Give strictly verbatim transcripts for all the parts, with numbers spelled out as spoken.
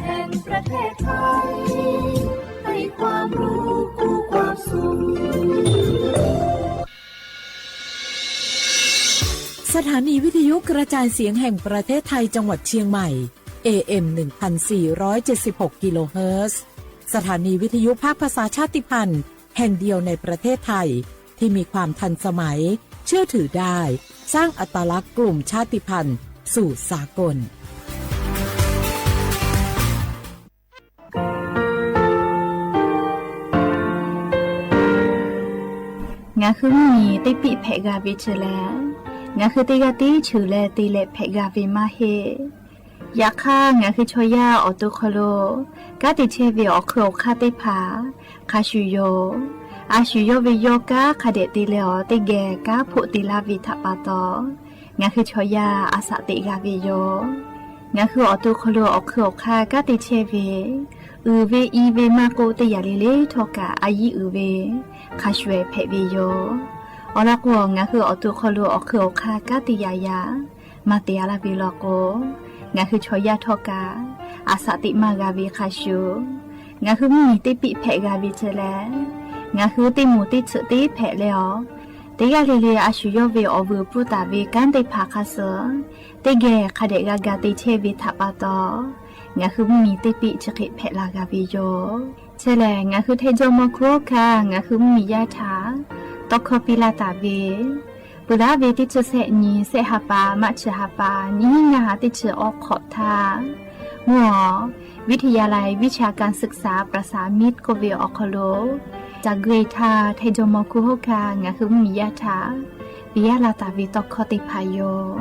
แห่งประเทศไทย ให้ความรู้คู่ความสุข สถานีวิทยุกระจายเสียงแห่งประเทศไทยจังหวัดเชียงใหม่ เอเอ็ม หนึ่งพันสี่ร้อยเจ็ดสิบหก กิโลเฮิรตซ์ สถานีวิทยุภาคภาษาชาติพันธุ์แห่งเดียวในประเทศไทย ที่มีความทันสมัย เชื่อถือได้ สร้างอัตลักษณ์กลุ่มชาติพันธุ์สู่สากล ငါဃုမီး တ့ပံၣ်ဖဲးဂၤဝဲဆၢလဲၣ်, ငါဃုတ့ဂၤတ့ဆၢလဲၣ် တ့လဲၣ်ဖဲးဂၤဝဲမးဟ့ၣ်. ယခါ ငါဃုဆီယၢ်အီၣ်တူၢ်ခီလိာ် ကါတ့ဆဲးဝဲအီၣ်ခုၣ်အီၣ်ခါသ့ၣ်တဖၣ် ခါဆူၣ်ယိာ် အါဆူၣ်ယိာ်ဝဲယိာ် ကါခါဒဲးတ့လဲၣ်အီၤ တ့ဂဲၤကါဖိးတ့လၢဝဲထးပာ်တီၤ ငါဃုဆီယၢ်အသးတ့ဂၤဝဲယိာ်. ငါဃုအီၣ်တူၢ်ခီလိာ် အီၣ်ခုၣ်အီၣ်ခါ ကါတ့ဆဲးဝဲ အုၣ်ဝဲအံၤဝဲမးကိး တ့ယၤလံလံထီၣ်ကး အယံၤအုၣ်ဝဲ ခါဆူၣ်ဖဲးဝဲယိာ်. အီၤလီၤကိး ငါဃုအီၣ်တူၢ်ခီလိာ် အီၣ်ခုၣ်အီၣ်ခါ ကါတ့ယၤယၤ မၤတ့အါလၢဝဲလီၤကိး ငါဃုဆီယၢ်ထီၣ်ကး အသးတ့မးဂၤဝဲခါဆူၣ်. ငါဃုမီး တ့ပံၣ်ဖဲးဂၤဝဲဆၢလဲၣ်, ငါဃုတ့မိၢ်တ့ဆၢတ့ဖဲးလဲၣ်အီၤ တ့ဂၤလံလံ အါဆူၣ်ယိာ်ဝဲအီၣ်ဝဲအုၣ်ပူၤတၢ်ဝဲ ကါသ့ၣ်တဖၣ်ခါဆၢ တ့ဂဲၤခါဒဲးဂၤဂၤတ့ဆဲးဝဲထးပာ်တီၤ ငါဃုမီး တ့ပံၣ်ဆၢဃ့ဖဲးလၢဂၤဝဲယိာ်. ဆၢလဲၣ် ငါဃုထဲယိမီၤခူဟီၣ်ခါ ငါဃုမီးယၢ်ထး တီခီပံလၢတၢ်ဝဲ ပူၤလၢဝဲတ့ဆၢဆဲးနံၤ ဆဲးဟးပာ် မးဆၢဟးပာ် နံၣ်ဟံၣ်ငါဟး တ့ဆၢအီခီးထါ မုၢ်အီၤ วิทยาลัยวิชาการศึกษาประสานมิตร ကိးဝဲအီၣ်ခီလိာ် တၢ်ဂ့ၢ်ထါ ထဲယိမီၤခူဟီၣ်ခါ ငါဃုမီးယၢ်ထး ပံယၢ်လၢတၢ်ဝဲတီခီသ့ၣ်တဖၣ်ယိာ်.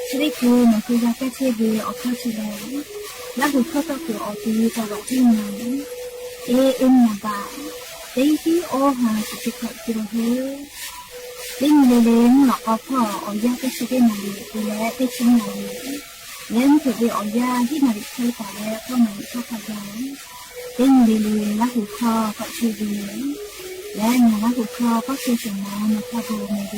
ချ့ဒ့ၣ်ကိ နဃုဂၤကဲဆ့ဝဲအီၣ်ခီၣ်ဆၢလဲၣ်, လၢဟူးခီၣ်သီၣ်ကိးအီၤ တံၤသီၣ်ဘၣ်တံၤနၤ เอเอ็ม နံပါတ် တဆံဃိး กิโลเฮิรตซ์ တနံၤလၢလၢ မုၢ်လီၤကီဖီၣ် အီၣ်ယၢ်တဆံတ့နၣ်ရံၣ် တုၤလၢတဆံနၣ်ရံၣ် လၢမုၢ်ထူၣ်ဝဲအီၣ်ယၢ် ဟံၣ်နၣ်ရံၣ်ခွဲပၤလၢ ဃိးနၣ်ရံၣ်ခီၣ်ခီၣ်ယၢ် တနံၤလၢလၢ လၢဟူးခီၣ်ကီးဆ့ဝဲ လၢနၤလၢဟူးခီၣ်ကီးဆ့စၢၤမး နခီၣ်ဘိမ့ၢ်ဂ့ၤကိ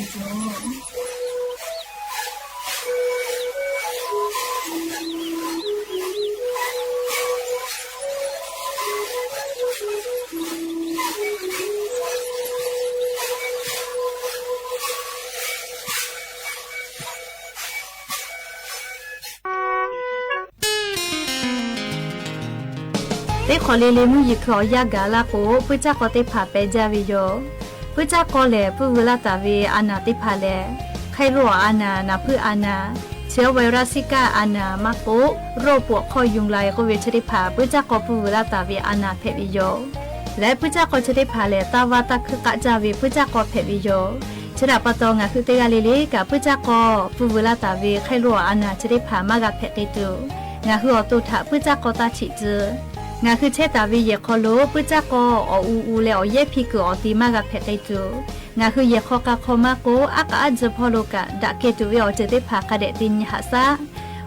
တ့ခီလ့လ့ မုၢ်ယံၤခုၣ်အီၣ်ယၢ်ဂၤလၢကိး ပုၢ်ကၠၢ်ကီသ့ၣ်တဖၣ်ပဲာ်ဒၢဝဲယိာ်. ပုၢ်ကၠၢ်ကီလဲၣ် ပုၢ်ဝဲလၢတၢ်ဝဲအါနၢ်သ့ၣ်တဖၣ်လဲၣ်, ခဲလၢာ်အီၤအါနၢ် နၢ်ဖုအါနၢ် เชื้อไวรัสซิก้า အါနၢ် မးကိး โรคปวดข้อยุงลาย ကိးဝဲဆၢသ့ၣ်တဖၣ် ပုၢ်ကၠၢ်ကီပုၢ်ဝဲလၢတၢ်ဝဲအါနၢ်ဖဲးဝဲယိာ်. လၢပုၢ်ကၠၢ်ကီဆၢသ့ၣ်တဖၣ်လဲၣ် တၢ်ဝါတၢ်ခုၣ်ကးစၢ်ဝဲ ပုၢ်ကၠၢ်ကီဖဲးဝဲယိာ်. ဆၢဒၣ်ပတီၢ် ငါဃုတ့ဂၤလ့လ့ကး ပုၢ်ကၠၢ်ကီပုၢ်ဝဲလၢတၢ်ဝဲ ခဲလၢာ်အီၤအါနၢ်ဆၢသ့ၣ်တဖၣ် မၤဂၤဖဲးက့ၤတုၤ ငါဃုအီၣ်တိၢ်ထး ပုၢ်ကၠၢ်ကီတၢ်ထံၣ်တုၤ ငါဃုဆဲးတၢ်ဝဲယဲၢ်ခီလိာ် ပုၢ်ကၠၢ်ကီအီၣ်အူအူလၢအီၣ်ယဲၢ်ဖံးကုၢ်အီၣ်တ့ မၤဂၤဖဲးက့ၤတုၤ ငါဃုယဲၢ်ခီကၤခီမးကိး အါကအါဒုးဖီလိာ်ကး ဒၣ်ကဲတုၤဝဲအီၤတ့ၢ်သ့ၣ်တဖၣ် ခါဒဲးတ့ညါဟးစၢ်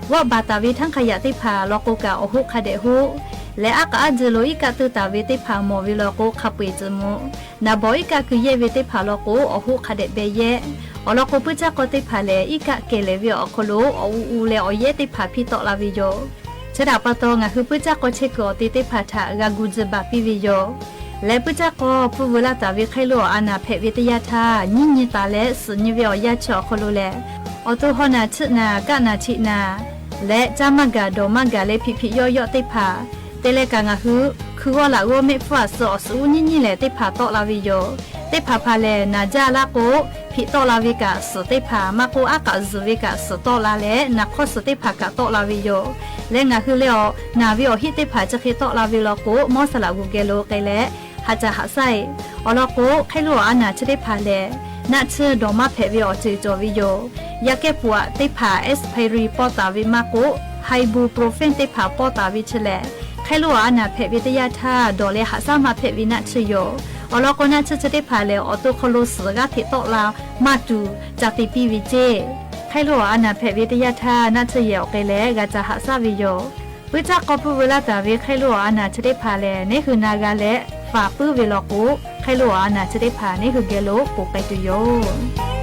ဝီဘၣ်တၢ်ဝဲ ထၣ်ခယၣ်သ့ၣ်တဖၣ် လီၤကိးကး အီၣ်ဟူးခါဒဲးဟူး လၢအါကအါဒုးလိာ် အံၤကးတုၤတၢ်ဝဲသ့ၣ်တဖၣ် မီၢ်ဝဲလီၤကိး ခးပှဲၤတံၤမူး နၢ်ဘီအံၤကးကုၢ်ယဲၢ်ဝဲသ့ၣ်တဖၣ်လီၤကိး အီၣ်ဟူးခါဒဲးဘဲယဲၢ်. အီၤလီၤကိး ပုၢ်ကၠၢ်ကီသ့ၣ်တဖၣ်လဲၣ် အံၤကးကဲလဲၣ်ဝဲအီၣ်ခီလိာ် အီၣ်အူအူလၢအီၣ်ယဲၢ်သ့ၣ်တဖၣ် ဖံးတီၣ်လၢဝဲယိာ်. ဆၢဒၣ်ပတီၢ် ငါဃုပုၢ်ကၠၢ်ကီဆဲးကုၢ်အီၣ်တ့ၢ်သ့ၣ်တဖၣ်ထး ဂၤဂူၤဒုးဘၣ်ပံဝဲယိာ်. လၢပုၢ်ကၠၢ်ကီပုၢ်ဝဲလၢတၢ်ဝဲ ခဲလၢာ်အီၤအါနၢ်ဖဲးဝဲတယၢ်ထါ ညံညံသးလၢ စူၣ်ညံဝဲအီၣ်ယၢ်ဆၢအီၣ်ခီလိာ်လဲၣ်, အီၣ်တိၢ်ဟီၣ်နၢ် ထံးနၢ် ကးနၢ် ထံးနၢ် လၢကၠၢ်မၤဂၤ ဒိးမၤဂၤလၢ ဖံးဖံးယီၢ်ယီၢ်သ့ၣ်တဖၣ် တဲလဲၣ်ကး ငါဃု ခုဂီၢ်လၢဂီၢ် မ့ၣ်ဖူအစၢၤအီၣ် စူၣ်အူညံညံလဲၣ် သ့ၣ်တဖၣ်တီၣ်လၢဝဲယိာ်. သ့ၣ်တဖၣ်ဖးလဲၣ် နၢ်ယၢ်လၢကိး ဖံးတီၣ်လၢဝဲကး စူၣ်သ့ၣ်တဖၣ် မးကိး အါကအါဒုးဝဲကး စူၣ်တီၣ်လၢလဲၣ် နၢ်ခီစူၣ်သ့ၣ်တဖၣ် ကးတီၣ်လၢဝဲယိာ်. လၢငါဃုလၢအီၤ နၢ်ဝဲအီၣ်ဟံၣ်သ့ၣ်တဖၣ် ဆၢဃ့တီၣ်လၢဝဲလီၤကိး မီၢ်စလးဂူၤကဲလိာ်ကဲလဲၣ် ဟးစၢ်ဟးစၢ်အံၤ. အီၤလီၤကိး ခဲလၢာ်အီၤအါနၢ်ဆၢသ့ၣ်တဖၣ်လဲၣ် နၢ်ထၢၣ်ဒိးမၤဖဲးဝဲအီၤ စၢၤကၠီၤဝဲယိာ်. ယါကဲပှၤသ့ၣ်တဖၣ် แอสไพริน ပီၢ်တၢ်ဝဲမးကိး ไอบูโปรเฟน သ့ၣ်တဖၣ် ပီၢ်တၢ်ဝဲဆၢလဲၣ်, ခဲလၢာ်အီၤအါနၢ်ဖဲးဝဲတယၢ်ထါ ဒိးလဲၤဟးစၢ်မၤဖဲးဝဲနၢ်ထၢၣ်ယိာ်. အီၤလီၤကိး နၢ်ထၢၣ်ဆၢသ့ၣ်တဖၣ်လဲၣ် အီၣ်တိၢ်ခီလိာ် စူၣ်ဂၤဖံးတီၣ်လၢ မၤတူၢ် တၢ်သံပံဝဲက့ၢ်. ခဲလၢာ်အီၤအါနၢ်ဖဲးဝဲတယၢ်ထါ နၢ်ထၢၣ်ယဲၢ်အီၤကဲလဲၣ် ဂၤစၢ်ဟးစၢ်ဝဲယိာ်. ပုၢ်တၢ်ကိးပူဝဲလၢ်တၢ်ဝဲ ခဲလၢာ်အီၤအနၢ်တ့ၢ်တဖၣ်လၢ န့ၣ်ဃုာ်နၤဂၤလၢ ဖးပူဝဲလီၤကိး ခဲလၢာ်အီၤအနၢ်တ့ၢ်တဖၣ် န့ၣ်ဃုာ်ကဲလိာ် ပိာ်ကွဲတုၤယိာ်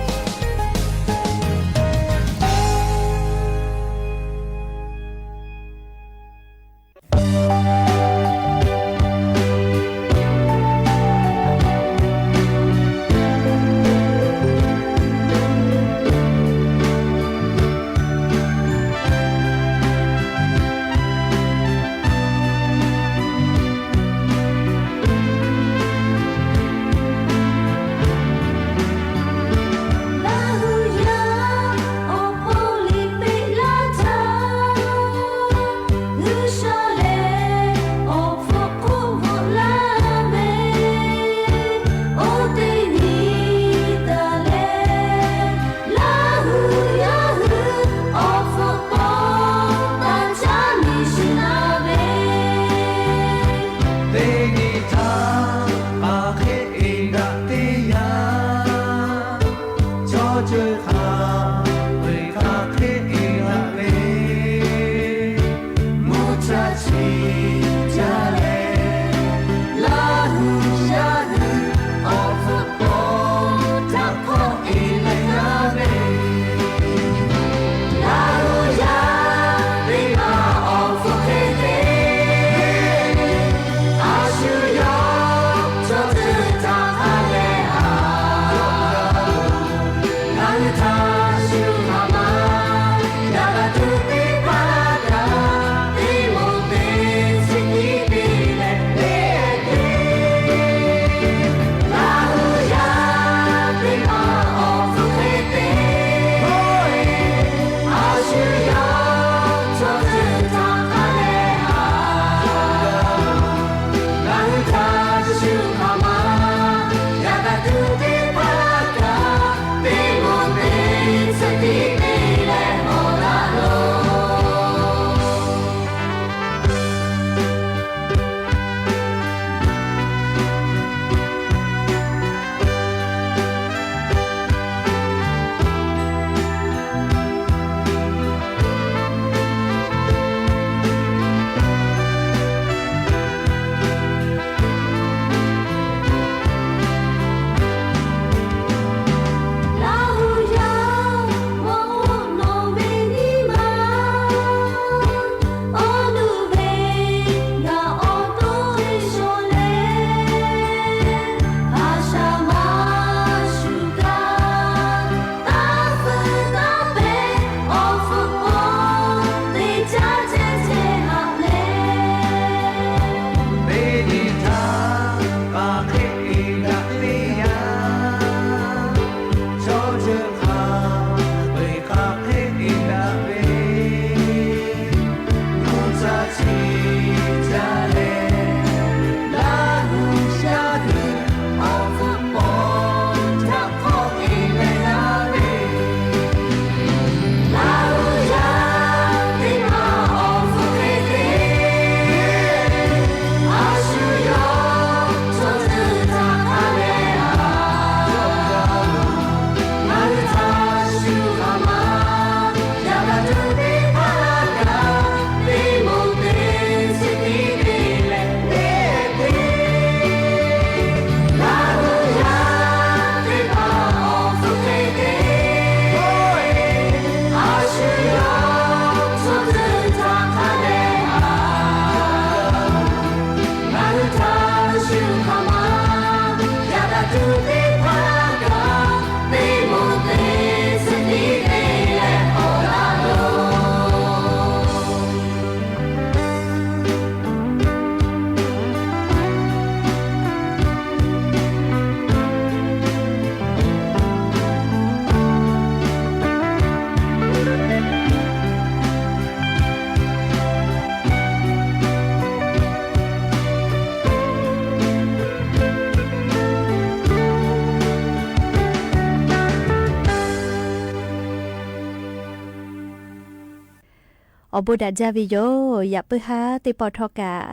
အီၤဘိးဒၣ်ဒၢဝ့ၢ်ယိာ် ယၢပ်ၢၢ်ဟါ သ့ၣ်ပီၣ်ထီၣ်ကၣ်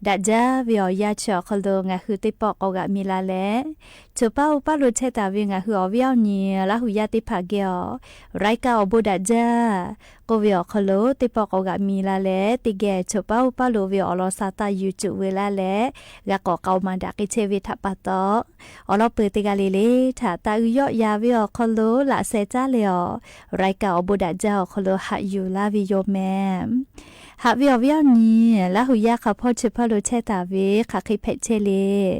ဒၣ်ဒၢဝ့ၢ်အီၤယၤ ဆၢအီၤခီလိာ် ငါဟုသ့ၣ်ပီၣ်ကိးဂၤမံၤလၢ်လဲၣ် ဆၢပၢ်အိၣ်ပၢ်လိာ်ထဲတၢ်ဝ့ၢ် ငါဟုအီၤဝ့ၢ်အီၤနံၤ လၢဟူးယၢၢ်သ့ၣ်တဖၣ်ဂ့ၤအီၤ ရၢၢ်ကၢ်အီၤဘိးဒၣ်ဒၢ ကိးဝ့ၢ်အီၤခီလိာ် သ့ၣ်ပီၣ်ကိးဂၤမံၤလၢ်လဲၣ် သ့ၣ်ဂဲၤ ဆၢပၢ်အိၣ်ပၢ်လိာ်ဝ့ၢ်အီၤလီၤ စးတၢ် YouTube ဝ့ၢ်လၢ်လဲၣ် ဂၤကိးကီမၤဒၣ်က့ၤဆဲးဝ့ၢ်ထးပာ်တီ အီၤလီၤပၢၢ်သ့ၣ်ဂၤလၢ်လဲၣ် ထၢၣ်တၢ်အုယီၣ်ယၤဝ့ၢ်အီၤခီလိာ် လၢ်စဲးတၢ်လဲၣ်အီၤ ရၢၢ်ကၢ်အီၤဘိးဒၣ်ဒၢအီၤခီလိာ် ဟးယူၤလၢ်ဝ့ၢ်ယိာ်မဲ ဟးဝ့ၢ်အီၤဝ့ၢ်အီၤနံၤ လၢဟူးယၢၢ်ခီဖီ ဆၢပၢ်လိာ်ထဲတၢ်ဝ့ၢ် ခးဃ့ဖဲးဆဲးလဲၣ်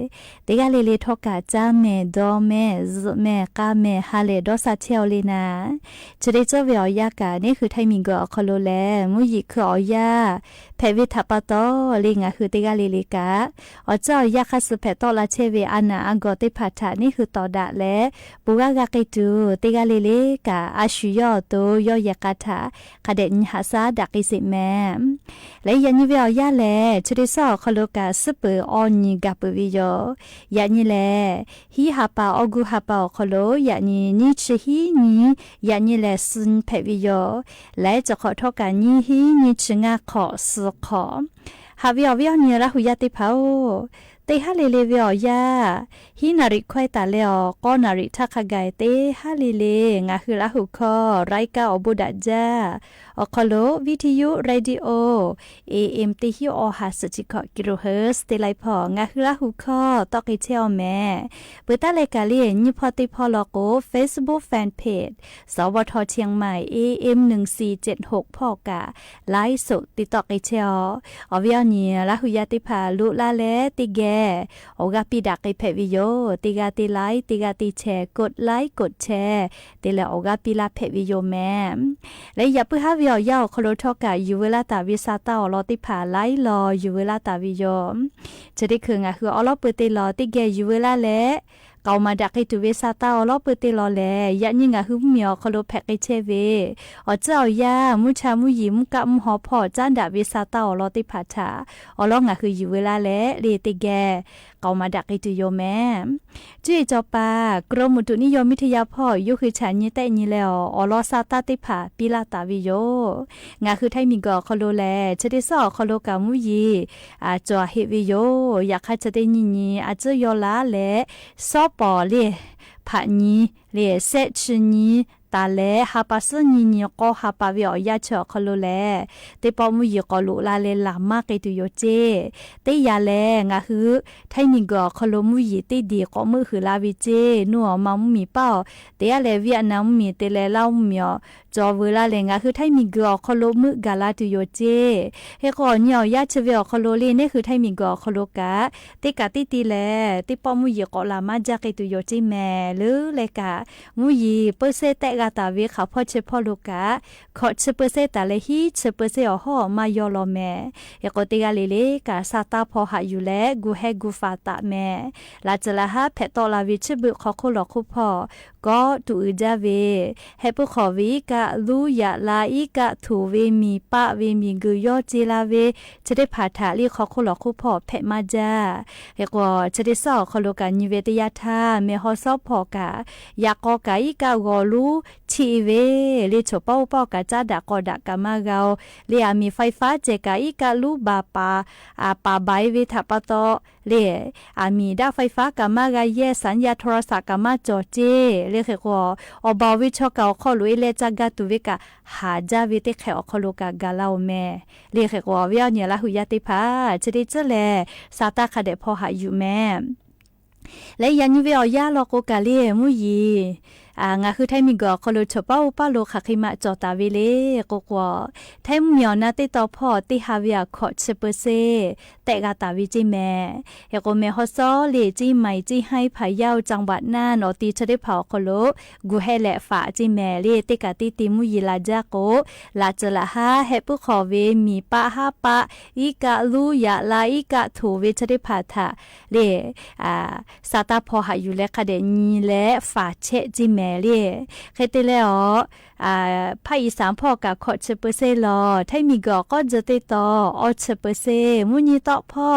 သ့ၣ်ဂၤလၢ်လဲၣ် ထီၣ်ကၣ် ကၠါမဲာ် ဒီမဲာ် ဇုမဲာ်ဃါမဲာ် ဟါလဲၣ် ဒီးစးထဲအီၤလၢ်နၤ ဆၢဒ့ဆၢဝ့ၢ်အီၤယၢ်ကၣ် န့ၣ်ဃုထၢၣ်မံၤကၢၢ်အီၤခီလိာ်လဲၣ် မူယံၤခုအီၤယၢ် ဖဲးဝ့ၢ်ထးပာ်တီလၢ် ငါဟုသ့ၣ်ဂၤလၢ်လဲၣ်ကၣ် အီၤစၢ်အီၤယၢ် ခါဆူဖဲးတီၣ်လၢ်ဆဲးဝ့ၢ် အနၢ်အါဂီၤသ့ၣ်တဖၣ်ထၢၣ် န့ၣ်ဃုတီၤဒၣ်လဲၣ် ပူၤဂၤဂၤက့ၤတုၤ သ့ၣ်ဂၤလၢ်လဲၣ်ကၣ် အဆူၣ်ယီၣ်အသိး ယီၣ်ယဲၢ်ကါထၢၣ် ခါဒဲးနံၤဟးစၢ်ဒၣ်က့ၤစ့ၢ်မဲ လၢယၤနံၤဝ့ၢ်အီၤယၢ်လဲၣ် ဆၢဒ့ဆၢအီၤခီလိာ်ကၣ် စ့ၢ်ပၢၤအီၤနံၤဂၤပုၢ်ဝံၤယိာ် ယၤနံၤလဲၣ် ဟံးဟးပာ် အီၣ်ကူဟးပာ်အီၤခီလိာ် ယၤနံၤ နံၣ်ဆံဟံးနံၤ ယၤနံၤလဲၣ် စူဖဲးဝံၤယိာ် လဲၤစၢၤခီၣ်ထီၣ်ကၣ် နံၣ်ဟံး နံၣ်ဆံငါခီၣ် စူခီၣ် ဟးဝ့ၢ်အီၤဝ့ၢ်အီၤနံၤ လၢဟူးယၢၢ်သ့ၣ်တဖၣ်ဧၢ သ့ၣ်ဟါလၢ်လဲၣ်ဝ့ၢ်အီၤယၢ် ဟံးနၣ်ရံၣ်ခွဲးတၢ်လဲၣ်အီၤ ကီနၣ်ရံၣ်ထၢခါဂၤ သ့ၣ်ဟါလၢ်လဲၣ် ငါဟုလၢဟူးခီ ရၢၢ်ကၢ်အီၤဘိးဒၣ်ဒၢ အီၤခီလိာ် ဝံထယု ရေၣ်ဒံဢိ အ့ဢ့မ် သၢဟံးအီဟး စဲးဆံခီၣ် ကံၣ်ရူၣ်ဟၢၣ် သ့ၣ်လၢဖီ ငါဟုလၢဟူးခီ တီၣ်က့ၤဆဲးအီၤမဲ ပှၤတၢ်လဲၤကၣ်လၢ် နံၣ်ဖီသ့ၣ်ဖီလီၤကိး Facebook Fan Page สวท เชียงใหม่ เอเอ็ม หนึ่งสี่เจ็ดหก ဖီၣ်ကၣ် ไลฟ์สด သ့ၣ်တီၣ်က့ၤဆဲးအီၤ အီၤဝ့ၢ်အီၤနံၤ လၢဟူးယၢၢ်သ့ၣ်တဖၣ် လိၣ်လၢ်လဲၣ် သ့ၣ်ဂဲၤ အိၣ်ဂၤပံးဒၣ်က့ၤဖဲးဝံၤယိာ် သ့ၣ်ဂၤသ့ၣ် like သ့ၣ်ဂၤသ့ၣ် share กดไลค์ กดแชร์ သ့ၣ်လဲၣ် အိၣ်ဂၤပံးလၢ်ဖဲးဝံၤယိာ်မဲ လၢယၤပုၢ်ဟါဝ့ၢ်အီၤယၢ်အီၤခီလိာ် ထီၣ်ကၣ် ယူၤဝဲလၢ်တၢ်ဝ့ၢ် စးတၢ်အီၤလီၤသ့ၣ်တဖၣ် လၢ်လီၤ ယူၤဝဲလၢ်တၢ်ဝ့ၢ်ယိာ် ဆၢဒ့ခု ငါဟုအီလီၤပၢၢ်သ့ၣ်လီၤ သ့ၣ်ဂဲၤ ယူၤဝဲလၢ်လဲၣ် ကအိၣ်မၤဒၣ်က့ၤတုၤဝဲ စးတၢ်အီၤလီၤပၢၢ်သ့ၣ်လီၤလဲၣ် ယၤနံၤ ငါဟုမုၢ်မံၤအီၤခီလိာ် ဖဲးက့ၤဆဲးဝ့ၢ် အီၤစၢ်အီၤယၢ် မူဆါမူယံၤ မူကးမူဟီဖီၣ် ကၠါဒၣ်ဝ့ၢ် စးတၢ်အီၤလီၤသ့ၣ်တဖၣ်ထၢၣ် အီလီၤ ငါဟုယူၤဝဲလၢ်လဲၣ် လၢသ့ၣ်ဂဲၤ ကအိၣ်မၤဒၣ်က့ၤတုၤယိာ်မဲ ကၠူအ့ၣ်စီၤပၤ กรมอุตุนิยมวิทยา ဖီၣ် ယိၤဃုာ်ဆၣ် ညံသဲးညံလဲၣ်အီၤ အီလီၤ စးတၢ်သ့ၣ်တဖၣ် ပံးလၢ်တၢ်ဝ့ၢ်ယိာ် ငါဟုထၢၣ်မံၤကၢၢ်အီၤခီလိာ်လဲၣ် ဆၢဒ့ဆၢအီၤခီလိာ်ကၣ် မူယံၤ အကၠီၤဟ့ၣ်ဝံၤယိာ် ယခါဆၢဒ့နံၤနံၤ အစၢယီၤလၢ်လဲၣ် စီၤပီၣ်လၢ် ဖးညံ လၢ် စဲးဆံညံ တၢ်လဲၣ် ဟးပာ်စၢ်နံၤနံၤ ကီဟးပာ်ဝဲအီၤယၢ်ဆၢအီၤခီလိာ်လဲၣ် သ့ၣ်ပီၣ်မူယံၤ ကိးလိာ်လၢ်လဲၣ် လၢ်မၢ်က့ၤတုၤယိာ်စ့ၢ် သ့ၣ်ယၤလဲၣ် ငါဟု ထၢၣ်မံၤကၢၢ်အီၤခီလိာ် မူယံၤသ့ၣ်ဒံး ကိးမုၢ်ဟုၣ်လၢ်ဝံၤစ့ၢ် နူအီၣ်မၤမူမံၤပၢ်အီၤ သ့ၣ်ယၤလဲၣ် ဝံယ့ၣ်နၢမ်မူမံၤ သ့ၣ်လဲၣ် လၢမူမံၤအီၤ ကၠီၤဝဲလၢ်လဲၣ် ငါဟုထၢၣ်မံၤကၢၢ်အီၤခီလိာ် မုၢ်ဂၤလၢ်တုၤယိာ်စ့ၢ် ဟ့ၣ်ဃီၤနံၤအီၤယၢ်ဆၢဝဲအီၤခီလိာ်လၢ် န့ၣ်ဟုထၢၣ်မံၤကၢၢ်အီၤခီလိာ်ကၣ် သ့ၣ်ကးသံၣ်တံၢ်လဲၣ် သ့ၣ်ပီၣ်မူယံၤ ကိးလၢ်မၢ်က့ၤတုၤယိာ်စ့ၢ်မဲာ် လၢ်လဲၣ်ကၣ် မူယံၤ ပၢၢ်စ့ၣ် သဲးဂၤတၢ်ဝ့ၢ် ခးဖီၣ်ဆၢဖီၣ်လိာ်ကၣ် ခီၣ်ဆၢပၢၢ်စ့ၣ်တၢ်လဲၣ် ဟံးဆၢပၢၢ်စ့ၣ်အီၤ ဟီၣ်မၢ်ယီၤလီၤမဲာ် ဟ့ၣ်ဃီၤသ့ၣ်ဂၤလၢ်လဲၣ်ကၣ် စးတၢ်ဖီၣ်ဟးယူၤလဲၣ် ဂူာ်ဟဲဂူာ်ဖးတၢ်မဲာ် လၢ်စၢၤလၢ်ဟါ ဖဲးတီၣ်လၢ်ဝံၤ ဆၢဘုးခီၣ်ခိၣ်လီၢ်ခိၣ်ဖီၣ် ကီတူၢ်အုးဒၣ်ဝဲ ဟဲပၢၢ်ဃီၤဝဲ အံၣ်ကၣ်လူယၣ်လါ အံၣ်ကၣ်ထူၣ်ဝဲ မံၤပာ်ဝဲ မံၤဂုာ်ယီၢ်စ့လၢ်ဝဲ ဆၢထၢၣ်ဖးထၢၣ်လၢ် ခီၣ်ခိၣ်လီၢ်ခိၣ်ဖီၣ် ဖဲးမၢ်ကၠၢ် ဟ့ၣ်ဃီၤ ဆၢထၢၣ်စၢ်အီၤခီလိာ်ကၣ် ညံဝဲတယၢ်ထါ မဲာ်ဟီၣ်စီဖီၣ်ကၣ် ယၣ်ကီကၣ် အံၣ်ကၣ်ဂီၤလူ ထံၣ်ဝဲ လၢ်ဆိၣ်ပီၣ်ပီၣ်ကၣ် ကၠါဒၣ်ကီဒၣ်ကၣ်မၢ်ဂၤအီၤ လၢ်အမံၤ ไฟฟ้า စဲးကၣ် အံၣ်ကၣ်လူဘၣ်ပာ် အပာ်ဘၣ်ဝဲထးပာ်တီ လၢ် အမံၤဒၣ် ไฟฟ้า ကၣ်မၢ်ဂၤယဲၢ် สัญญาณโทรศัพท์ ကၣ်မၢ်ကၠီၤစ့ၢ် လၢ်ဟ့ၣ်ဃီၤ အီၣ်ဘၣ်ဝဲဆီကၣ်အီၤခီလိာ်အ့လဲၣ် ကၠါဂၤတူၢ်ဝဲကၣ် ဟးကၠၢ်ဝဲသ့ၣ်ခဲအီၤခီလိာ်ကၣ် ဂၤလၢ်အီၤမဲာ် လၢ်ဟ့ၣ်ဃီၤဝဲအီၤနံၤ လၢဟူးယၢၢ်သ့ၣ်တဖၣ် ဆၢထၢၣ်စၢ်လဲၣ် စးတၢ်ခးဒဲးဖီၣ်ဟးယူၤမဲာ် လၢယၤနံၤဝ့ၢ်အီၤယၢ်လီၤကိးကၣ်လၢ် မူယံၤ အ ငါဟုထၢၣ်မံၤကၢၢ်အီၤခီလိာ် ဆိၣ်ပီၣ်ပီၣ်လိာ် ခးဃ့မးကၠီၤတၢ်ဝဲလၢ် ကိးကွီၢ် ထၢၣ်မုၢ်မံၤအီၤနၢ်သ့ၣ်တီဖီၣ် သ့ၣ်ဟးဝဲအခီၣ်ဆၢပၢၢ်စ့ၣ် သဲးဂၤတၢ်ဝံၤစ့ၢ်မဲာ် ဟ့ၣ်ဃီၤမဲာ်ဟီၣ်စီလၢ် เชียงใหม่ เชียงราย พะเยา จังหวัดน่าน အီၤတံၤဆၢထၢၣ်ဖးအီၤခီလိာ် ဂူာ်ဟဲလဲၤဖးစ့ၢ်မဲာ်လၢ် သ့ၣ်ကးသံသံမူယံၤလၢ်ကၠၢ်ကိး လၢ်စၢၤလၢ်ဟါ ဟဲပၢၢ်ဃီၤဝဲ မံၤပာ်ဟါပာ် အံၣ်ကၣ်လူယၣ်လါ အံၣ်ကၣ်ထူၣ်ဝဲဆၢထၢၣ်ဖးထၢၣ်လၢ် အ စးတၢ်ဖီၣ်ဟးယူၤလၢ် ခးဒဲးနံၤလၢ် ဖးဆဲးစ့ၢ်မဲာ်လၢ် ဃဲတ့ၢ်လၢ်အီၤ อ่า ภาคอีสานพ่อกะ ขอดเชยเปอร์เซ็นต์ ลอ ไทยหมิงเกิดออกก๊อดเจอเต็กตอ ออดเชยเปอร์เซ็นต์ มุ้งยี่ต๊อกพ่อ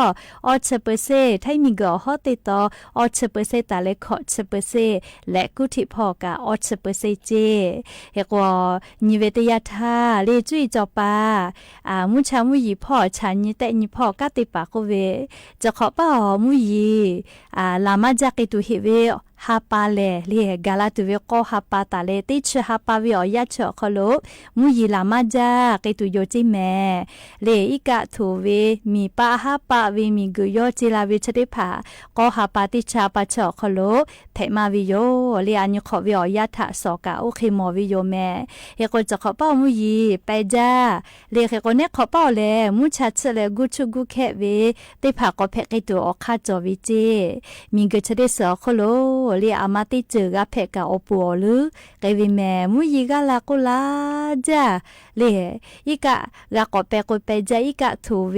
ออดเชยเปอร์เซ็นต์ ไทยหมิงเกิดออกฮ้อเต็กตอ ออดเชยเปอร์เซ็นต์ ต๋าแล ขอดเชยเปอร์เซ็นต์ และกู้ถิบพ่อกะ ออดเชยเปอร์เซ็นต์ เจ้ เฮกว่า ညီဝေတယထါ လႄႈ จุ้ยจอปา อ่า มุ้งชายมุ้งหญิงพ่อ ฉานညီแต๊ညီพ่อ ก้าเตปาโกเว จะขอเป้ามุ้งหญิง อ่า หลาม้าจ๊ะ เกตุเหตุเว ฮาปาแหล่ เล่ กาลาตุเว กอฮาปาต๋าแล เต๊ะเชอฮาปาเว ออกยาเชอออกคอโล มุ้งหญิงหลาม้าจ๊ะ เกตุโยเจ้แม เล่ อิกะถูเว หมี่ปะฮาปาเว หมี่เกลือย้อเจลาเว เชอเต๊ะผา กอฮาปา เต๊ะเชอฮาปาเชอออกคอโล แผะมาเวโย เล่ อันนี้ขอเว ออกยาถะสอกะ โอเคหมอเวโยแม เฮกว่าจะขอเป้ามุ้งหญิง แปะจ๊ะ เล่ เฮกว่าแนะขอเป้าแล มุ้งชายเชอแล กู้ชุกกู้แคะเว เต๊ะผากอแผะเกตุออกค่าจ๋อเวเจ้ หมี่เกลือเชอเต๊ะเสอออกคอโล เล่ อามาเต๊ะเจิ่งกาแผะกะออปู่ออลือ เกเวแม มุ้งหญิงกาลากู้ลาจ๊ะ เล่ อิกะ กาขอแปะกู้แปะจ๊ะ อิกะถูเว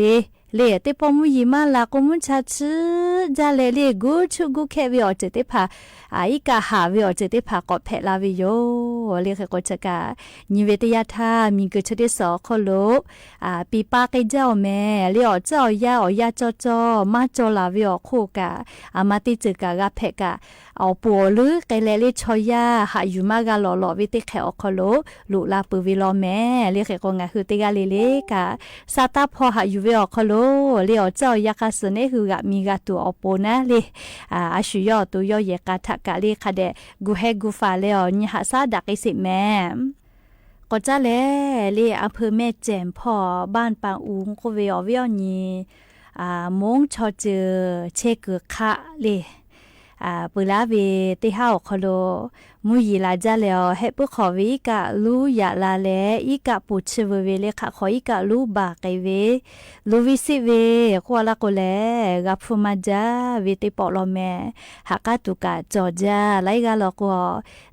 เล่ เต๊ะป้อมุ้งหญิงมาลากู้มุ้งชายเชอจ๊ะแล เล่ กู้ชุกกู้แคะเว ออกเจิ่งเต๊ะผา อ่า อิกะหาเว ออกเจิ่งเต๊ะผากอแผะลาเวโย เล่ เฮกว่าจะกะ ညီဝေတယထါ หมี่เกลือเชอเต๊ะเสอออกคอโล อ่า ปีปาเกจ๊ะออแม เล่ ออกเจ้าออกยา ออกยาจอจอ มาจอหลาเวออกโคกะ อามาเต๊ะเจิ่งกะกาแผะกะ ออปู่ออลือ เกแล เล่ ชอยา หะอยู่มากาหล่อหล่อเว เต๊ะแขะออกคอโล ลุลาปือเวลอแม เล่ เฮกว่างาฮือเต๊ะกาเล่เล่กะ ซาตาพ่อหะอยู่เวออกคอโล เล่ ออกเจ้าออกยาคาเสอเน่ หื้อกะมีกาตั๋วออปู่นะ เล่ อ่า อาชุยอดตั๋วย้อแหย่กาถะกะ เล่ คะแดะ กูแฮกูฝาแลออก ညီหาซาดะเกสิแม ก็จ๊ะแล เล่ อำเภอแม่แจ่มพ่อ บ้านป่าอุ๋งโกเว ออเวอออกนี้ อ่า โมงชอเจิ่ง เชเกิดคะ เล่ อ่า ปือลาเว เต๊ะห้าออกคอโล มุ้งหญิงลาจ๊ะแลออก แฮะปื้อขอเว อิกะลูยะลาแล อิกะปู่ชื่อเวอเว เล่ คะขออิกะลูบ่าเกเว ลูวิสิเว กัวละโกแล กาพูมาจ๊ะเว เต๊ะปอลอแม หากาตั๋วกะจ๋อจ๊ะ ไลกาลอกัว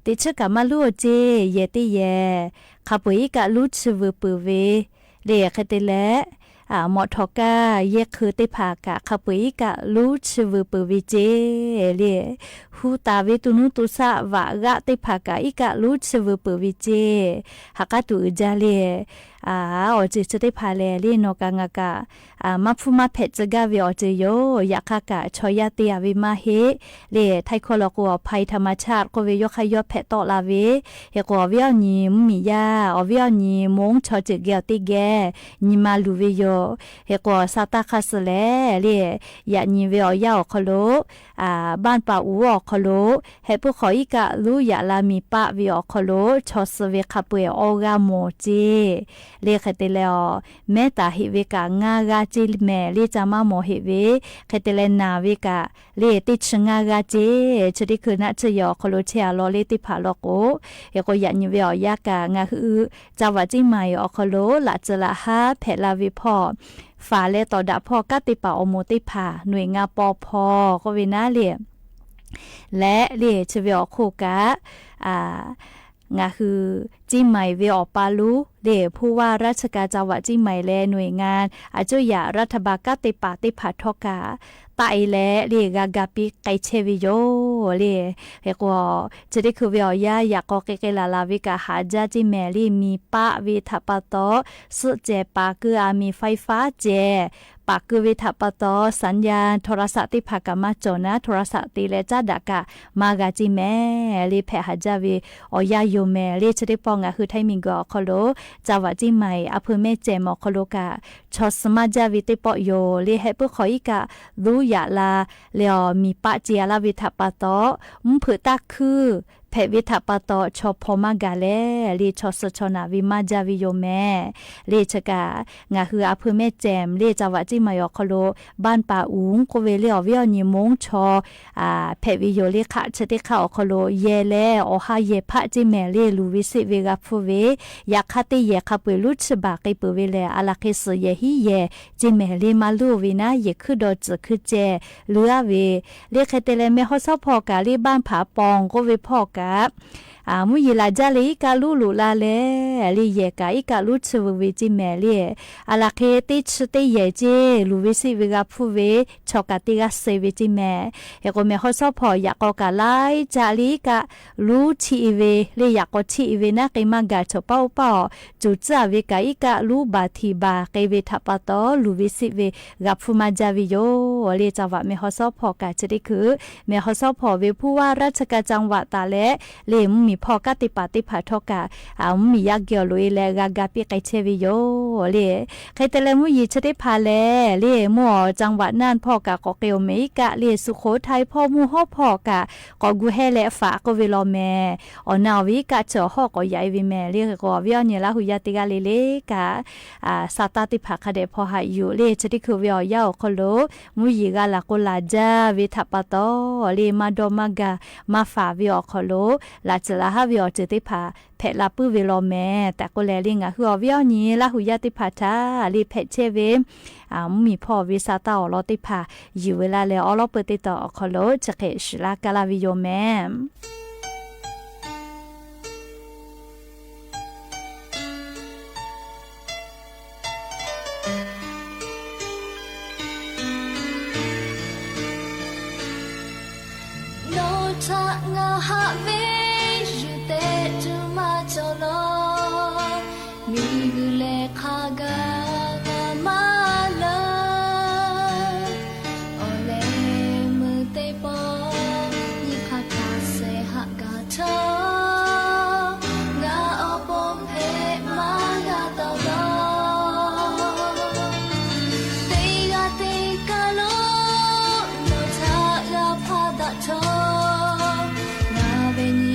เต๊ะเชอกะมาลูเจ้ แหย่เต๊ะแหย่ คะเปื่ออิกะลูชื่อเวอปือเว เล่ เฮเต๊ะแล อ่า หมอถอกา แหย่คือเต๊ะผากะ คะเปื่ออิกะลูชื่อเวอปือเวเจ้ เล่ ฮูต๋าเว ตูนูตูซะ วะกะเต๊ะผากะ อิกะลูชื่อเวอปือเวเจ้ หากาตั๋วอือจ๊ะ เล่ อ่า ออกเจิ่งเชอเต๊ะผาแล เล่ นอกะงากะ อ่า มาพูมาแผะเจิ่งกาเวออกเจิ่งโย ยะคะกะ ชอยาเตียเวมาเฮ เล่ ไทยครัวลอกัว ภัยธรรมชาติโกเว ย้อคะย้อแผะตอลาเว เฮกว่าออเวออกนี้ มุ้งหมียา ออเวออกนี้ โมงชอเจิ่งแกวเต๊ะแก ညီมาลูเวโย เฮกว่าซาตาคาเสอแล เล่ ยะညီเวออกยาออกคอโล อ่า บ้านป่าอุ๋งออกคอโล แฮะปื้อขออิกะลูยะลาหมี่ปะเวออกคอโล ชอเสอเว คะเปื่อออกกาหมอเจ้ เล่ เฮเต๊ะแลออก แม้ต๋าเหตุเวกะ งากาเจ้แม เล่ จามาหมอเหตุเว เฮเต๊ะแลนาเวกะ เล่ เต๊ะเชองากาเจ้ เชอเต๊ะคือนะเชอยออกคอโล เชอลอ เล่ เต๊ะผาลอโก เฮกว่า ยะညီเวออกยากะ งาฮือ จังหวัดเจียงใหม่ออกคอโล ละเจิ่งละฮา แผะลาเวพ่อ ฝากแลต่อดะพ่อ กาเตปาออโมเต๊ะผา หน่วยงาน ปภ โกเวนะ เล่ และ เล่ เชอเวออกโคกะ อ่า งาฮือ เจียงใหม่เวออกปาลู เล่ ผู้ว่าราชการจังหวัดเจียงใหม่และหน่วยงาน อาจุยะรัฐบาล กาเตปาเต๊ะผาทอกะ ตะเอแล เล่ กากาปิ๊กไกเชเวโย เล่ เฮกว่า เชอเต๊ะคือเวออกยา ยะกอเกเกลาลาเวกะ หาจ๊ะเจ้แม เล่ หมี่ปะเวถะปาตอ เสอแจ ปาเกื้ออามี ไฟฟ้าแจ ปาเกื้อเวถะปาตอ สัญญาณโทรศัพท์เต๊ะผากะมาจ๋อนะ โทรศัพท์เตะแลจ๊ะดะกะ มากาเจ้แม เล่ แผะหาจ๊ะเว ออกยาโยแม เล่ เชอเต๊ะปอง งาฮือไทยหมิงเกาะออกคอโล จังหวัดเจียงใหม่ อำเภอแม่แจ่มออกคอโลกะ ชอเสอมาจ๊ะเวเต๊ะปอโย เล่ แฮะปื้อขออิกะ ลูยะลา เล่ หมี่ปะเจอาลาเวถะปาตอ มึ้งเผิดตาคือ แผะเวถะปาตอ ชอพอมากาแล เล่ ชอเสอชอหนาเวมาจ๊ะเวโยแม เล่ เชอกะ งาฮือ อำเภอแม่แจ่ม เล่ จังหวัดเจียงใหม่ออกคอโล บ้านป่าอุ๋งโกเว เล่ ออเวออกนี้ โมงชอ อ่า แผะเวโย เล่ คะ เชอเต๊ะคะออกคอโล แหย่แล ออกฮาแหย่ผะเจ้แม เล่ ลูวิสิเวกาพูเว ยะคะเต๊ะแหย่ คะเปื่อลูชื่อบ่าเกเปือเวแล อาลาเคเสอแหย่ฮี่แหย่ เจ้แม เล่ มาลูเวนะ แหย่คือดอจื้อคือแจ เลือเว เล่ เฮเต๊ะแล แม่ฮ่องสอนพ่อกะ เล่ บ้านผาปองโกเวพ่อกะ မူးယံၤလၢ်ဒ်လဲၣ် အံၤကလူလူလၢ်လဲၣ် လၢယဲၢ်ကး အံၤကလူဆၢဝ့ၤဝ့ၤက့မ့ၢ်လၢ အလၢ်ဃ့တ့ဆၢတ့ယဲၢ်က့ လူၤဝ့စံးဝ့ဂၤဖုဝ့ ဆီၣ်ကးတ့ဂၤစဲးဝ့က့မ့ၢ် ဟဲကိးမ့ၢ်ဟီၣ်ဆီဖီၣ် ယၣ်ကီကးလၢ်ကၢ်လံကၢ် လူထံၣ်အံၤဝ့ လၢယၣ်ကီထံၣ်အံၤဝ့ နၢ်က့မၤဂၤထီၣ်ပၢ်အိၣ်ပၢ်အီၤ စူၣ်စၢ်ဝ့ကး အံၤကလူဘၣ်ထံၣ်ဘၣ်က့ဝ့ ထးပာ်တီ လူၤဝ့စံးဝ့ဂၤဖုမၤဒ်ဝ့ယိာ် လၢ จังหวัด မ့ၢ်ဟီၣ်ဆီဖီၣ်ကး ဆၢတ့ခုၣ် မ့ၢ်ဟီၣ်ဆီဖီၣ်ဝ့ ผู้ว่าราชการจังหวัด တၢ်လဲၣ် လၢမူးမံၤဖီၣ်ကးတ့ၢ်ပာ်တ့ၢ်ဖးထီၣ်ကး မူးမံၤယါက့ၤအီၤလိၤအံၤလဲၣ် ဂၤဂၤပ့ၤကဲထဲဝ့ယိာ် လၢ ဃ့တဲလဲၣ် မူးယံၤဆၢတ့ၢ်ဖးလဲၣ် လၢမူးအီၤ จังหวัด နၢ်ဖီၣ်ကး ကိးက့ၤအီၤမ့ၢ်အံၤကၢ် လၢ สุโขทัย ဖီၣ်မူၣ်ဟီၣ်ဖီၣ်ကး ကိးဂူာ်ဟဲလဲၣ်အဖးကိးဝ့လီၤမ့ၢ် အီၣ်နၤအီၤဝ့အံၤကၢ် ဆၢအီၣ်ဟီၣ်ကိးယၤအံၤဝ့မ့ၢ် လၢဂီၤအီၤဝ့အီၤန့ၣ် လၢဟူးယါတ့ၢ်ဂၤလံလၢကး စးတၢ်တ့ၢ်ဖးခါဒဲးဖီၣ်ဟးယူၤ လၢဆၢတ့ခုၣ်ဝ့အီၤယါအီၤခီလိာ် မူးယံၤဂၤလၢ်ကိးလၢ်ဒၢဝ့ထးပာ်တီ လၢမၤဒီမၤဂၤမၤဖးဝ့အီၤခီလိာ် လၢ်စၢၤလၢ်ဟးဝ့အီၤစၢၤတ့ၢ်ဖး ဖဲးလၢ်ပုၢ်ဝ့လီၤမ့ၢ် တၢ်ကိးလဲၣ်လၢ ငါဟုအီၤဝ့အီၤန့ၣ် လၢဟူးယါတ့ၢ်ဖးထါ လၢဖဲးဆဲးဝ့ မူးမံၤဖီၣ်ဝ့စးတၢ်အီၣ်လီၤတ့ၢ်ဖး ယူၤဝဲလၢ်လၢအီလီၤပၢၢ်တ့ၢ်တီၤအီၤခီလိာ် ဆဲးဃဲးဆှၢလၢ်ကါလၢ်ဝ့ယိာ်မ့ၢ် နီၢ်ထး ငါဟးဝ့ ယုၢ်တဲတုၤမၤတီၢ်လီၤ မံၤဂုၢ်လဲၤခါဂၤ ငါမၤလၢ အီၣ်လဲၣ်မုၢ်သ့ၣ်ပီၤ နံၣ်ဖးတၢ်စဲးဟးဂၤထီၣ် ငါအီၣ်ပိာ်ဖဲးမၤဂၤတီၢ်လီၤ သ့ၣ်ဂၤသ့ၣ်ကါလိာ် နီၢ်ထးဂၤဖးဒၣ်ထီၣ် ငါဘဲန့ၣ်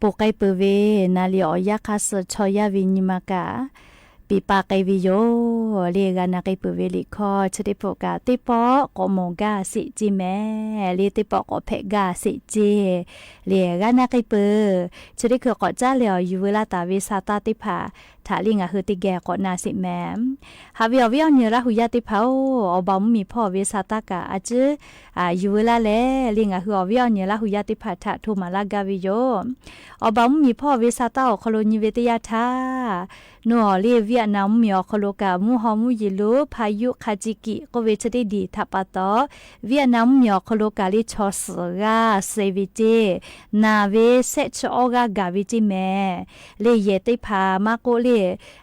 အိၣ်ကၢၢ်ပၢၢ်ဝဲ နၤလံ အီၣ်ယၣ်ခါစၢၣ် ဆီၣ်ယၣ်ဝဲ ညံမၤကၣ် ပီပာ်ကဲဝဲယိၤ လၢဂၤနာ်ကၢၢ်ပၢၢ်ဝဲလံခီ ဆၢဒ့ၣ်ဖိကၣ် သ့ၣ်ပီၣ်ကိးမီၤဂာ်စ့ၢ်ကီးမ့ၢ် လၢသ့ၣ်ပီၣ်ကိးဖဲးဂာ်စ့ၢ်ကီး လၢဂၤနာ်ကၢၢ်ပၢၢ် ဆၢဒ့ၣ်ခိၣ်ကိးကၠၢ်လဲၣ်အီၤ ယူၢ်ဝဲလၢတၢ်ဝဲဆၢတၢ်သ့ၣ်တဖၣ် ထီၣ်လၢဂၤဟုးတကဲကိးနၤစ့ၢ်မ့ၢ် ဟးဝဲအီၣ်ဝဲအီၣ်ညၣ်လၢဟူးယၣ်သ့ၣ်တဖၣ်အိၣ် အီၣ်ဘၣ်မူမံၤဖီၣ်ဝဲဆၢတၢ်ကၣ် အကၠၢ အယူၢ်ဝဲလၢလဲၣ် လၢဂၤဟုးအီၣ်ဝဲအီၣ်ညၣ်လၢဟူးယၣ်သ့ၣ်တဖၣ် ထီၣ်ထိးမၤလၢဂာ်ဝဲယိၤ အီၣ်ဘၣ်မူမံၤဖီၣ်ဝဲဆၢတၢ်အီၣ်ခီလိ ညံဝဲတယၣ်ထါ နအိၣ်လၢ ဝံယၣ်နၣ် မူမံၤအီၣ်ခီလိကၣ် မူဟီၣ်မူယံာ်လူ ဖးယိၣ် ခးကံကံး ကိးဝဲဆၢဒ့ၣ်ဒံး ထးပာ်တီၢ် ဝံယၣ်နၣ် မူမံၤအီၣ်ခီလိကၣ် လၢဆီၣ်သၢဂၤ စဲးဝဲကၠ့ နၢ်ဝဲ ဆဲးဆၢအီၣ်ဂၤ ဂာ်ဝဲကၠ့မ့ၢ် လၢယဲၢ်သ့ၣ်တဖၣ် မၤကိးလၢ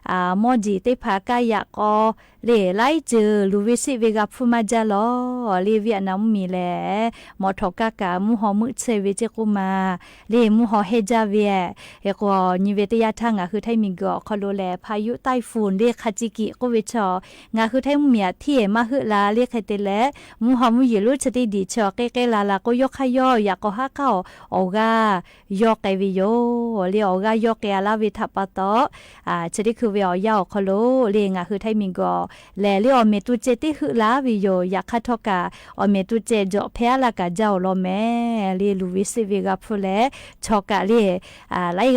အမီၣ်ဒံးသ့ၣ်တဖၣ် ကၢ်ယၣ်ကီ လၢလၢ်စၢၤ လူၤဝဲစ့ၣ်ဝဲဂၤဖုမၤကၠၢ်လီၤ လၢဝံယၣ်နၣ်မူမံၤလဲၣ် မီၣ်ထိၣ်ကၣ်ကၣ် မူဟီၣ်မုၣ်ဆဲးဝဲကၠ့ကိးမး လၢမူဟီၣ်ဟဲကၠၢ်ဝဲ ဟဲကိးညံဝဲတယၣ်ထါ ဂၤဟုးထၢမံၤကီၢ်အီၣ်ခီလိလဲၣ် ဖးယိၣ် တိုင်ၾူၣ် လၢခးကံကံး ကိးဝဲဆီၣ် ဂၤဟုးထၢမူမံၤအထံၣ် မၤဟုးလၢလၢခဲတဲလဲၣ် မူဟီၣ်မူယံာ်လူ ဆၢဒ့ၣ်ဒံး ဆီၣ်ကဲကဲလၢ်လၢ် ကိးယီၢ်ခါယီၢ် ယၣ်ကိးဟါခါအီၣ် အီၣ်ဂၤ ယီၢ်ကဲဝဲယိၤ လၢအီၣ်ဂၤယီၢ်ကဲအလၢဝဲထးပာ်တီၢ် အဆၢဒ့ၣ်ခုးဝဲအီၣ်ယၣ်အီၣ်ခီလိ လၢဂၤဟုးထၢမံၤကီၢ် လဲၤလၢအီၣ်မဲာ်တူၢ်စဲးတ့ၢ်ဟုးလၢဝဲယိၤ ယၣ်ခါထီၣ်ကၣ် အီၣ်မဲာ်တူၢ်စဲး ကၠီၣ်ဖဲအလၢ်ကၣ်ကၠၢ်အီၤလီၤမ့ၢ် လၢလူၤဝဲစ့ၣ်ဝဲဂၤဖုလဲၣ် ဆီၣ်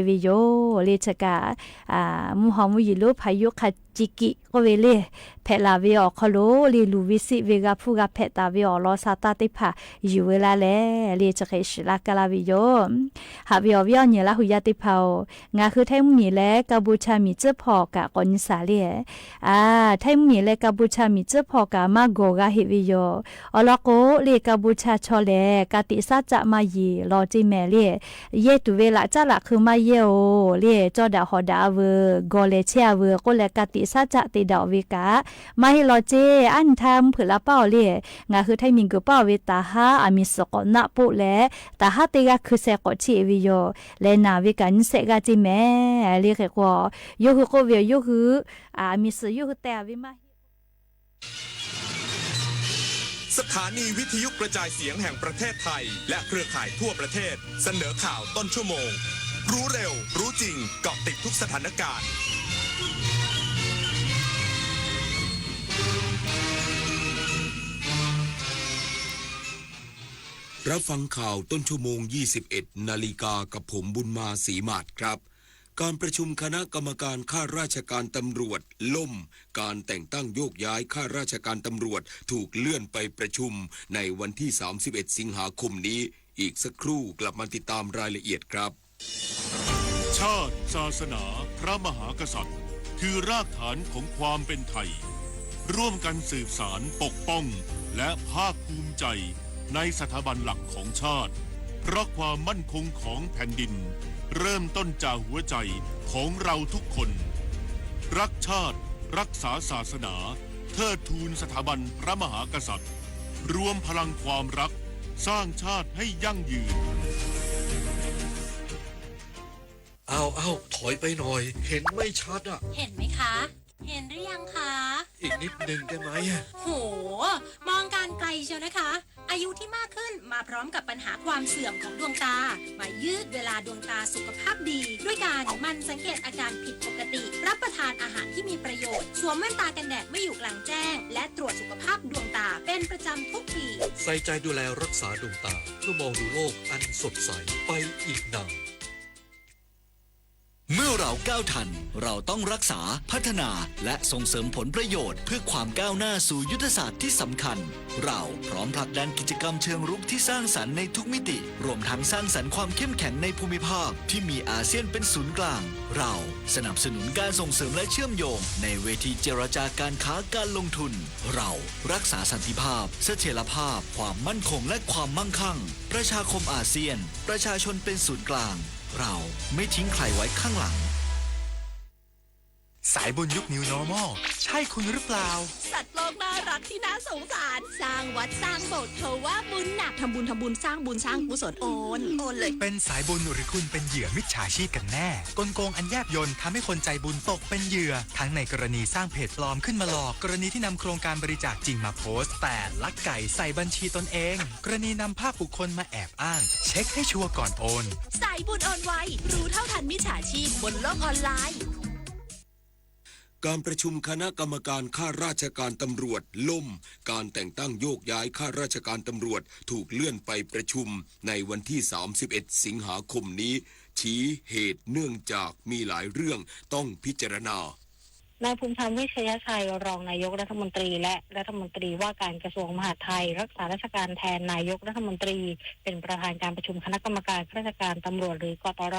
ကၣ်လၢ လၢဂၤစဲးဝဲယိၤ လၢဆၢကၣ် မူဟီၣ်မူယံာ်လူ ဖးယိၣ် ခးကံကံး ကိးဝဲလၢ ဖဲးလၢ်ဝဲအီၣ်ခီလိ လၢလူၤဝဲစ့ၣ်ဝဲဂၤဖုဂၤ ဖဲးတၢ်ဝဲအီၣ်လီၤ ဆၢတၢ်သ့ၣ်တဖၣ် ယူၢ်ဝဲလၢလဲၣ် လၢဆၢဃဲးစံးလၢကလၢ်ဝဲယိၤ ဟးဝဲအီၣ်ဝဲအီၣ်ညၣ်လၢဟူးယၣ်သ့ၣ်တဖၣ်အိၣ် ဂၤဟုးထၢမူမံၤလၢ ကၣ်ဘူၣ်ဆၣ်မံၤစၢၢ်ဖီၣ်ကၣ် ကိးနံစၢ်လၢ အါ ထၢမူမံၤလၢ ကၣ်ဘူၣ်ဆၣ်မံၤစၢၢ်ဖီၣ်ကၣ် မၤဂီၤဂၤဟ့ၣ်ဝဲယိၤ အီၤလီၤကိးလၢ ကၣ်ဘူၣ်ဆၣ်ဆီလဲၣ် ကးတံာ်စၢ်ကၢ်မၤယံာ်လီၤကၠ့မ့ၢ်လၢ ယဲၢ်တုၤဝဲလၢ်ကၠၢ်လၢ်ခုးမၤယဲၢ်အိၣ် လၢကၠီၣ်ဒၣ်ဟီၣ်ဒၣ်အဝဲ ဂီၤလဲၤဆဲးအဝဲ ကိးလၢကးတံာ်စၢ်ကၢ်သ့ဒၣ်အီၤဝဲကၣ် မၤဟ့ၣ်လီၤကၠ့ အါနံၣ်ထါမုၢ်ဖုးလၢပၢ်အီၤလၢ ဂၤဟုးထၢမံၤကၢၢ်ပၢ်အီၤဝဲ တၢ်ဟါအမံၤစ့ၢ်ကီးနၢ်ပိၢ်လဲၣ် တၢ်ဟါတ့ၢ်ဂၤခုးစဲးကိးထံၣ်ဝဲယိၤ လဲၤနၢ်ဝဲကၣ်နံစဲးဂၤကၠ့မ့ၢ် လၢဃဲးကွီၢ် ယိၤဟုးကိးဝဲ ယိၤဟုး အမံၤစ့ၢ်ယိၤဟုးတဲအဝဲမး สถานีวิทยุกระจายเสียงแห่งประเทศไทยและเครือข่ายทั่วประเทศเสนอข่าวต้นชั่วโมง รู้เร็ว รู้จริง เกาะติดทุกสถานการณ์ รับฟังข่าวต้นชั่วโมง ยี่สิบเอ็ดนาฬิกา กับผมบุญมา ศรีหมาดครับ การประชุมคณะกรรมการข้าราชการตำรวจล่ม การแต่งตั้งโยกย้ายข้าราชการตำรวจถูกเลื่อนไปประชุมในวันที่ สามสิบเอ็ด สิงหาคมนี้ อีกสักครู่กลับมาติดตามรายละเอียดครับ ชาติ ศาสนา พระมหากษัตริย์ คือรากฐานของความเป็นไทย ร่วมกันสืบสานปกป้อง และภาคภูมิใจในสถาบันหลักของชาติ เพราะความมั่นคงของแผ่นดิน เริ่มต้นจากหัวใจของเราทุกคน รักชาติ รักษาศาสนา เทิดทูนสถาบันพระมหากษัตริย์ รวมพลังความรัก สร้างชาติให้ยั่งยืน เอา เอา ถอยไปหน่อย เห็นไม่ชัดอะ เห็นไหมคะ เห็นหรือยังคะ อีกนิดนึงได้ไหมอะ โห มองการไกลเชียวนะคะ อายุที่มากขึ้นมาพร้อมกับปัญหาความเสื่อมของดวงตา มายืดเวลาดวงตาสุขภาพดี ด้วยการหมั่นสังเกตอาการผิดปกติ รับประทานอาหารที่มีประโยชน์ สวมแว่นตากันแดดเมื่ออยู่กลางแจ้ง และตรวจสุขภาพดวงตาเป็นประจำทุกปี ใส่ใจดูแลรักษาดวงตา เพื่อมองดูโลกอันสดใสไปอีกนาน เมื่อเราก้าวทัน เราต้องรักษา พัฒนา และส่งเสริมผลประโยชน์ เพื่อความก้าวหน้าสู่ยุทธศาสตร์ที่สำคัญ เราพร้อมผลักดันกิจกรรมเชิงรุกที่สร้างสรรค์ในทุกมิติ รวมทั้งสร้างสรรค์ความเข้มแข็งในภูมิภาคที่มีอาเซียนเป็นศูนย์กลาง เราสนับสนุนการส่งเสริมและเชื่อมโยงในเวทีเจรจาการค้าการลงทุน เรารักษาสันติภาพ เสถียรภาพ ความมั่นคง และความมั่งคั่ง ประชาคมอาเซียน ประชาชนเป็นศูนย์กลาง เราไม่ทิ้งใครไว้ข้างหลัง สายบุญยุค New Normal ใช่คุณหรือเปล่า สัตว์โลกน่ารักที่น่าสงสาร สร้างวัดสร้างโบสถ์เขาว่าบุญหนัก ทำบุญ ทำบุญ สร้างบุญ สร้างกุศล โอน โอนเลย เป็นสายบุญหรือคุณเป็นเหยื่อมิจฉาชีพกันแน่ กลโกงอันแยบยลทำให้คนใจบุญตกเป็นเหยื่อ ทั้งในกรณีสร้างเพจปลอมขึ้นมาหลอก กรณีที่นำโครงการบริจาคจริงมาโพสต์ แต่ลักไก่ใส่บัญชีตนเอง กรณีนำภาพบุคคลมาแอบอ้าง เช็คให้ชัวร์ก่อนโอน สายบุญโอนไว รู้เท่าทันมิจฉาชีพบนโลกออนไลน์ การประชุมคณะกรรมการข้าราชการตำรวจล่ม การแต่งตั้งโยกย้ายข้าราชการตำรวจถูกเลื่อนไปประชุมในวันที่ สามสิบเอ็ด สิงหาคมนี้ ชี้เหตุเนื่องจากมีหลายเรื่องต้องพิจารณา นายภูมิธรรม เวชยชัย รองนายกรัฐมนตรี และรัฐมนตรีว่าการกระทรวงมหาดไทย รักษาราชการแทนนายกรัฐมนตรี เป็นประธานการประชุมคณะกรรมการข้าราชการตำรวจ หรือ กตร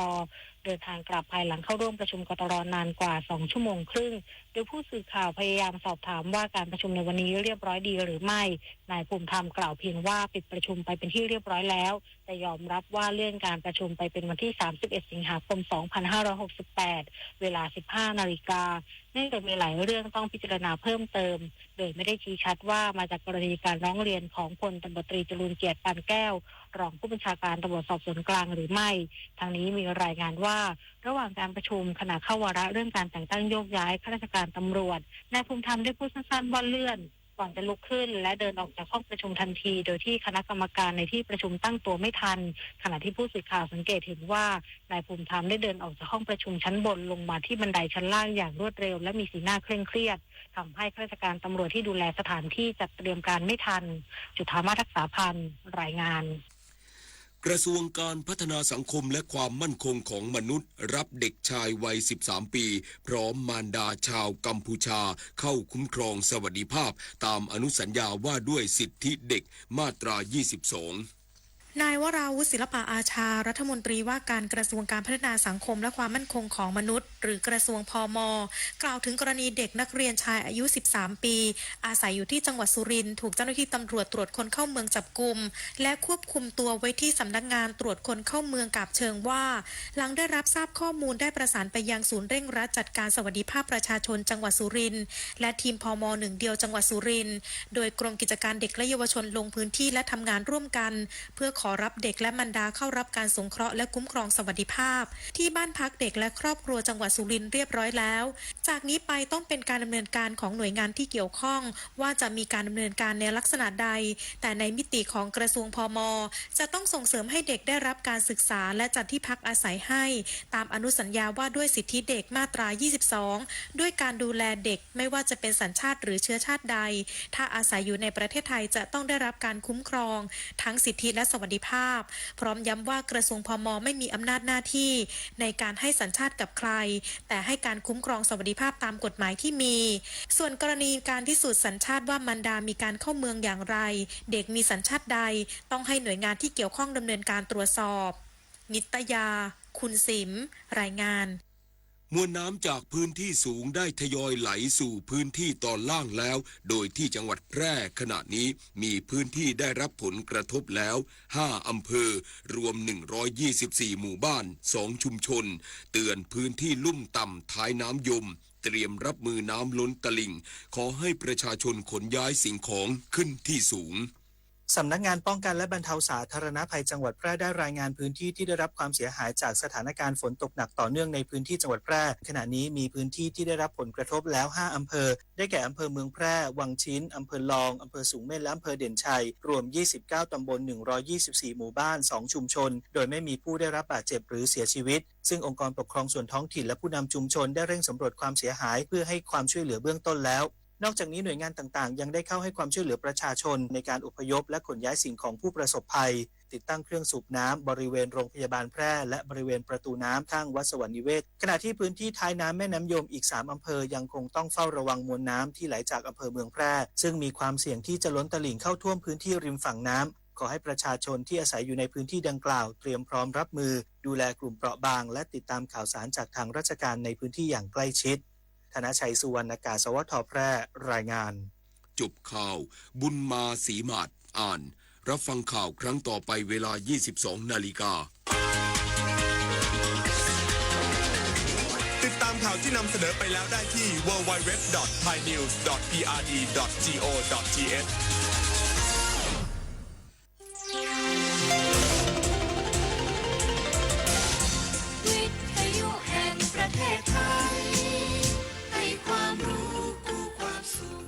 เดินทางกลับภายหลังเข้าร่วมประชุม กตร นานกว่า สอง ชั่วโมงครึ่ง โดยผู้สื่อข่าวพยายามสอบถามว่าการประชุมในวันนี้เรียบร้อยดีหรือไม่ นายภูมิธรรมกล่าวเพียงว่าปิดประชุมไปเป็นที่เรียบร้อยแล้ว แต่ยอมรับว่าเลื่อนการประชุมไปเป็นวันที่ สามสิบเอ็ด สิงหาคม สองพันห้าร้อยหกสิบแปด เวลา สิบห้า นาฬิกา เนื่องจากมีหลายเรื่องต้องพิจารณาเพิ่มเติม โดยไม่ได้ชี้ชัดว่ามาจากกรณีการร้องเรียนของพลตำรวจตรีจรูญเกียรติ ปานแก้ว รองผู้บัญชาการตำรวจสอบสวนกลางหรือไม่ ทั้งนี้มีรายงานว่า ระหว่างการประชุมขณะเข้าวาระเรื่องการแต่งตั้งโยกย้ายข้าราชการตำรวจ นายภูมิธรรมได้พูดสั้นๆ ว่าเลื่อน ก่อนจะลุกขึ้นและเดินออกจากห้องประชุมทันที โดยที่คณะกรรมการในที่ประชุมตั้งตัวไม่ทัน ขณะที่ผู้สื่อข่าวสังเกตเห็นว่า นายภูมิธรรมได้เดินออกจากห้องประชุมชั้นบนลงมาที่บันไดชั้นล่างอย่างรวดเร็ว และมีสีหน้าเคร่งเครียด ทำให้ข้าราชการตำรวจที่ดูแลสถานที่จัดเตรียมการไม่ทัน จุฑามาศ ทักษาพันธ์ รายงาน กระทรวงการพัฒนาสังคมและความมั่นคงของมนุษย์ รับเด็กชายวัย สิบสาม ปี พร้อมมารดาชาวกัมพูชา เข้าคุ้มครองสวัสดิภาพ ตามอนุสัญญาว่าด้วยสิทธิเด็ก มาตรา ยี่สิบสอง นายวราวุธ ศิลปะอาชา รัฐมนตรีว่าการกระทรวงการพัฒนาสังคมและความมั่นคงของมนุษย์ หรือกระทรวง พม กล่าวถึงกรณีเด็กนักเรียนชายอายุ สิบสาม ปี อาศัยอยู่ที่จังหวัดสุรินทร์ ถูกเจ้าหน้าที่ตำรวจตรวจคนเข้าเมืองจับกุม และควบคุมตัวไว้ที่สำนักงานตรวจคนเข้าเมืองกาบเชิงว่า หลังได้รับทราบข้อมูลได้ประสานไปยังศูนย์เร่งรัดจัดการสวัสดิภาพประชาชนจังหวัดสุรินทร์ และทีม พม หนึ่งเดียวจังหวัดสุรินทร์ โดยกรมกิจการเด็กและเยาวชนลงพื้นที่และทำงานร่วมกัน เพื่อขอรับเด็กและมารดาเข้ารับการสงเคราะห์และคุ้มครองสวัสดิภาพ ที่บ้านพักเด็กและครอบครัวจังหวัดสุรินทร์เรียบร้อยแล้ว จากนี้ไปต้องเป็นการดำเนินการของหน่วยงานที่เกี่ยวข้อง ว่าจะมีการดำเนินการในลักษณะใด แต่ในมิติของกระทรวง พม จะต้องส่งเสริมให้เด็กได้รับการศึกษาและจัดที่พักอาศัยให้ ตามอนุสัญญาว่าด้วยสิทธิเด็กมาตรา ยี่สิบสอง ด้วยการดูแลเด็กไม่ว่าจะเป็นสัญชาติหรือเชื้อชาติใด ถ้าอาศัยอยู่ในประเทศไทยจะต้องได้รับการคุ้มครอง ทั้งสิทธิและสวัสดิภาพ พร้อมย้ำว่ากระทรวง พม ไม่มีอำนาจหน้าที่ในการให้สัญชาติกับใคร แต่ให้การคุ้มครองสวัสดิภาพตามกฎหมายที่มี ส่วนกรณีการพิสูจน์สัญชาติว่ามารดามีการเข้าเมืองอย่างไร เด็กมีสัญชาติใด ต้องให้หน่วยงานที่เกี่ยวข้องดำเนินการตรวจสอบ นิตยา คุณสิม รายงาน มวลน้ำจากพื้นที่สูงได้ทยอยไหลสู่พื้นที่ตอนล่างแล้ว โดยที่จังหวัดแพร่ขณะนี้มีพื้นที่ได้รับผลกระทบแล้ว ห้า อำเภอ รวม หนึ่งร้อยยี่สิบสี่ หมู่บ้าน สอง ชุมชน เตือนพื้นที่ลุ่มต่ำท้ายน้ำยม เตรียมรับมือน้ำล้นตลิ่ง ขอให้ประชาชนขนย้ายสิ่งของขึ้นที่สูง สำนักงานป้องกันและบรรเทาสาธารณภัยจังหวัดแพร่ได้รายงานพื้นที่ที่ได้รับความเสียหายจากสถานการณ์ฝนตกหนักต่อเนื่องในพื้นที่จังหวัดแพร่ ขณะนี้มีพื้นที่ที่ได้รับผลกระทบแล้ว ห้า อำเภอ ได้แก่อำเภอเมืองแพร่ วังชิ้น อำเภอลอง อำเภอสูงเม่น และอำเภอเด่นชัย รวม ยี่สิบเก้า ตำบล หนึ่งร้อยยี่สิบสี่ หมู่บ้าน สอง ชุมชน โดยไม่มีผู้ได้รับบาดเจ็บหรือเสียชีวิต ซึ่งองค์กรปกครองส่วนท้องถิ่นและผู้นำชุมชนได้เร่งสำรวจความเสียหายเพื่อให้ความช่วยเหลือเบื้องต้นแล้ว นอกจากนี้หน่วยงานต่างๆ ยังได้เข้าให้ความช่วยเหลือประชาชนในการอพยพและขนย้ายสิ่งของผู้ประสบภัย ติดตั้งเครื่องสูบน้ำบริเวณโรงพยาบาลแพร่ และบริเวณประตูน้ำข้างวัดสวรรค์นิเวศ ขณะที่พื้นที่ท้ายน้ำแม่น้ำยมอีก สาม อำเภอยังคงต้องเฝ้าระวังมวลน้ำที่ไหลจากอำเภอเมืองแพร่ ซึ่งมีความเสี่ยงที่จะล้นตลิ่งเข้าท่วมพื้นที่ริมฝั่งน้ำ ขอให้ประชาชนที่อาศัยอยู่ในพื้นที่ดังกล่าวเตรียมพร้อมรับมือ ดูแลกลุ่มเปราะบาง และติดตามข่าวสารจากทางราชการในพื้นที่อย่างใกล้ชิด ธนชัย สุวรรณากาศ สวท แพร่ รายงาน จบข่าว บุญมา ศรีหมาด อ่าน รับฟังข่าวครั้งต่อไปเวลา ยี่สิบสอง นาฬิกา ติดตาม ข่าวที่นำเสนอไปแล้วได้ที่ ดับเบิลยู ดับเบิลยู ดับเบิลยู ดอท ไทยนิวส์ ดอท พีอาร์ดี ดอท จี โอ ดอท ที เอช วิทยุแห่งประเทศไทย ให้ความรู้คู่ความสุข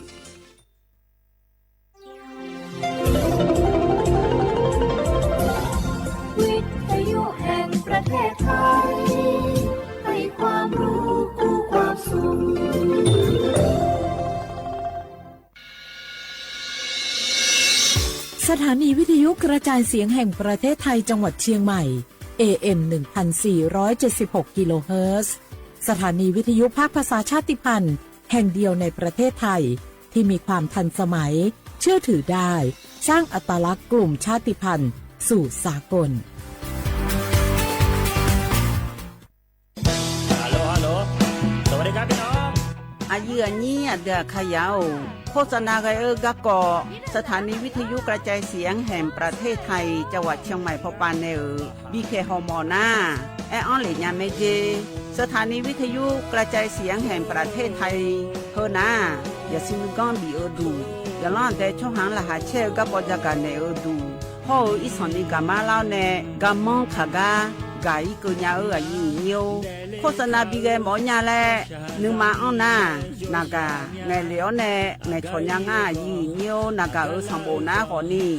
วิทยุแห่งประเทศไทย ให้ความรู้คู่ความสุข สถานีวิทยุกระจายเสียงแห่งประเทศไทยจังหวัดเชียงใหม่ เอ เอ็ม หนึ่งพันสี่ร้อยเจ็ดสิบหก กิโลเฮิรตซ์ สถานีวิทยุภาคภาษาชาติพันธุ์แห่งเดียวในประเทศไทย ที่มีความทันสมัย เชื่อถือได้ สร้างอัตลักษณ์กลุ่มชาติพันธุ์สู่สากล ฮัลโหล ฮัลโหล สวัสดีครับพี่น้อง อะยื้ออะยี้ อะเดืออะขยาว โฆษณากั๋นเอ่อกะก่อ สถานีวิทยุกระจายเสียงแห่งประเทศไทย จังหวัดเชียงใหม่ พอปานแน่เอ่อ บีเค ฮอมอ นา แออั้นเหละยาแม่เจ๊ สถานีวิทยุกระจายเสียงแห่งประเทศไทย เฮอนา อย่าซิมก้อนบีเอ่อดู อย่าล่อนแต่ช่องหางรหัสแช่เอ่อกะปอจะกั๋นแน่เอ่อดู พ่อเอ่อ อีสานนี่กะมาเล่าแน่ กะมองขากา กาอี้เกอเยียะเอ่อ อะยื้ออะยี้ โฆษณาบีแกหมอเยียะแล นึ่งมาอั้นนา นากา ไงเหลียวแน่ ไงชอเยียะง่า อะยื้ออะยี้ นากาเอ่อ สองโบกนา ขอนี่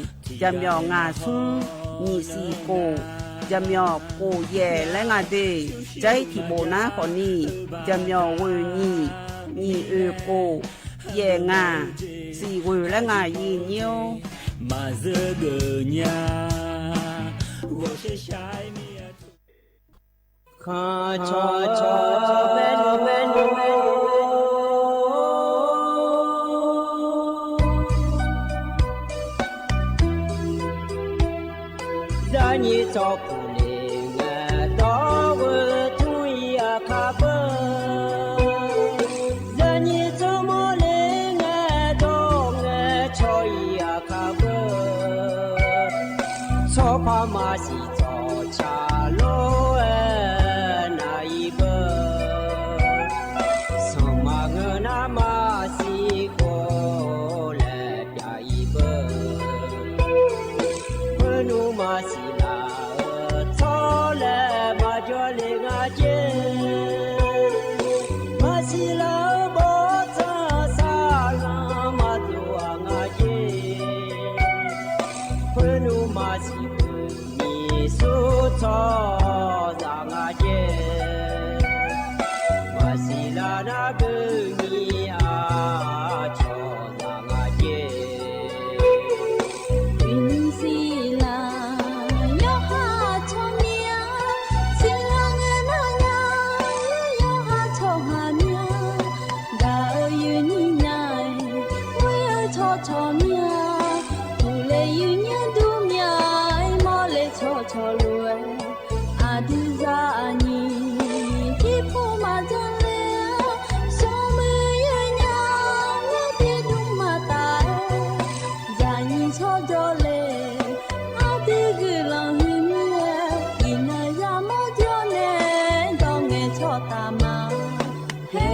จะเหมียว งา สุ้ง หยี่ สี่ โก จะเหมียว โก แย่ และ งา เด ใจ๊ถี่โบกนา ขอนี่ จะเหมียว เว่ย หยี่ หยี่ เอ่อ โก แย่ งา สี่ เว่ย และ งา อะยื้ออะยี้ มาเจอเกอเยียะ ข้าชอชอแม่นแม่น จะยี้จอกูเล่งเอ่อ ตอเว่อทุ่งอีอาคาเบอ จะยี้จอมอเล่งเอ่อ ตอเอ่อ ชออีอาคาเบอ ชอพามาสี จอชาโลเอ่อ นาอีเบอ สองมาเงอนามาสีโก และ ดาอีเบอ เปิ้นหนูมาสีลาเอ่อ ชอและ มาจ้อเล่งอาเจ มาสีลาเอ่อ บ่จ้าสาลา มาจ้วงอาเจ เปิ้นหนูมาสีเปิ้น มีสุดชอจางอาเจ มาสีลานาเบอร์มีอาชอจางอาเจ อินสีลา ยอหาชอเมีย สีลาเงยหน้ายา ยอหาชอหาเมีย ดาเอ่อยืนยี่นาย เว่ยเอ่อชอชอเมีย ผู้เล่ยืนเยียะดูเมีย มอเล่ชอชอรวย อะดื้อจาอะยี้ ตี้ผู้มาจังเล่ สองมือยืนยาว เล่ตี้ดุงมาตาย จาอะยี้ชอจ้อเล่ อะดื้อกือลองหื้อเมีย อีนายยามอจ้อแน่ ต้องเงยชอตามา เฮ้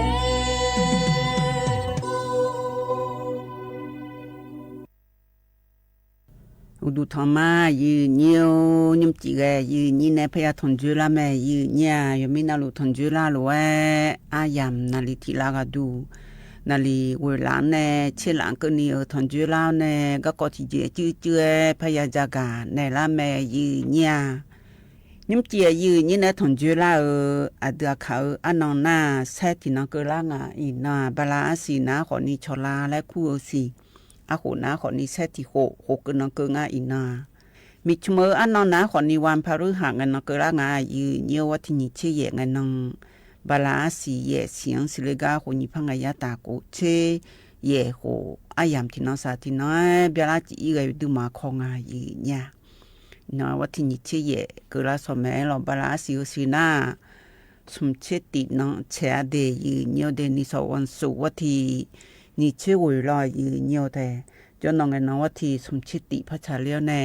อุดูทองมา ยืนเยียะ ยุ้มจิ๋งแก ยืนยี่แน่ พญาถอนจุ้ยล่าแม่ ยืนเยียะ ยอมมีนาลูกถอนจุ้ยล่าลูกแอ้ อาหยำ นาลีถิลากาดู นาลีเว่ยหลังแน่ เช็ดหลังเกอนี่เอ่อ ถอนจุ้ยล่าแน่ ก็กอถี่เจ๋อจื้อเจื้อ พญาจากา แน่ล่าแม่ ยืนเยียะ ยุ้มจิ๋งแก ยืนยี่แน่ ถอนจุ้ยล่าเอ่อ อะเดืออะขาวเอ่อ อะนองนา แซ่ถี่นองเกอล่างา อีนา บาลาอะสีนา ขอนี่ชอลา และคู่เอ่อสี อะโขนา ขอนี่แซ่ถี่โข โขเกอนองเกองา อีนา มีชุมเอ่อ อะนองนา ขอนี่วันพฤหัส ไงนองเกอล่างา ยืนเยียะ วันตี้ยี่สิบเจ็ด ไงนอง บาลาอะสีแย่ เสียงสีเลกา โขนี่พังงายาตาโกเช แย่โข อาหยำ ถี่นองสา ถี่นอง เบียลาจิ๋งอี้ ไงดื้อมาคองา ยืนเยียะ นอ วันตี้ยี่สิบเจ็ด เกอล่าสองแม่ลอ บาลาอะสีเอ่อสีนา สมเชษฐิ นางแฉเดช ยืนเยียะเดช นี่สองวันศุกร์ วันตี้ยี่สิบเจ็ด ลอ ยืนเยียะแต๊ จ้อนองไงนอง วันตี้สมเชษฐิ พระชาเลี้ยวแน่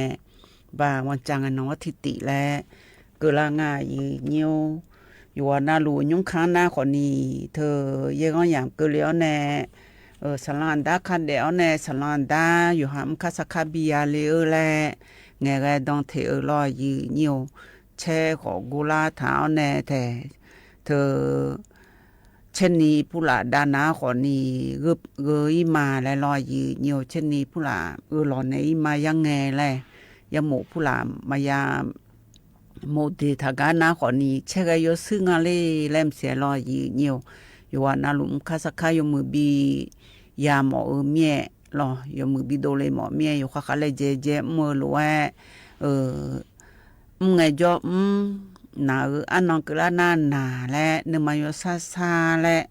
บาวันจันทร์ไงนอง วันตี้แต๊ เกอล่างา ยืนเยียะ ယိၤဟၣ်နၢ်လူၢ် ညုၣ်ခါနၢ်ဃီၤနံၤ ထၢၣ်ယဲၢ်ဂီၢ်ယၢမ်ၵိူဝ်လၢအီၤန့ၣ် သလၣ်ဒါခါဒဲးအီၤန့ၣ် သလၣ်ဒါ ယိၤဟၣ်မုၣ်ခါစၢ်ခါဘံယၤလံအၢလၢ ငဲၤဂဲၤဒိၣ်ထံးအၢလီၤယုၢ်ညိၣ် ဆဲးဃီၤဂိၢ်လၢထးအီၤန့ၣ်ထဲ ထၢၣ် ဆဲးနံၤပူလၢ်ဒါနၢ်ဃီၤနံၤ ဂၢၢ်ဂၢၢ်အံၤမၤလဲၣ်လီၤယုၢ်ညိၣ် ဆဲးနံၤပူလၢ်အၢလီၤန့ၣ်အံၤမၤယါငဲၤလဲၣ် ယမိၢ်ပူလၢ်မၤယါ မိၢ်ဒ့ၣ်ထးဂၤနၢ်ဃီၤနံၤ ဆဲးဂဲၤယိၤဆူငါလံ လဲၣ်မစဲးလီၤယုၢ်ညိၣ် ယိၤဟၣ်နၢ်လူၢ်မုၣ်ခါစၢ်ခါ ယမိၢ်ဘံ ယၤမီၢ်အၢမ့ၢ်လီၤ ယမိၢ်ဘံဒိးလ့မီၢ်မ့ၢ် ယိၤဃၣ်ဃၣ်လဲၤကဲကဲ မုၢ်လီၤဝဲ မုၢ်ငဲၤကၠီ မုၢ်နၤဧၢ အနီၢ်ကလၢနၤနၤလဲၣ် နုမၤယိၤဆါဆါလဲၣ်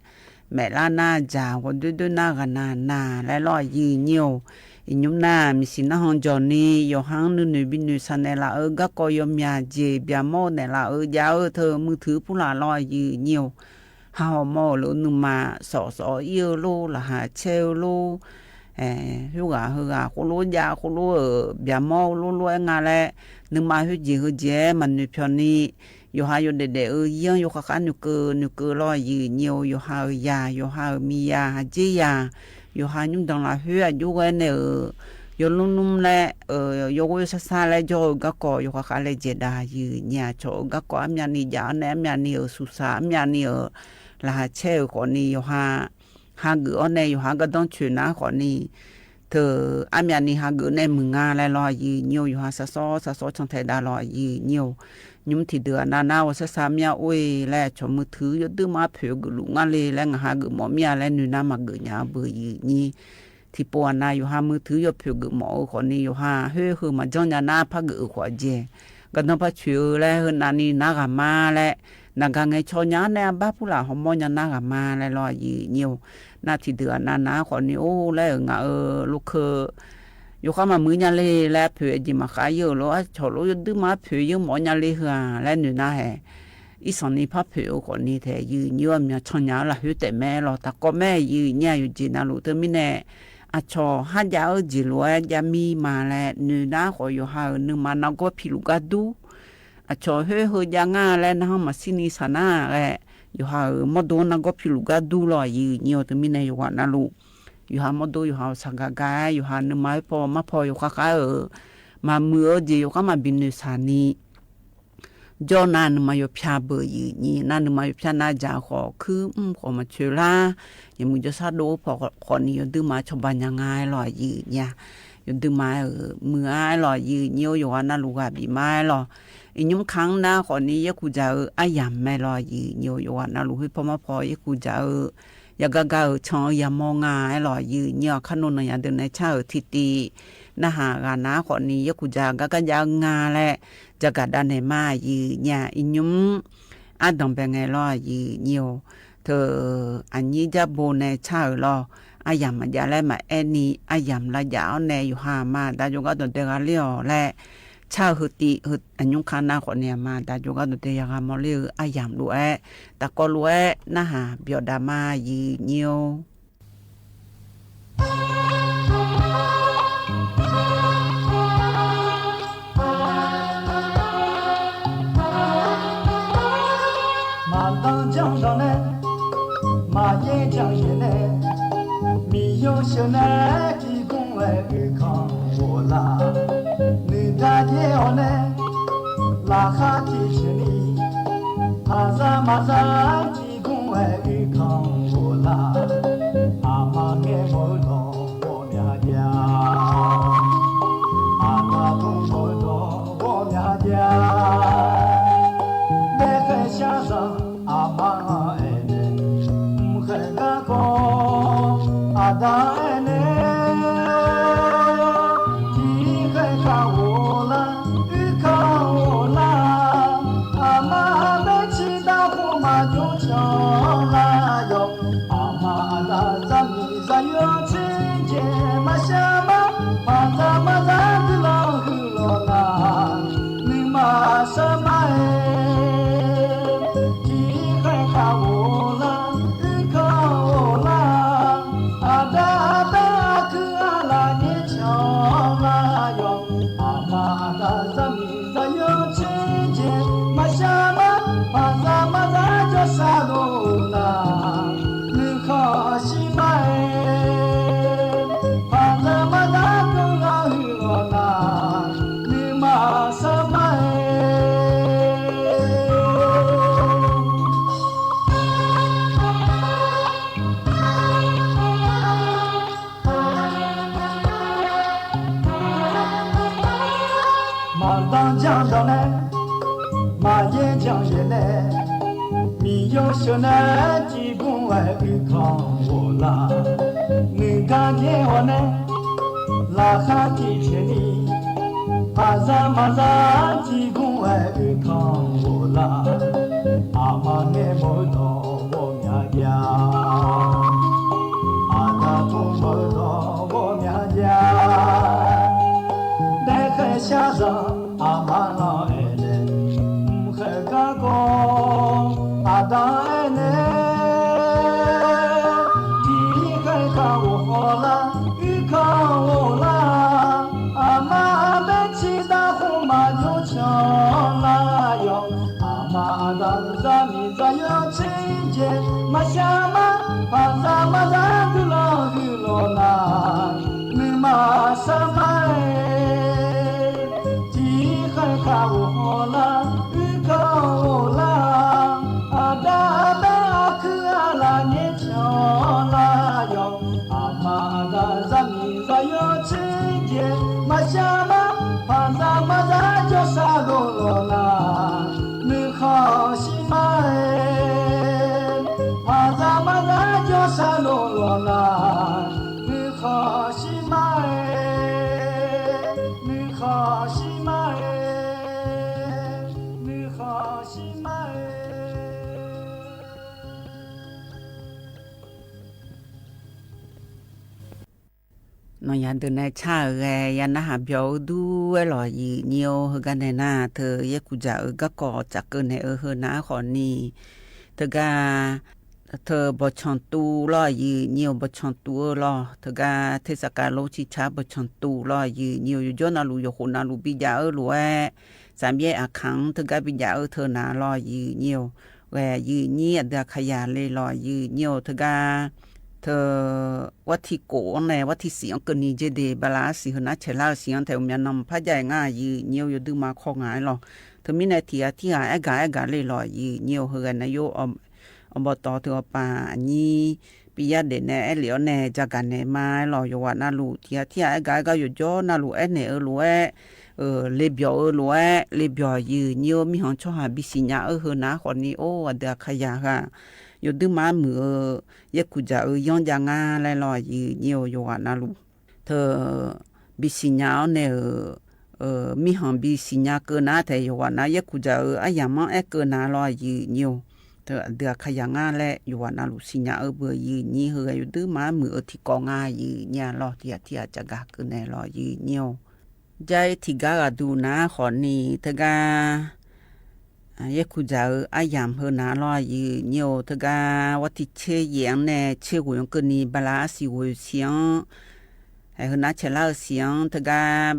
မဲာ်လၢနၤကၠၢ် ဂီၤဒွဲၣ်ဒွဲၣ်နၤဂၤနၤနၤလဲၣ်လီၤယုၢ်ညိၣ် အံၤညုၣ်နၢ် မံၤစံၣ်နၢ်ဟူကၠီၤနံၤ ယိၤဟၣ်နုၢ်နုၢ်ဘံနုၢ် ဆၣ်နဲၣ်လၢအအၢ ကၣ်ကီယိၤမၠးကၠ့ ဘျးမီၣ်နဲၣ်လၢအအၢ ကၠၢ်ဧၢ ထၢၣ်မုၢ်ထုးပူလၢ်လီၤယုၢ်ညိၣ် ဟးဟီၣ်မီၢ်အၢလၢနုမၤ စီၤစီၤအံၤအၢလိၤ လၢဟးဆဲးအၢလိၤ ဟ့ၣ်ဂၤဟ့ၣ်ဂၤဃိလိၤ ကၠၢ်ဃိလိၤ ဘျးမီၣ်လိၤလိၤ အဲၣ်ငါလဲၣ် နုမၤဟ့ၣ်ကၠ့ဟ့ၣ်ကၠ့ မၤနုာ်ဖျီၣ်နံၤ ယိၤဟၣ်ယိၤဒဲးဒဲးအၢ ယံၤယိၤဃၣ်ဃၣ်နုာ်ကၢနုာ်ကၢလီၤယုၢ်ညိၣ် ယိၤဟၣ်ဧၢယၤ ယိၤဟၣ်ဧၢမံယၤ ဟးကၠ့ယၤ ယိၤဟၣ်ညုၣ်ဒၢလၢဟ့ၣ်အယိၤဂဲၤန့ၣ်ဧၢ ယိၤလူၢ်လူၢ်လဲၣ် ယိၤဂိၢ်ယိၤဆါဆါလဲၣ် ကၠီဧၢကၣ်ကီ ယိၤဃၣ်ဃၣ်လဲၤကဲဒၣ်ယုၢ်ညိၣ် ကၠီဧၢကၣ်ကီ အမၠးနံၤကၠၢ်အီၤန့ၣ် အမၠးနံၤဧၢ ဆူၣ်စၢ် အမၠးနံၤဧၢ လၢဟးဆဲးဧၢဃီၤနံၤ ယိၤဟၣ် ဟးဂုာ်အီၤန့ၣ် ယိၤဟၣ်ကဒီဆၢနၢ်ဃီၤနံၤ ထၢၣ် အမၠးနံၤဟးဂုာ်န့ၣ် မုၢ်ငါလဲၣ်လီၤ ယုၢ်ညိၣ် ယိၤဟၣ်စးစီဆးစီဆၢထဲဒၣ်လီၤ ယုၢ်ညိၣ် ညုၣ်ထံၣ်ဒုးအနၢ်နၢ်ဝဲဆၢဆၢမၠၢ်အိၣ်လဲၣ် ဆိမိၢ်ထုး ယဒုးမၤဖျိးဂုာ်လူၤငါလံ လၢငါဟးဂုာ်မီၢ်မၠၢ်လဲၣ် နုာ်နၢ်မၤဂုာ်ညါဘၢယုၢ်ညိၣ် ထံၣ်ပိာ်အနၢ် ယိၤဟၣ်မုၢ်ထုးယိၤဖျိးဂုာ်မီၢ်အၢဃီၤနံၤ ယိၤဟၣ်ဟ့ၣ်ဃုာ်မၤကၠီၣ်ညါနၢ်ဖးဂုာ်အုးဃီၤကဲ ကဒီဖးဆှဲးအၢလဲၣ် ဟ့ၣ်နၤနံၤနၢ်ဂၤမါလဲၣ် နဂၤငဲၤဆီညါန့ၣ် အဘၣ်ပူလၢ်ဟီၣ်မီၢ်ညါနၢ်ဂၤမါလဲၣ်လီၤ ယုၢ်ညိၣ် နၢ်ထံၣ်ဒုးအနၢ်နၢ်ဃီၤနံၤ အိၣ်လဲၣ်ဧၢ ငါဧၢ လိာ်ခဲ ယိၤဃၣ်မၤမုာ်ညါလံ လၢအဖျိးအယံၤမၤဃာ်ယဲၢ်လီၤ အဆီၣ်လိယဒုးမၤဖျိးယဲၢ်မီၢ်ညါလံဧါ လၢနုာ်နၢ်ဟဲ အံၤစီၤနံၤဖးဖျိးအၢဃီၤနံၤထဲ ယုၢ်ညိၣ်အမၠၢ်ဆီညါလၢဟ့ၣ်တဲာ်မဲလီၤ တၢ်ကီမဲာ် ယုၢ်ညိၣ် ယုၢ်ကၠ့နၤလူး တမံၤန့ၣ် အဆီၣ်ဟးကၠၢ်အၢကၠ့လိာ်ဝဲ ကၠၢ်မံမၤလဲၣ် နုာ်နၢ်ဃီၤ ယိၤဟၣ်ဧၢ နုမၤနၢ်ဂီၢ်ဖံးလူၤကါဒူ အဆီၣ်ဟ့ၣ်ဟ့ၣ်ကၠၢ်ငါလဲၣ် နဟီၣ်မၤဆံးနံၤဆၣ်နၢ်ဂဲၤ ယိၤဟၣ်ဧၢ မီၢ်ဒိနၢ်ဂီၢ်ဖံးလူၤကါဒူလီၤ ယုၢ်ညိၣ် တမံၤန့ၣ် ယိၤဟၣ်နၢ်လူး ယိၤဟၣ်မီၢ်ဒိ ယိၤဟၣ်အိၣ်ဆၢဂၤဂၤ ယိၤဟၣ်နုမၤဟ့ၣ်ဖီမၤဖီ ယိၤဃၣ်ဃၣ်ဧၢ မၤမုာ်အၢကၠ့ ယိၤဃၣ်မၤဘံနုာ်ဆၣ်နံၤ ကၠီၣ်နၢ်နုမၤယိၤဖၠါဘၢယုၢ်ညိၣ် နၢ်နုမၤယိၤဖၠါနၢ်ကၠၢ်ဃီၤ ခုၣ်အုမ်ၣ်ဃီၤမၤဆှဲးလၢ် ယမုၢ်ကၠီၣ်ဆၣ်ဒိၣ်ဖီဃီၤနံၤ ယဒုးမၤဆီၣ်ဘၣ်ညါငါလီၤ ယုၢ်ညိၣ် ယဒုးမၤဧၢ မုာ်အါလီၤ ယုၢ်ညိၣ် ယိၤဟၣ်နၢ်လူးဂၤဘံးမါလီၤ အံၤညုၣ်ခါနၢ်ဃီၤနံၤ ယဲၢ်ကူၣ်ကၠၢ်ဧၢ အယၢမ်မဲလီၤ ယုၢ်ညိၣ် ယိၤဟၣ်နၢ်လူးဟ့ၣ်ဖီမၤဖီ ယဲၢ်ကူၣ်ကၠၢ်ဧၢ ယဂၤဂၤဧၢ ဆီၣ်ဧၢ ယၤမီၢ်ငါလီၤ ယုၢ်ညိၣ် အခါနီၢ်နီၢ်ယၤဒုးနဲၣ်ဆၣ်ဧၢ ထံၣ်တံၢ် နၢ်ဟးဂၤနၢ်ဃီၤနံၤ ယဲၢ်ကူၣ်ကၠၢ် ဂၤကၠၢ်ငါလဲၣ် ကၠၢ်ဂၤဒၣ်နဲၣ်မါ ယုၢ်ညိၣ် အံၤညုၣ် အဒိၣ်ဘဲငဲၤလီၤ ယုၢ်ညိၣ် ထၢၣ် အညံၣ်ကၠၢ်ဘိနဲၣ်ဆၣ်ဧၢလီၤ အယၢမ်မၤဒ်လဲၣ် မၤအဲၣ်နံၤ အယၢမ်လၢဒ်အီၤန့ၣ် ယိၤဟၣ်မၤဒါယိၤဂၤဒီးတဲဂၤလံအီၤလဲၣ် ဆၣ်ဧၢ ဟ့ၣ်တံၢ် အညုၣ်ခါနၢ်ဃီၤနံၤ အမၤဒါယိၤဂၤဒီးတဲယၤဂၤမီၢ်လံဧၢ အယၢမ်လူးအဲၣ် တၢ်ကီလူးအဲၣ် နၢ်ဟးဘျီဒါမါ ယုၢ်ညိၣ် မၤတၢ်ကၠီၣ်ဒီးနဲၣ် မၤယဲၢ်ကၠၢ်ယဲၢ်နဲၣ် မံယိၣ်ဆၢနဲၣ် ထံဂုၢ်ဝဲအုၣ်ခီၣ်ဝီၤလၢ် နုၢ်ဒါယဲၢ်အီၤနဲၣ် လၢဃၣ်ထံဆၢနံၤ ဖးစၢ်မၤစၢ် ထံဂုၢ်ဝဲအုၣ်ခီၣ်ဝီၤလၢ် အမၤငဲၢ်မီၢ်ဒီး ဝီၤမၠးဒၣ် အတၢ်ဒိၣ်မီၢ်ဒီး ဝီၤမၠးဒၣ် နဲဃဲဆၣ်သၣ် အမၤအဲၣ်န့ၣ် ဃဲဂၤကီ အတၢ်အဲၣ်န့ၣ် ထံဃဲဃၣ်ဝီၤလၢ် အုၣ်ခီၣ်ဝီၤလၢ် အမၤဘဲဆံတၢ်ဖိမၤဒိၣ်ထီၣ်လၢ်ယီၤ အမၤ တၢ်ယၢင်ၵၢင်လၢ မၤယဲၢ်ယၢင်ယဲၢ်လၢ မံယိၣ်ဆၢနၢ တံၤဘူဝဲ အုၣ်ခီၣ်ဝီၤလၢ နုၢ်ကါကဲဝီၤနဲ လၢဃါကံၣ်ဆဲးနံၣ် ဖးစၢ်မၤစၢ် တံၤဘူဝဲ အုၣ်ခီၣ်ဝီၤလၢ အမါနဲမၢဒီးဝီၤမၠါယါ အတၢ်ဖိမၢဒီးဝီၤမၠါယါ ဒဲဃဲဆါစၢ် အမါလီၤအဲၣ်လဲၣ် ဃဲကါကီ အတၢ်အဲၣ်နဲ တံၤဃဲကါဝီၤဃီလၢ အုၣ်ခီၣ်ဝီၤလၢ အမါအဘဲဆံးတၢ်ဃိမၤယိၣ်ဆၢလၢယီၤ အမါအတၢ်စၢ်မံၤစၢ်ယီၤဆံးယဲၢ် မၤဆါမါ ဖးစၢ်မၤစၢ် ဂုၢ်လီၤဂုၢ်လီၤနၤ မုၢ်မၤဆါမါ တံၤဃဲကါဝီၤဃီလၢ အုၣ်ခီၣ်ဝီၤလၢ အတၢ်ဘဲအခုအလၢန့ၣ်ဆၢလၢယီၤ အမါအတၢ်စၢ်မံၤစၢ်ယီၤဆံးယဲၢ် မၤဆါမါ ဖးစၢ်မၤစၢ် ယီၤဆၢဒိၣ်လီၤနၤ မုၢ်ဃီဆံးမါ ဖးစၢ်မၤစၢ် ယီၤဆၢဒိၣ်လီၤနၤ မုၢ်ဃီဆံးမါ မုၢ်ဃီဆံးမါ မုၢ်ဃီဆံးမါ နီၢ်ယၤဒုးနဲဆၣ်ဧၢ ယနၢ်ဟးပျီၣ်အၢဒူဝဲလီၤ ယုၢ်ညိၣ်ဧိၤ ဟဲဂၤနဲနၤ တၢ်ယဲၢ်ကူၣ်ယၢ်အၢ ကၢ်ကီၤစၢ်ကၢၢ်နဲၣ်အၢ ဟဲနၤဃီန့ၣ် တဂၤ တၢ်ဘီၣ်ဆၣ်တူလီၤ ယုၢ်ညိၣ်ဧိၤ ဘီၣ်ဆၣ်တူအၢလီၤ တဂၤ ထ့စကၤလိဆံဆါ ဘီၣ်ဆၣ်တူလီၤ ယုၢ်ညိၣ်ဧိၤ ယိၤကၠီနၤလူၤ ယိၤဃိးနၤလူၤ ဘံၣ်ယၣ်အၢလူၤဝဲ စၣ်ဘျဲၣ်အခၣ် တဂၤ ဘံၣ်ယၣ်အၢ ထၢနၤလီၤ ယုၢ်ညိၣ်ဧိၤ ဝဲ ယုၢ်ညိၣ် အဒုးအခါယၤလံလီၤ ယုၢ်ညိၣ်ဧိၤ တဂၤ တၢ် ဝါထံကိၣ်အီၤနဲၣ် ဝါထံစံၣ်အီၤကနံၤက့ဒ့ၣ် ဘၣ်လၢအစံၣ်ဟဲနၤဆဲးလၢအစံၣ်အီၤ ထဲးမၠၣ်နီၢ်ဖးယၣ်အံၤ ယုၢ်ညိၣ်ဧိၤ ယဒုးမၤခီဂာ်လီၤ တမံၤနဲၣ် ထံၣ်အထံၣ်ဂၤ အဲၣ်ဂၤအဲၣ်ဂၤလံလီၤ ယုၢ်ညိၣ်ဧိၤ ဟဲဂၤနဲယိၤ အီၣ်ဘီတီၢ် တၢ်အီၣ်ပၢ်အနံၤ ပယၣ်ဒ့ၣ်နဲ အဲၣ်လံအီၤနဲၣ် ကၢ်ဂၤနဲမါလီၤ ယိၤဝးနၤလူၤ ထံၣ်အထံၣ်ဂၤ အဲၣ်ဂၤအဲၣ်ဂၤ ယိၤကၠီနၤလူၤ အဲၣ်နဲၣ်အၢလူၤဝဲ လ့ပျီၣ်အၢလူၤဝဲ လ့ပျီၣ် ယုၢ်ညိၣ်ဧိၤ မံၣ်ဟီၣ်ဆီဟၣ် ဘံၣ်စံၣ်ညါအၢ ဟဲနၤဃီန့ၣ် အိၣ် အဒုးအခါယၤဂၤ ယဒုးမၤမုာ်အၢ ယဲၢ်ကူၣ်ယၢ်အၢ ယီၣ်ယၤငါလဲၣ်လီၤ ယုၢ်ညိၣ်ဧိၤ ယိၤဝးနၤလူၤ တၢ် ဘံၣ်စံၣ်ညါအီၤနဲၣ်ဧၢ မံၣ်ဟီၣ်ဘံၣ်စံၣ်ညါကၢၢ်နၤ ထဲးယိၤဝးနၤ ယဲၢ်ကူၣ်ယၢ်အၢ အယၣ်မးအဲၣ်ကၢၢ်နၤလီၤ ယုၢ်ညိၣ်ဧိၤ တၢ်အဒုးအခါယၤငါလဲၣ် ယိၤဝးနၤလူၤ စံၣ်ညါအၢ ဘၣ်ယုၢ်ညိၣ်ဧိၤ ဟဲဂၤ ယဒုးမၤမုာ်အၢ ထံကီၢ်ငါ ယုၢ်ညိၣ်လီၤ ထံၣ်အထံၣ်ဂၤ ကၢ်ဂၤကၢၢ်နဲၣ်လီၤ ယုၢ်ညိၣ်ဧိၤ ယဲၢ်ထံၣ်ဂၤဂၤဒုးနၤ ဃီန့ၣ် တဂၤ ယဲၢ်ကူၣ်ယၢ်အၢ အယၣ်ဟဲနၤလီၤ ယုၢ်ညိၣ်ဧိၤ တဂၤ ဝါထံဆ့ယဲၢ်အီၤနဲၣ် ဆ့ဂိၢ်အီၤကနံၤ ဘၣ်လၢအစံၣ်ဂိၢ်ဆံၣ်အီၤ ဟဲနၤဆဲးလၢအစံၣ်အီၤ တဂၤ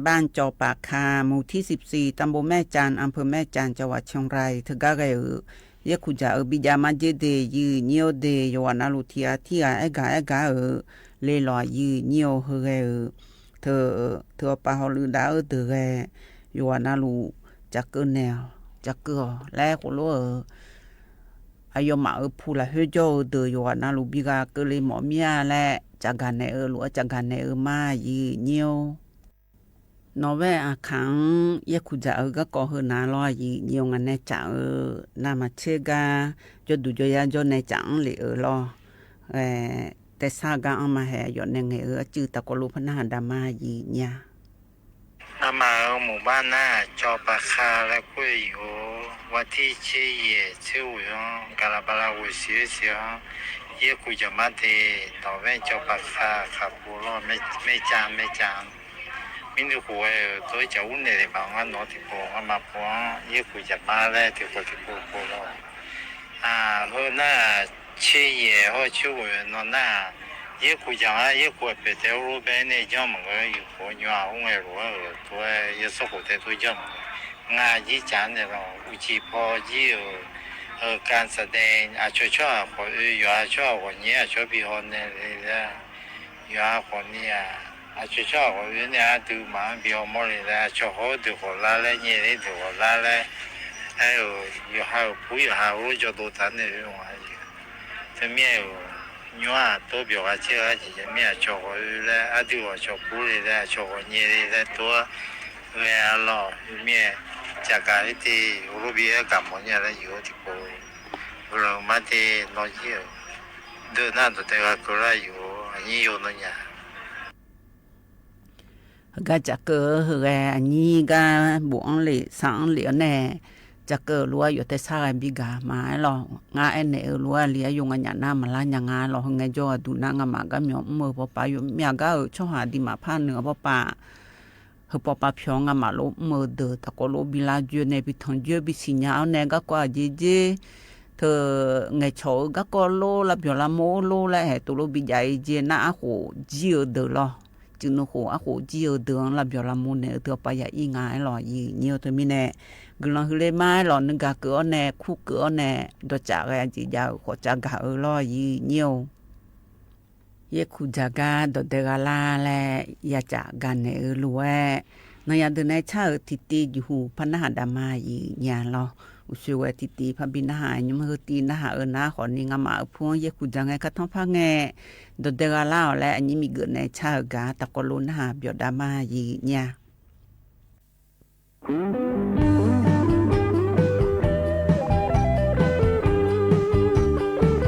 บ้านจอป่าคา หมู่ที่สิบสี่ ตำบลแม่จัน อำเภอแม่จัน จังหวัดเชียงราย တဂၤဂၤဧၢ ယဲၢ်ကူၣ်ယၢ်အၢ ဘံၣ်ယၣ်မးက့ဒ့ၣ် ယုၢ်ညိၣ်ဧိၤဒ့ၣ် ယိၤဝးနၤလူၤ ထံၣ်အထံၣ်ဂၤ အဲၣ်ဂၤအဲၣ်ဂၤဧၢ လံလီၤ ယုၢ်ညိၣ်ဧိၤ ဟဲဂၤဧၢ တၢ် တၢ်အီၣ်ပၢ်ဟီၣ်လုၢ်ဒါအၢ တဂၤ ယိၤဝးနၤလူၤ ကၢ်ကၢၢ်နဲၣ် ကၢ်ကၢၢ်အီၤ လဲၤဃိလိဧၢ အယီၤမးအၢ ဖူလၢဟဲကၠီဧၢ တၢ်ယိၤဝးနၤလူၤ ဘံၣ်ဂၤကၢၢ်လံ မီၣ်မံၤဧါလဲၣ် ကၢ်ဂၤနဲၣ်အၢ လူၤအၢ ကၢ်ဂၤနဲၣ်အၢမး ယုၢ်ညိၣ်ဧိၤ နီၢ်ဝဲအခၣ် ယဲၢ်ကူၣ်ယၢ်အၢ ကၢ်ကီၤဟဲနၤလီၤ ယုၢ်ညိၣ်ဧိၤ ငါနဲၣ်စၢ်အၢ နမၤဆ့ဂၤ ကၠီဒူၣ်ကၠီယါ ကၠီနဲၣ်စၢ်အၢလံအၢလီၤ တဲဆါဂၤအီၤမး ဟဲယီၤနဲၣ်ငဲၤအၢ အစုတၢ်ကီလိ ဖနၢ်ဟဒါမး ယုၢ်ညိၣ်ဧိၤ အမါဧၢ หมู่บ้านน่ะ จอป่าคา แล้วก็อยู่ วันที่เชียเย่ ชื่ออุ๋ยอ๋อ กาลาบาลาอุ๋ย เสียเสียอ๋อ เย่ยกูจ๋ามาเต ต่อแว่น จอป่าคา ขาปูรอด แม่ แม่จาน แม่จาน มีหนึ่งหัวเออ ตัวจ๋าอุ้นเนี่ย บางวันนอนที่โพง มาโพง เย่ยกูจ๋ามาแล้ว ที่โพง ที่โพง โพง อ่า ဟိုနာ် ဆ့ယဲၢ် ဟိုဆူဝဲနီၢ်နာ် ယဲၢ်ကူၣ်ယၢ် ယဲၢ်ကူၣ်ပဲာ်တဲအိၣ်ပဲန့ၣ် ယီၢ်မးကဲ ယူၢ်ဖိညွၤအိၣ်ငဲလူၤဧၢ တွဲ ယဲၢ်စီၢ်ခိၣ်တဲတူၢ်ယီၢ် ငါယဲၢ်ကၠၢ်န့ၣ်လီၤ အူကၠံၣ်ဖီယဲၢ်ဧၢ การแสดง အဆိကမိၣ်အဃိ ယွၤအဆိကမိၣ်အဃိ ညဲအဆိပီၤဟီၣ်န့ၣ်လီၤ ယွၤအဃိန့ၣ်ဧါ အဆိကမိၣ်အဃိန့ၣ် အဒုးမၤဘၣ်အီၤမ့ၢ်လံလၢ အဆိကမိၣ်ဒုးဃီၤလါလဲၣ် ညဲဒုးဃီၤလါလဲၣ် အဲၣ်ဧၢ ယွၤဟးဧၢ ဖူယွၤဟးဧိၤ ကၠီဒိၣ်တၢ်န့ၣ် ဝဲဝဲ တမ့ၢ်ဧၢ ညွၤတိၢ်ပျီၤဂၤဆ့ဂၤ ယမ့ၢ်အဆိကမိၣ်လၢ အဒုးအီၤဆိကမိၣ်လံလၢ အဆိကမိၣ်ညဲလံလၢ တိၢ် ဂဲၤအလီၢ် ယမ့ၢ် ကၠးကၤ ဟဲတ့ၢ် အိၣ်လီၤဘံၣ် ဟဲကၤမီၤညါလၢယိၤ ထံဖိ ဂုာ်လီၤမါတ့ၢ်နီၢ်ယံၢ်ဧၢ, ဒၢးနၢ်ဒီးတဲဂၤကၢၤလၢ် ယိၤ အညံၣ်ယိၤနီၢ်ညါ ဟဲကၤကၠးကၢၤ ဟဲဂဲၤ အညံၣ်ဂၤ ဘူးအီလံာ် သၢအီလံာ်အီၤန့ၣ် ကၠးကၢၤလိာ်ဝဲ ယိၤတဲဆါဂၤဘံၣ်ဂၤမးလီၤ. ငါအဲၣ်နဲၣ်အၢလိာ်ဝဲလံ အယိၤ ငါညၣ်နါမၤလါညါ ငါလီၤ ဟဲငဲၤကၠီဂၤဒုးနါ ငါမၤကါမျီၢ်မုၢ် ပီၢ်ပၤ ယိၤမ့ၢ်အဂၤအၢ ဆီၣ်ဟးဒံးမးဖးနုာ် ပီၢ်ပၤ ဟဲပီၢ်ပၤဖျီ ငါမၤလိမုၢ်ဒၢး တၢ်ကီလိဘံၣ်လါယိၤန့ၣ် ပထီၣ်ယိၤ ပစံၣ်ညါအီၤန့ၣ် ဂၤကွၢ်က့ၤက့ၤ တဂဲၤဆီၣ်ဧၢ ဂၤကီလိ လၢပျီၢ်လၢမိၢ်လိလၢ ဟဲတိၣ်လိဘံၣ် ယၤအံၤက့ၤ နါအဃိးကံၢ်အၢဒၢးလီၤ. စုနူဃိးအဃိးကံၢ်အၢဒၢး လၢပျီၢ်လၢမိၢ်န့ၣ် အၢ တၢ်ပီၢ်ယၤအံၤ ငါလီၤ ယံာ်ညိၣ် တမံၤန့ၣ် ဂုာ်လီၤဟုလၢမါလီၤ နဂၤကၢၤအီၤန့ၣ် ခူကၢၤအီၤန့ၣ် ဒီးကၠးဂၤ ယံာ်ယၤအၢ ဃိးကၠးဂၤအၢလီၤ ယံာ်ညိၣ် ယဲၢ်ခူၣ်ကၠးဂၤ ဒီးဒဲးဂၤလၢ်လၢ် ယၤကၠးဂၤနဲၣ်အၢလိာ်ဝဲ နယၤဒုးနဲဆၣ်ဧၢ ထံၣ်တံၢ်ယဟူး ဖးနဟးဒၣ်မး ယံာ်ညိၣ်လီၤ. အိၣ်ဆူၣ်ဝဲထံၣ်တံၢ် ဖးဘံၣ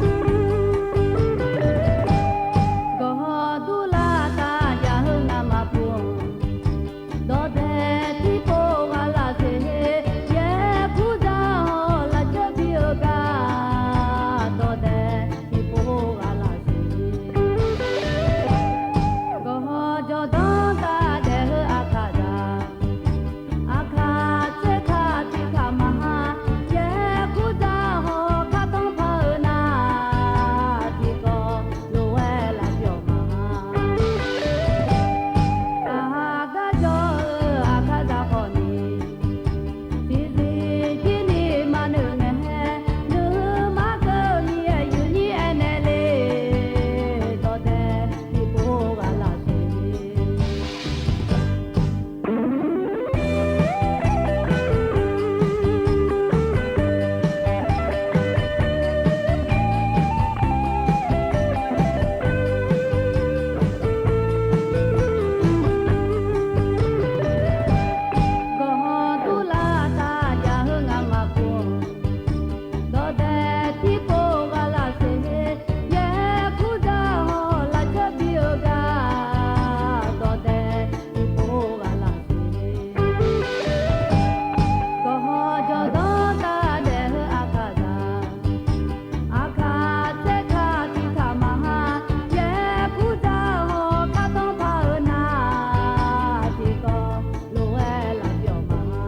်နဟး ညိၣ်မုၢ်ဟဲတံၢ်နဟးအၢ နါဃိးနံၤ ငါမၤအၢဖု ယဲၢ်ခူၣ်ကၠးဂၤ ခါထီၣ်ဖးငဲၢ် ဒီးဒဲးဂၤလၢ်အီၤလၢ အညံၣ်မံၤဂ့ၤနဲဆၣ်ဧၢဂၤ တၢ်ကီလိနဟးပျီၢ်ဒၣ်မး ယံ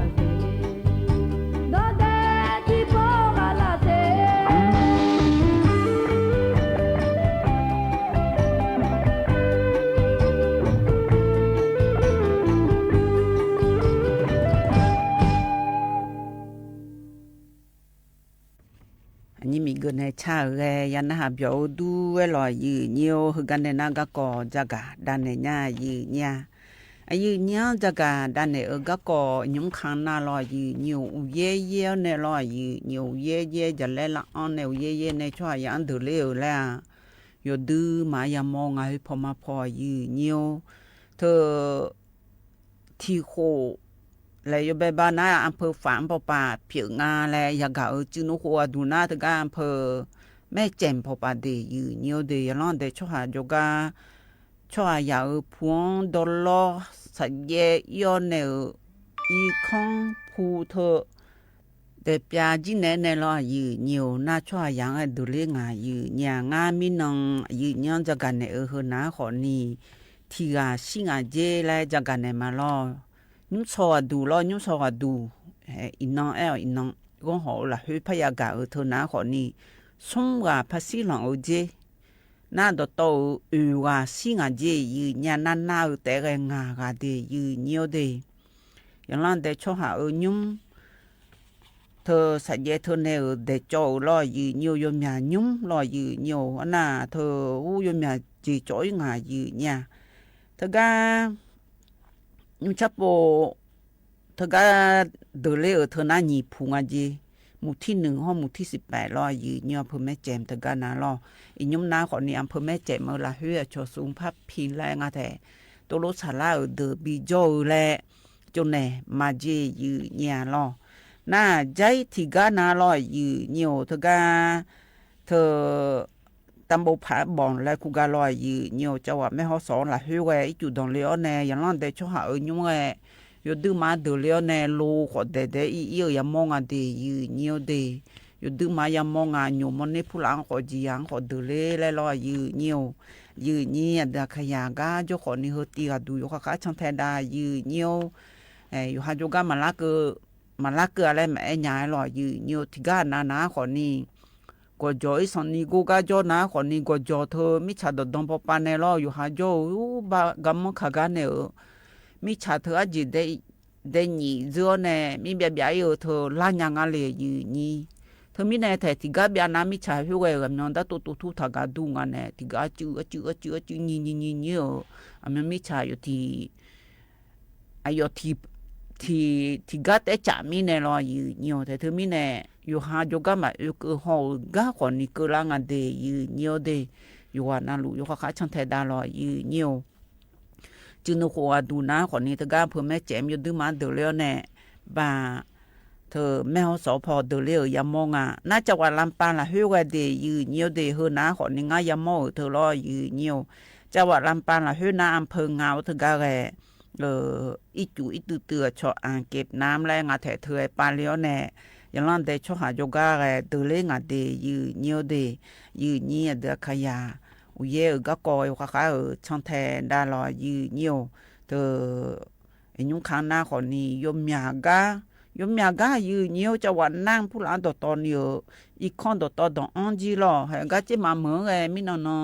ာ်ညိၣ်အညံၣ်မံၤဂ့ၤနဲဆၣ်ဂဲၤ ယၤနဟးပျီၣ်အိၣ်ဒူဝဲလီၤ ယံာ်ညိၣ် ဟ့ၣ်ဂၤနဲနၤ ဂၤကီၢ် ကၠးဂၤဒၣ်နဲၣ်ညါ ယံာ်ညိၣ် အယံာ်ညိၣ် ကၠးဂၤဒၣ်နဲၣ်အၢ ဂၤကီၢ် ညိၣ်ခါနၤလီၤ ယံာ်ညိၣ် အိၣ်ယဲယဲအီၤနဲၣ်လီၤ ယံာ်ညိၣ် အိၣ်ယဲယဲ ယလဲလၢအီၤနဲၣ် အိၣ်ယဲယဲနဲၣ် ဆီၣ်ယၤဒုးလၢအၢလဲၣ် ယိၤဒုးမၤယၤမီၢ် ငါဟ့ၣ်ဖီမၤဖီ ယံာ်ညိၣ် ထၢ ထံၣ်ဃိး လဲၤယိးဘဲဘၣ်နၤ အၣ်ဖၢၣ်ဖး ပီၢ်ပၢ်ဖျၢၣ်ငါလဲၣ် ယၤဂၤအၢ စုနူဃိးအဒုးနၤ တဂၤအၣ်ဖၢၣ် မဲၢ်စဲၣ် ပီၢ်ပၢ်ဒ့ၣ် ယံာ်ညိၣ်ဒ့ၣ် ယလီၤဒဲး ဆီၣ်ဟးယိၤဂၤ ဆီၣ်ဟးယၤအၢ ဖူဒီလီ သးယဲအီၤနဲၣ်အၢ အံခီဖူထၢ ဒဲးပျၢ်ကံနဲနဲလီၤ ယံာ်ညိၣ် နၤဆီၣ်ဟးယၤဒုးလၢငါ ယံာ်ညိၣ် ငါမံနီၤ ယံာ်ညိၣ် ကၠးဂၤနဲၣ်အၢ ဟ့ၣ်နၤဃီးနံၤ ထံၣ်ဂၤဆံးဂၤက့လဲၣ် ကၠးဂၤနဲၣ်မးလီၤ ညိၣ်ဆီၣ်ဂၤဒုးလီၤ ညိၣ်ဆီၣ်ဂၤဒုး အံၤနီၤအဲၣ်အံၤနီၤ ဂီၢ်ဟီၣ်အၢ လၢဟ့ၣ်ဖးယၤဂၤအၢ ထၢနၤဃီးနံၤ ဆိကမိၣ်ဂၤဖးဆံလီၤအၢက့ နၤဒီးတီၢ်အၢ အုၣ်ဂၤဆံးဂၤက့ ယံာ်ညိၣ် နၤနၤအၢ တဲဂဲၤငါဂၤဒ့ၣ် ယံာ်ညိၣ်ဒ့ၣ် ယလီၤဒဲး ဆီၣ်ဟးအၢ ညိၣ် เธอสะแยเธอแนเอ๋อ แดดจอเอ๋อลอ หยือเยียว โยมหยาดยุ้มลอ หยือเยียว อันน่ะ เธออู้ โยมหยาดเจ๋ยจ๋ออี้หง่า หยือเยีย เธอก้า ยุ้มชับโป เธอก้า เดินเล่เอ๋อ เธอหน้าหยี่ผูงาเจ หมู่ตี้นึ่ง ฮอดหมู่ตี้สิบแปดลอ หยือเยียว อำเภอแม่แจ่ม เธอก้านาลอ อียุ้มนาขอนี้ อำเภอแม่แจ่ม เมืองละเฮือ ชอสูง พับพิงแลงาแถ โตโลสาระเอ๋อ เดินบีจ้อเอ๋อแล จนแหน่มาเจ หยือเยียลอ หน้าใจ๊ เธอก้านาลอ หยือเยียว เธอก้า เธอ ตำบลผาบ่อน และคูกาลอ หยือเยียว จังหวัดแม่ฮ่องสอน ละเฮือแว อี้จุดด่องเลยอ้อแน่ อย่างล่างแดดชอหาเอ๋อ ยุ้มแว โยดื้อมาเดินเลยอ้อแน่ โลขอแดดแดดอี้อี้เอ๋อ ยามองอาเด หยือเยียวเด โยดื้อมายามองอา โหน่วมอเนผู้หลาขอจีหยัง ขอเดินเล่แลลอ หยือเยียว หยือเยีย เดือขยะก้า โจ้ขอนี้ เฮอตีกาดู โยคะคะ ช่างแทดา หยือเยียว เอ่อ โยฮาโยก้า มาละเกอ มาละเกออะไร มาแอะยายลอ หยือเยียว เธอก้านานาขอนี้ กั๋วจ๋ออี้สองนี้ กู้ก้าจ้อนาขอนี้ กั๋วจ๋อเธอ มิจฉาดอดดองปอปาแน่ลอ โยฮาจ้อ อู้ บากำมะขาก้าแน่เอ๋อ มิจฉาเธอ อาจิตได้ ได้หยี่เจื้อแน่ มีเบียเบียเอ๋อ เธอ ล้านยางาเล หยือเยีย เธอมีแน่แถ เธอก้าเบียนา มิจฉาเฮือแวเอ๋อ กำยองด้า ตุ๊ตุ๊ตุ๊ ถากาดูงาแน่ เธอก้าจื้อ จื้อ จื้อ จื้อ หยี่ หยี่ หยี่ หยี่เอ๋อ อะ มันมิจฉาอยู่ตี้ อะ อยู่ตี้ ตี้ ตี้ก้าแต๊จ๋ามีแน่ลอ หยือเยียว แต่เธอมีแน่ โยฮาโยก้า มาเออ เกอฮอเอ๋อ ก้าขอนี้ เกอล้างอาเด หยือเยียวเด โยฮานาลู โยคะคะ ช่างแทดาลอ หยือเยียว จื้อหนึ่ง โคอาดูนาขอนี้ เธอก้า อำเภอแม่แจ่ม โยดื้อมาเดินเล่แน่ บ่า เธอ แม่ฮ่องสอน ปอเดินเล่เอ๋อ ยามองอา นาจังหวัดลำปาง ละเฮือแวเด หยือเยียวเด เฮอนาขอนี้ งายามองเอ๋อ เธอลอ หยือเยียว จังหวัดลำปาง ละเฮือนา อำเภองาว เธอก้าแล เอ่อ อี้จุดอี้ตื้อๆ ชออ่างเก็บน้ำแลงาแถ เธอไอ้ปาเล่แน่ อย่างล่างแดดชอหาโยก้าแล เดินเล่งาเด หยือเยียวเด หยือเยีย เดือขยะ อุยเย่เอ๋อ ก้าก่อ โยคะคะเอ๋อ ช่างแทดาลอ หยือเยียว เธอ ไอ้ยุ้งค้างนาขอนี้ โยมหยาก้า โยมหยาก้า หยือเยียว จังหวัดน่าน ผู้หลาดอดตอนี้เอ๋อ อีกข้องดอดตอดองอ้องจี้ลอ แหก้าเจ๊มาเหมืองแล มีนอนนอ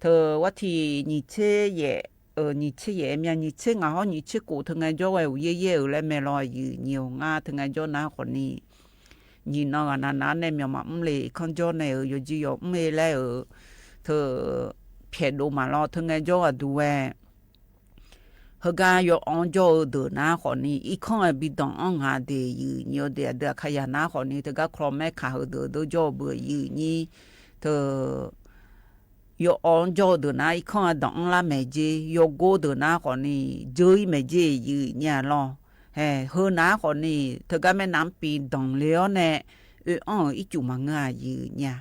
เธอว่าตี้ หยี่เจ๊แยะ เอ่อ หยี่เจ๊แยะ เมีย หยี่เจ๊งา ฮอ หยี่เจ๊โก เธองายจ้อแว อุยเย่เย่เอ๋อ แลแม่ลอ หยือเยียว งา เธองายจ้อนาขอนี้ หยี่นอกานานาแน่ เมียมาอึ้มเล ข้องจ้อแน่เอ๋อ โยจีโยอึ้มเลแลเอ๋อ เธอ เผียดโดมาลอ เธองายจ้ออาดูแว เฮอก้า โยอ้องจ้อเอ๋อ เดินนาขอนี้ อีกข้องอะ บีดองอ้องหาเด หยือเยียวเด เดือขยะนาขอนี้ เธอก้า คลอแม่ขา เฮอเดินเดินจ้อเอ๋อ เบื่อ หยือเยีย เธอ โยอ้องจ้อเดินนา อีกข้องอะ ดองอ้องละแม่เจ โยโก้เดินนาขอนี้ เจออี้แม่เจ หยือเยียลอ แห เฮอนาขอนี้ เธอก้า แม่น้ำปิง ดองเล่แน่ เออ อ้อง อี้จุดมาเงา หยือเยีย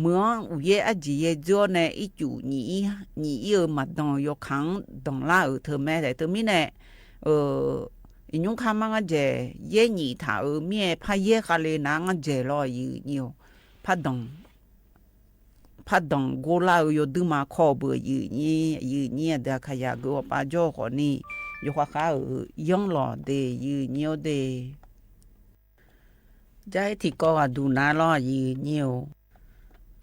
เมืองอุยเย่ อาจีเย่จ้อแน่ อี้จุด หยี่ หยี่เอ๋อ มาดอง โยขัง ดองละเอ๋อ เธอแม่ แต่เธอมีแน่ เอ่อ อียุ้งค้างมางาแจ๋ เย่หยี่ถาเอ๋อ เมีย ผ้าเย่คาเลนางาแจ๋ลอ หยือเยียว ผ้าดอง ผ้าดองโกลาเอ๋อ โยดื้อมาคอเบื่อ หยือเยีย หยือเยีย เดือขยะ เกือว่าปาจ้อขอนี้ โยคะคะเอ๋อ ย้องลอเด หยือเยียวเด ใจ๊ตี้ก่ออาดูนาลอ หยือเยียว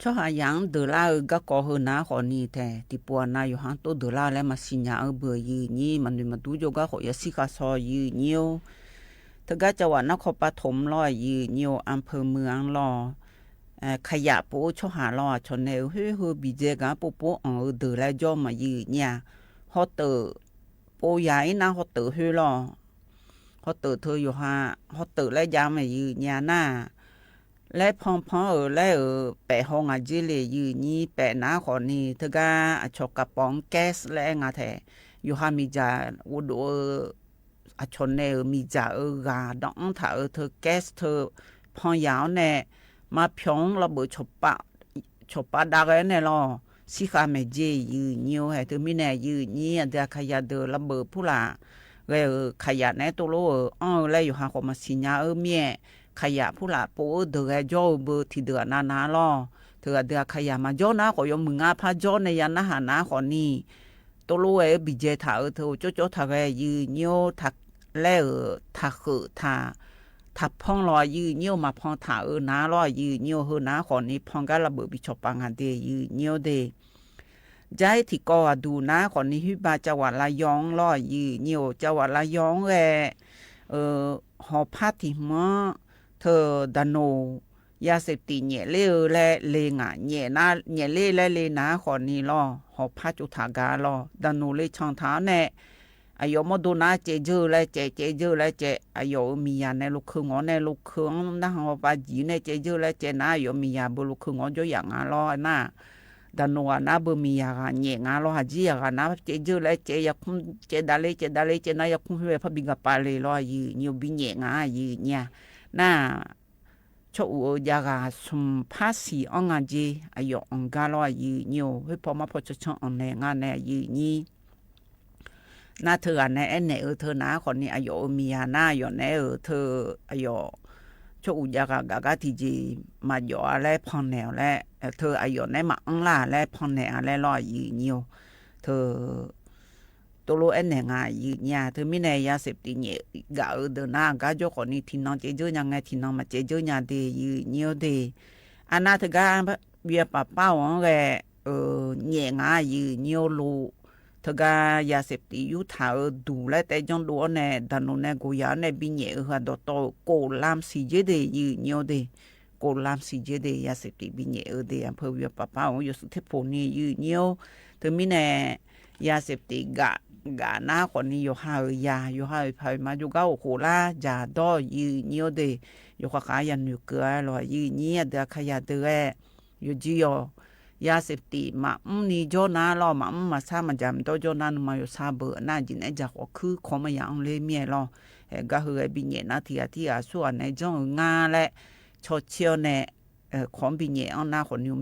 ชอหาหยังเดินละเอ๋อ ก้าก่อเฮอนาขอนี้แท ตี้ปัวนา โยหังโตเดินละแล มาสิญญาเอ๋อ เบื่อ หยือเยีย มาดูมาดูโยก้า ขอยาซี่คาซอ หยือเยียว เธอก้า จังหวัดนครปฐมลอ หยือเยียว อำเภอเมืองลอ เอ่อ ขยะโปชอหาลอ ชอแน่เอ๋อ เฮ้อ เฮอ บีเจกา โปโปอ่องเอ๋อ เดินละจ้อมา หยือเยีย ฮอเต๋อ โปใหญ่นา ฮอเต๋อเฮ้อลอ ฮอเต๋อเธอโยฮา ฮอเต๋อและยามอะหยือเยียนา และพองพองเอ๋อ และเอ๋อ แปะฮองอาเจเล หยือเยีย แปะนาขอนี้ เธอก้า อะ ชอกระป๋องแก๊สและงาแถ โยฮามีจ่า โอโดเอ๋อ อะ ชอแน่เอ๋อ มีจ่าเอ๋อ กาดองอ้องถาเอ๋อ เธอแก๊สเธอ พองยาวแน่ มาพยองระเบิด ชอปะ ชอปะดาแกแน่ลอ ซี่คาแม่เจ หยือเยียว แหเธอมีแน่ หยือเยีย เดือขยะเดินระเบิดผู้หลา แกเอ๋อ ขยะแน่ โตโลเอ๋อ อ้อ และโยฮา ขอมาสิญญาเอ๋อ เมีย ขยะผู้หลาโปเอ๋อ เดินแกจ้อเอ๋อ เบอร์ตี้เดินนานาลอ เธอเดือขยะมาจ้อนา ขอยอมมืองาพาจ้อในยานาหานาขอนี้ โตโลเอ๋อ บีเจถาเอ๋อ เธอโจ๊ะโจ๊ะถาแก หยือเยียว ถา และเอ๋อ ถาเขอะถา ถาพองลอ หยือเยียว มาพองถาเอ๋อนาลอ หยือเยียว เฮอนาขอนี้ พองก้าระเบิด บีชอปะงาเด หยือเยียวเด ใจ๊ตี้ก่ออาดูนาขอนี้ หื้อบา จังหวัดระยองลอ หยือเยียว จังหวัดระยองแหละ เอ่อ หอพักตี้เมือง เธอ ดาโน ยาเสพติดแหงะเล่อเลยแลเลยงะ แหงะนา แหงะเล่อเลยเลยนา ขอนี้ลอ หอพักจุฑาการลอ ดาโนเลยชังถามแน่ อะหยอดมอดโดนา เจเจ้อแลเจ เจเจ้อแลเจ อะหยอดเออ มียาในโลเคิงหงอ ในโลเคิง นาหอปาจี๋ใน เจเจ้อแลเจนา อะหยอดมียาเบอร์โลเคิงหงอ จ้อยหยางงาลอนา ดาโนอะนา เบอร์มียาหาแหงะงาลอ หาจี้ยาหานา เจเจ้อแลเจ ยาคุ้ม เจดาเล่ เจดาเล่ เจนา ยาคุ้มเฮย พระบิณฑบาตเลยลอ ยื้อเหนี่ยว บิแหงะงา ยื้อเหนี่ยว นา ชออู่เออ ยาหาสุมภาษีอ่องงาเจ อะหยอดอ่องกาลอ ยื้อเหนี่ยว เฮ้ย ผ่อมาผ่อเชิงเชิงอ่องแหนงาแหน ยื้อเหนี่ยว นา เธออะแหน แอะแหนเออ เธอนา ขอนี้ อะหยอดเออ มียานา อะหยอดแหนเออ เธอ อะหยอด ชออู่ยาหากาก้าตี้เจ มาหยอดอะแล ผ่องแหนแล เออ เธอ อะหยอดแหน มาอ่องลาแล ผ่องแหนอะแลลอ ยื้อเหนี่ยว เธอ ตกลงแอะแหนงา ยื้อเหนี่ยว เธอ มีแหนยาเสพติดแหงะกาเออ เดินนา กาเจ้า ขอนี้ ตี้นางเจเจ้อยังไง ตี้นางมาเจเจ้อยังเต ยื้อเหนี่ยวเต อะนา เธอกา เวียปะเป้าอ๋องแหละ เออ แหงะงา ยื้อเหนี่ยว ลู เธอกายาเสพติดยุทาเออ ดูแลแต่จ้องดูแหน ดาโนแหน โกยาแหน บิแหงะเออ หาดอตอ โกรธลามสีเจเต ยื้อเหนี่ยวเต โกรธลามสีเจเต ยาเสพติดบิแหงะเออเต อำเภอเวียงป่าเป้า หยกสุเทพนี่ ยื้อเหนี่ยว เถิงมีแหน ยาเสพติดกะ กะนา ขอนี้ หยกหาเออยา หยกหาเออ ผายมา หยกก้า โอ้โห ลา จ๋าด้อ ยื้อเหนี่ยวเต หยกขายาหนึ่งเกือลอ ยื้อเหนี่ยว เดือขายาเดือ หยกจี้ยอ ยาเสพติด มาอึ้มนี้จ้อนาลอ มาอึ้มมาซ่า มาจ๋ำต้อจ้อนา นึ่งมาหยกซ่าเบอร์นา จิ๋นแอะจ๋า ขอคือ ขอมาอย่างอังเลเมียลอ แหกะเฮอ บิแหงะนา ตี้อะตี้อะ สั่วแหน จ้องเอองาแล ชอเชียวแหน เออ ของบิแหงะอันนา ขอนี้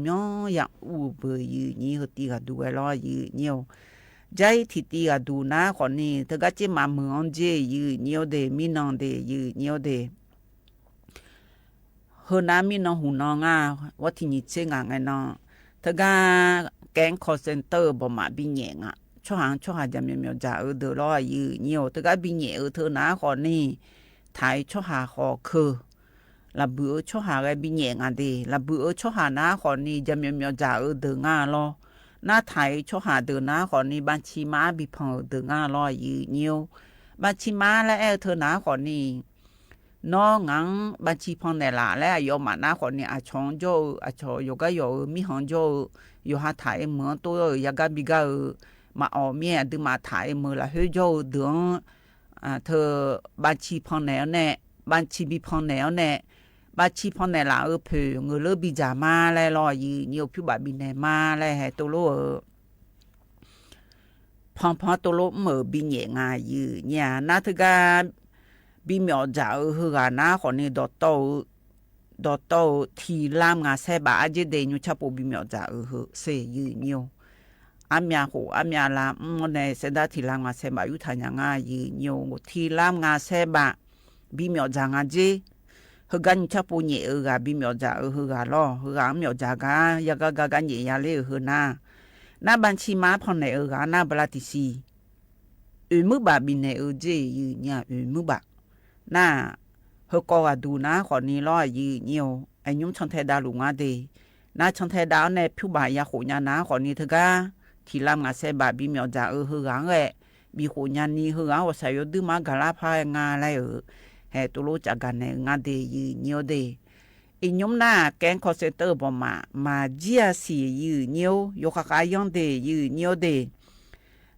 ยาอู้เบอร์ ยื้อเหนี่ยว เฮอ ตี้กาดูแลลอ ยื้อเหนี่ยว ใจ๊ตี้ตี้กาดูนา ขอนี้ เธอกาเจ๊มาเมืองเจ ยื้อเหนี่ยวเต มีนางเต ยื้อเหนี่ยวเต เฮอนา มีนางหูนางา ว่าตี้นี้เจ๊งาไงนาง เธอกา แก๊งคอลเซ็นเตอร์ บ่หมาบิแหงะงา ช่อหางช่อหาจ๋าเหมียวเหมียวจ๋าเออเดินลอ ยื้อเหนี่ยว เธอกาบิแหงะเออ เธอนา ขอนี้ ไถช่อหาขอคือ ละบือเออ ช่อหาแกบิแหงะงาเต ละบือเออ ช่อหานา ขอนี้ จ๋าเหมียวเหมียวจ๋าเออ เดินงาลอ นา ไถช่อหาเดินนา ขอนี้ บัญชีม้าบิผ่อนเออ เดินงาลอ ยื้อเหนี่ยว บัญชีม้าแลแอะเออ เธอนา ขอนี้ น้องหงัง บัญชีผ่อนแหนละ แลอะหยอดมานา ขอนี้ อะชองจ้อเออ อะชอหยกก้าหยอดเออ มีหองจ้อเออ หยกหาไถเออ เมืองโต้เออ ยากาบิกาเออ มาอ่อเมีย อะดื้อมาไถเออ เมืองละเฮอจ้อเออ เดิน อ่า เธอ บัญชีผ่อนแหนแหน บัญชีบิผ่อนแหนแหน บัญชีผ่อนแหนละเออ เผิวเงินเลิกบิจ๋ามาแลลอ ยื้อเหนี่ยว ผิวบาทบิแหนมาแล แหตกลงเออ ผ่อนผ่อนตกลง เออ บิแหงะงา ยื้อเหนี่ยว นา เธอกา บิเหมียวจ๋าเออ เฮอกานา ขอนี้ ดอตโต้ ดอตโต้ ตี้ลามงาแสนบาท อะเจ๊เต ยุงชาปูบิเหมียวจ๋าเออ เฮอ เซ ยื้อเหนี่ยว อะเมียโห อะเมียลาม อืม ในเส้นด้านตี้ลามงาแสนบาท ยุทธายางา ยื้อเหนี่ยว ตี้ลามงาแสนบาท บิเหมียวจ๋างาเจ๊ เฮอกา ยุงชาปูแหงะเออกา บิเหมียวจ๋าเออ เฮอกาลอ เฮอกา เหมียวจ๋ากา ยากากากาแหงะยาเล่อเออ เฮอนา นา บัญชีม้าผ่อนแหนเออกา นา บาลาตี้สี่ เออ มือบาทบิแหนเออเจ๊ ยื้อเหนี่ยว เออ มือบาท นา เฮอกอดกาดูนา ขอนี้ลอ ยื้อเหนี่ยว อะยุ้มชอนแทดาลูกงาเต นา ชอนแทดาแหน ผิวบาทยาโหยานา ขอนี้ เธอกา ตี้ลามงาแสนบาท บิเหมียวจ๋าเออ เฮอกาแหละ บิโหยานี้ เฮอกา ว่าสายโยดื้อมากาลาพางาแลเออ แหตกลงจ๋ากาแหนงาเต ยื้อเหนี่ยวเต อะยุ้มนา แก๊งคอลเซ็นเตอร์ บ่หมา มาเจี๊ยสี ยื้อเหนี่ยว หยกขายายังเต ยื้อเหนี่ยวเต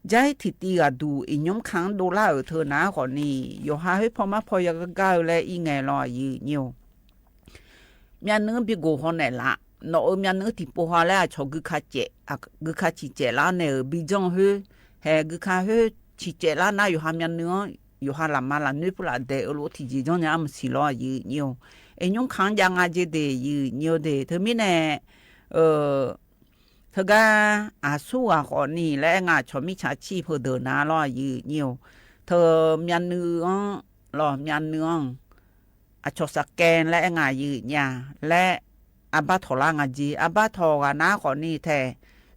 ใจ๊ตี้ตี้กาดู อะยุ้มคังโดลาเออ เธอนา ขอนี้ หยกหาเฮอ ผ่อมาผ่อยากาเออ แลอีไงลอ ยื้อเหนี่ยว เมียนึ่งบิโกหอแหนละ เนาะเออ เมียนึ่งตี้โปฮาแล อะชอกือคาเจ๋ อะ กือคาฉี่เจ๋ละแหนเออ บิจ้องเฮอ แห กือคาเฮอ ฉี่เจ๋ละนา หยกหาเมียนึ่ง หยกหาหละมาหละนุ้ย ผู้หละแดเออ โลตี้เจ๋จ้องเนี่ย อะมันสีลอ ยื้อเหนี่ยว อะยุ้มคังยางาเจ๊เต ยื้อเหนี่ยวเต เธอมีแหน เออ เธอกา อะ สู้อะ ขอนี้ แลงา ชอมิจฉาชีพ เฮอเดินนาลอ ยื้อเหนี่ยว เธอ เมียนึ่ง ลอ เมียนึ่ง อะ ชอสแกน แลงา ยื้อเหนี่ยว แล อะบาทอลางาเจ๊ อะบาทอกานา ขอนี้แท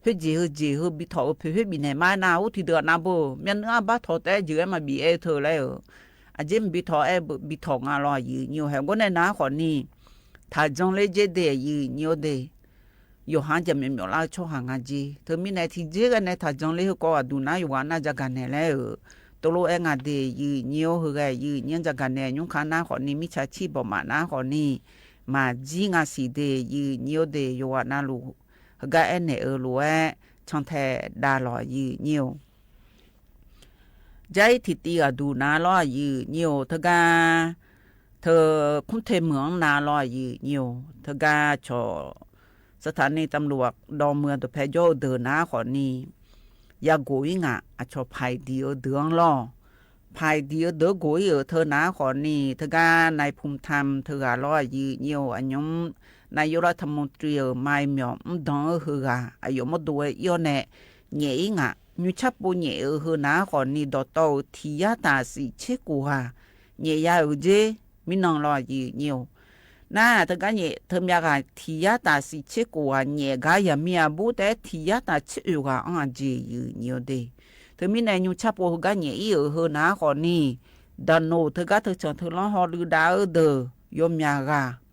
เฮอเจ๋ เฮอเจ๋ เฮอบิทอ เออ เผย เฮอบิไหนมานา อู้ ตี้เดินนาเบอร์ เมียนึ่ง อะบาทอแต๊ ยื้อแอมาบิเอเธอแลเออ อะเจ๊มันบิทอแอ บิทองาลอ ยื้อเหนี่ยว แหก็แหนนา ขอนี้ ถาจังเลเจ๊เต ยื้อเหนี่ยวเต หยกหาจ๋าเมียวเมียวละ ชอหางาเจ๊ เธอมีแหนตี้เจ๊กาแหน ถาจังเล เฮอกอดกาดูนา หยกว่านา จ๋ากาแหนแลเออ တူၺ်လူး အဲၣ်ငါဒ့ၣ် ယုၢ်ညိၣ် ဟူးဂဲၤ ယုၢ်ညိၣ် ယကၣ်နဲၣ် ညိုခါနၤဃီန့ၣ် မီးဆၢဆံၣ်ဘီၣ်မးနၤဃီန့ၣ် မၤကၠီငါစံးဒ့ၣ် ယုၢ်ညိၣ်ဒ့ၣ် ယွၤနၢ်လူၢ် ဟူးဂဲၤအဲၣ်နဲၣ်အၢလူဝဲ ဆၣ်ထဲဒၣ်လီၤ ယုၢ်ညိၣ် ကၠီထံၣ်တံၢ်အဒူၣ်နၤလီၤ ယုၢ်ညိၣ် တဂၤ ထၢၣ်ခူၣ်ထၢၣ်မုၢ်အီၤနၤလီၤ ယုၢ်ညိၣ် တဂၤ ဆီၣ် စထၣ်နံၣ်တမ်ရူး ဒီးမုၢ်အဒိၣ်ဖဲကၠီအဒၢးနၤဃီန့ၣ် ယၤကိၣ်အံၤငါ အဆီၣ်ဖးဒံးအီၤ ဒၢးလီၤ ဖးဒံးအီၤ ဒၢးကိၣ်အံၤအၢ ထၢၣ်နၤဃီန့ၣ် တဂၤ နၢၣ်ဖူထၢမ် တဂၤလီၤ ယုၢ်ညိၣ် အညိ နၢ်ယိလၢထမူတြံအၢ မၤမၠီၣ် မ့ၢ်ဒီးအၢဟူးဂဲၤ အယီၣ်မ့ၢ်ဒိၣ်ဝဲအီၤနဲၣ် နဲၣ်အံၤငါ ညိုဆၣ်ဖိနဲၣ်အၢဟူးနၤဃီန့ၣ် ဒီးတီၢ်အၢ ထံၣ်ယါတၢ်စံးဆ့ကိၣ်ဂၤ နဲၣ်ယါအၢက့ မံနီၤလီၤ ယုၢ်ညိၣ် နၤ တဂၤနဲၣ် ထၢၣ်မၠးဂၤ ထံၣ်ယါတၢ်စံးဆ့ကိၣ်ဂၤ နဲၣ်ဂၤယၤမံအဘူး တဲထံၣ်ယါတၢ်ဆ့အၢဂၤအီၤအက့ ယုၢ်ညိၣ်ဒ့ၣ် တမံၤန့ၣ် ညိုဆၣ်ဖိဟူးဂဲၤနဲၣ်အံၤအၢဟူးနၤဃီန့ၣ် ဒီးနီၢ်တဂၤ ထၢၣ်ဆၣ်ထၢၣ်လီၤဟီၣ်ဒုးဒၣ်အၢဒၢး ယီၣ်မၠးဂၤ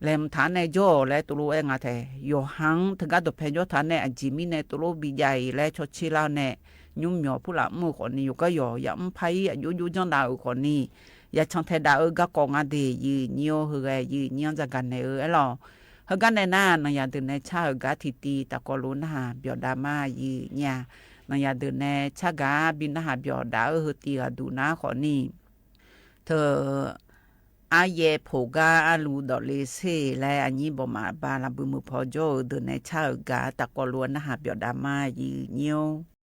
လဲၤမုၢ်ထါန့ၣ်ကၠီ လဲၤတူၺ်လူး အဲၣ်ငါထဲ ယီၣ်ဟၣ် တဂၤဒိၣ်ဖဲကၠီထါန့ၣ် အကၠံမံန့ၣ် တူၺ်လူး ဘံၣ်ယါအံၤ လဲၤဆီဆ့လီၤန့ၣ် ညိုမၠီၣ်ဖုလၢ်မုၢ်ဃီန့ၣ် ယိၤကယီၤ ယၤအုၣ်ဖးအံၤ အယိယိကၠီဒၣ်အၢဃီန့ၣ် ယၤဆၣ်ထဲဒၣ်အၢ ဂၤကိးဂၤဒ့ၣ် ယုၢ်ညိၣ် ဟူးဂဲၤ ယုၢ်ညိၣ် ယကၣ်နဲၣ်အၢ အဲၣ်လီၤ ဟူးဂဲၤနဲၣ်နၤ နၤယၤဒုးနဲၣ်ဆၣ်အၢ ဂၤထံၣ်တံၢ် တၢ်ကီလိနဟး ပၠီၣ်ဒၣ်မး ယုၢ်ညိၣ် နၤယၤဒုးနဲၣ်ဆၣ်ဂၤ ဘံၣ်နဟးပၠီၣ်ဒၣ်အၢ ဟူးတံၢ်အဒူၣ်နၤဃီန့ၣ် ထၢၣ် အါယဲၢ်ဖိးဂၤ အလူဒီးလ့ၤဆ့ၣ် လၢအညံဘီၣ်မးအဘါ လၢဘုးမုၢ်ဖီကၠီအၢ ဒုးနဲၣ်ဆၣ်အၢ ဂၤတၢ်ကီလိနဟး ပၠီၣ်ဒၣ်မး ယုၢ်ညိၣ်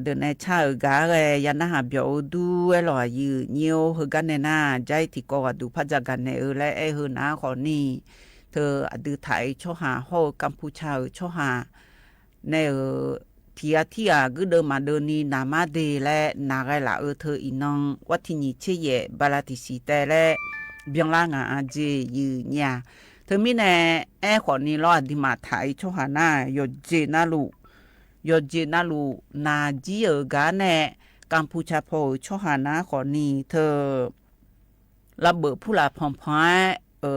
ယၢမ်းနၢ်ဟး ဘျီၣ်ဧိၤ ဒူအဲၣ်လီၤ ယိုဝ်းညိဝ်း ဟ့ၣ်ဂံၢ်န့ၢ်နၤ ကၠိုၚ်ထံကီၢ်ဂၤဒူၣ် ဖးစ့ၢ်ကီးန့ၣ်ဧိၤ လၢအဲၣ်ဟ့ၣ်နၤဃီန့ၣ် ထၢၣ်အဒုးထၢၣ်အံၤဆီဟၣ် ဟီၣ်ကၢၣ်ပူၤၡၢၣ်ဧိၤဆီဟၣ် နဲၣ်ဧိၤ ထံဂၤထံဂၤ ဂုၢ်ဒၢမၤဒၢနံၤ နၢ်မါဒ့လဲၣ် နၢ်ဂဲၤလၢ်အၢ ထၢၣ်အံၤနီၤ ဝးထံးနံၣ်ဆံယဲၢ် ဘၣ်လါတံၣ်စံၣ်တဲလၢ ဘျီၣ်လါ ငါအါကၠ့ ယိုဝ်းညိဝ်း ထၢၣ်မံၤန့ၣ် အဲၣ်ဃီန့ၣ်လီၤ အဒုးမၤထၢၣ်အံၤဆီဟၣ်နၤ ယိၣ်စ့ၣ်နၤလူး ယိၣ်စ့ၣ်နၤလူး နၢ်ကၠံဧိၤဂၤနဲၣ် ကၢၣ်ပူၤၡၢၣ်ဖိဧိၤဆီဟၣ်နၤဃီန့ၣ် ထၢၣ် လၢဘၢၣ်ဖူလၢ်ဖီၣ်ဖီၣ် အၢ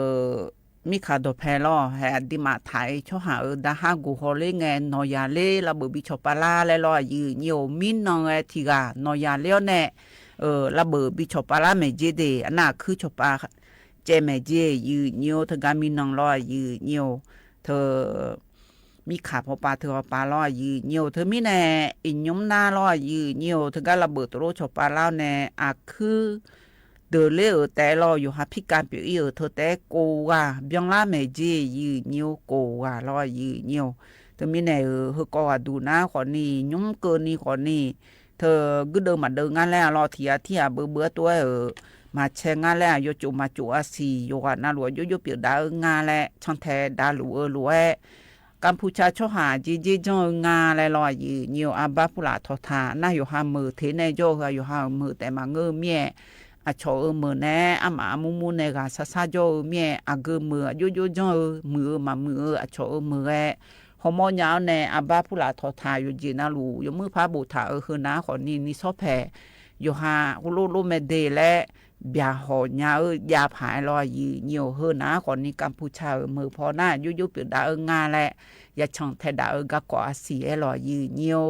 မံခးဒီးဖဲလီၤ ဟဲအဒုးမၤထၢၣ်အံၤဆီဟၣ်ဧိၤ ဒၣ်ဟးဂီၤဟီၣ်လၢငဲၤ နီၢ်ယၢ်လၢ လၢဘၢၣ်ဘံဆီၣ်ပၤလါလဲၣ်လီၤ ယိုဝ်းညိဝ်း မံနီၢ်ဂဲၤထံဂၤ နီၢ်ယၢ်လၢအီၤနဲၣ် အၢ လၢဘၢၣ်ဘံဆီၣ်ပၤလါမ့ၢ်ကၠ့ဒ့ၣ် အနၢ်ခုဆီၣ်ပၤ ကဲမဲာ်ကၠ့ ယိုဝ်းညိဝ်း ထၢၣ်ဂၤမံနီၢ်လီၤ ယိုဝ်းညိဝ်း ထၢၣ် မံခးဖီၣ်ပၤ ထၢၣ်အီၤပၤလီၤ ယိုဝ်းညိဝ်း ထၢၣ်မံၤန့ၣ် အံၤညိမနၤလီၤ ယိုဝ်းညိဝ်း ထၢၣ်ဂၤလၢဘၢၣ်တရိဆီၣ်ပၤလါန့ၣ် အခု ဒၢးလၢအၢ တဲလီၤ ယိၤဟၣ်ဖံးကၢ်ပၠီၣ်အံၤအၢ ထၢၣ်တဲကိးဂၤ ဘျီၣ်လါမဲာ်ကၠ့ ယိုဝ်းညိဝ်းကိးဂၤလီၤ ယိုဝ်းညိဝ်း ထၢၣ်မံၤန့ၣ် အၢ ဟ့ၣ်ကီးဂၤဒူၣ်နၤဃီန့ၣ် ညိမ်ကၢၢ်နံၤဃီန့ၣ် ထၢၣ်ဂုၢ်ဒၢမၤဒၢငါလဲၣ်အလီၤ ထံဂၤထံဂၤ ဘၢဘၢတိၢ်ဝဲအၢ မၤဆဲးငါလဲၣ် ယိၤကၠိၣ်မၤကၠိၣ်အဆံၣ် ယိၤဂၤနၤလူၤ ယိယိပၠီၣ်ဒၣ်အၢ ငါလဲၣ် ဆၣ်ထဲဒၣ်လူၤအၢလူၤဝဲ ကၢၣ်ပူၤၡၢၣ်ဆီဟၣ် ကၠ့ကၠ့ကၠီအၢ ငါလဲၣ်လီၤ ယိုဝ်းညိဝ်း အဘၣ်ဖူလၢ်ထီၣ်ထၣ် နၢ်ယိၤဟၣ်မုာ်ထဲန့ၣ် ကၠီအၢ ယိၤဟၣ်မုာ်တဲမး ငၢၢ်မ့ၢ် အဆီၣ်အၢမုာ်နဲၣ် အမးအမူမူန့ၣ် ဂၤဆါဆါကၠီအၢမ့ၢ် အဂၢၢ်မုာ် အယိယိကၠီအၢ မုာ်အၢမးမုာ်အၢ အဆီၣ်အၢမုာ်ဂဲၤ ဟီၣ်မီၣ်ညါအီၤန့ၣ် အဘၣ်ဖူလၢ်ထီၣ်ထၣ် ယိၤကၠ့ၣ်နၤလူၤ ယိၤမုၣ်ဖးဘိၣ်ထၣ်အၢ ဟ့ၣ်နၤဃီန့ၣ် နံၤဆီဖဲ ယိၤဟၣ် ဟူလိၣ်လိၣ်မဲာ်ဒ့လဲၣ် ဘၣ်ဟီၣ်ညါအၢ ယါဖးလီၤ ယိုဝ်းညိဝ်း ဟ့ၣ်နၤဃီန့ၣ် ကၢၣ်ပူၤၡၢၣ်အၢ မုာ်ဖီနၤ ယိယိပၠီၣ်ဒၣ်အၢ ငါလဲၣ် ယဆၣ်ထဲဒၣ်အၢ ဂၤကိးအဆံၣ်အဲၣ်လီၤ ယိုဝ်းညိဝ်း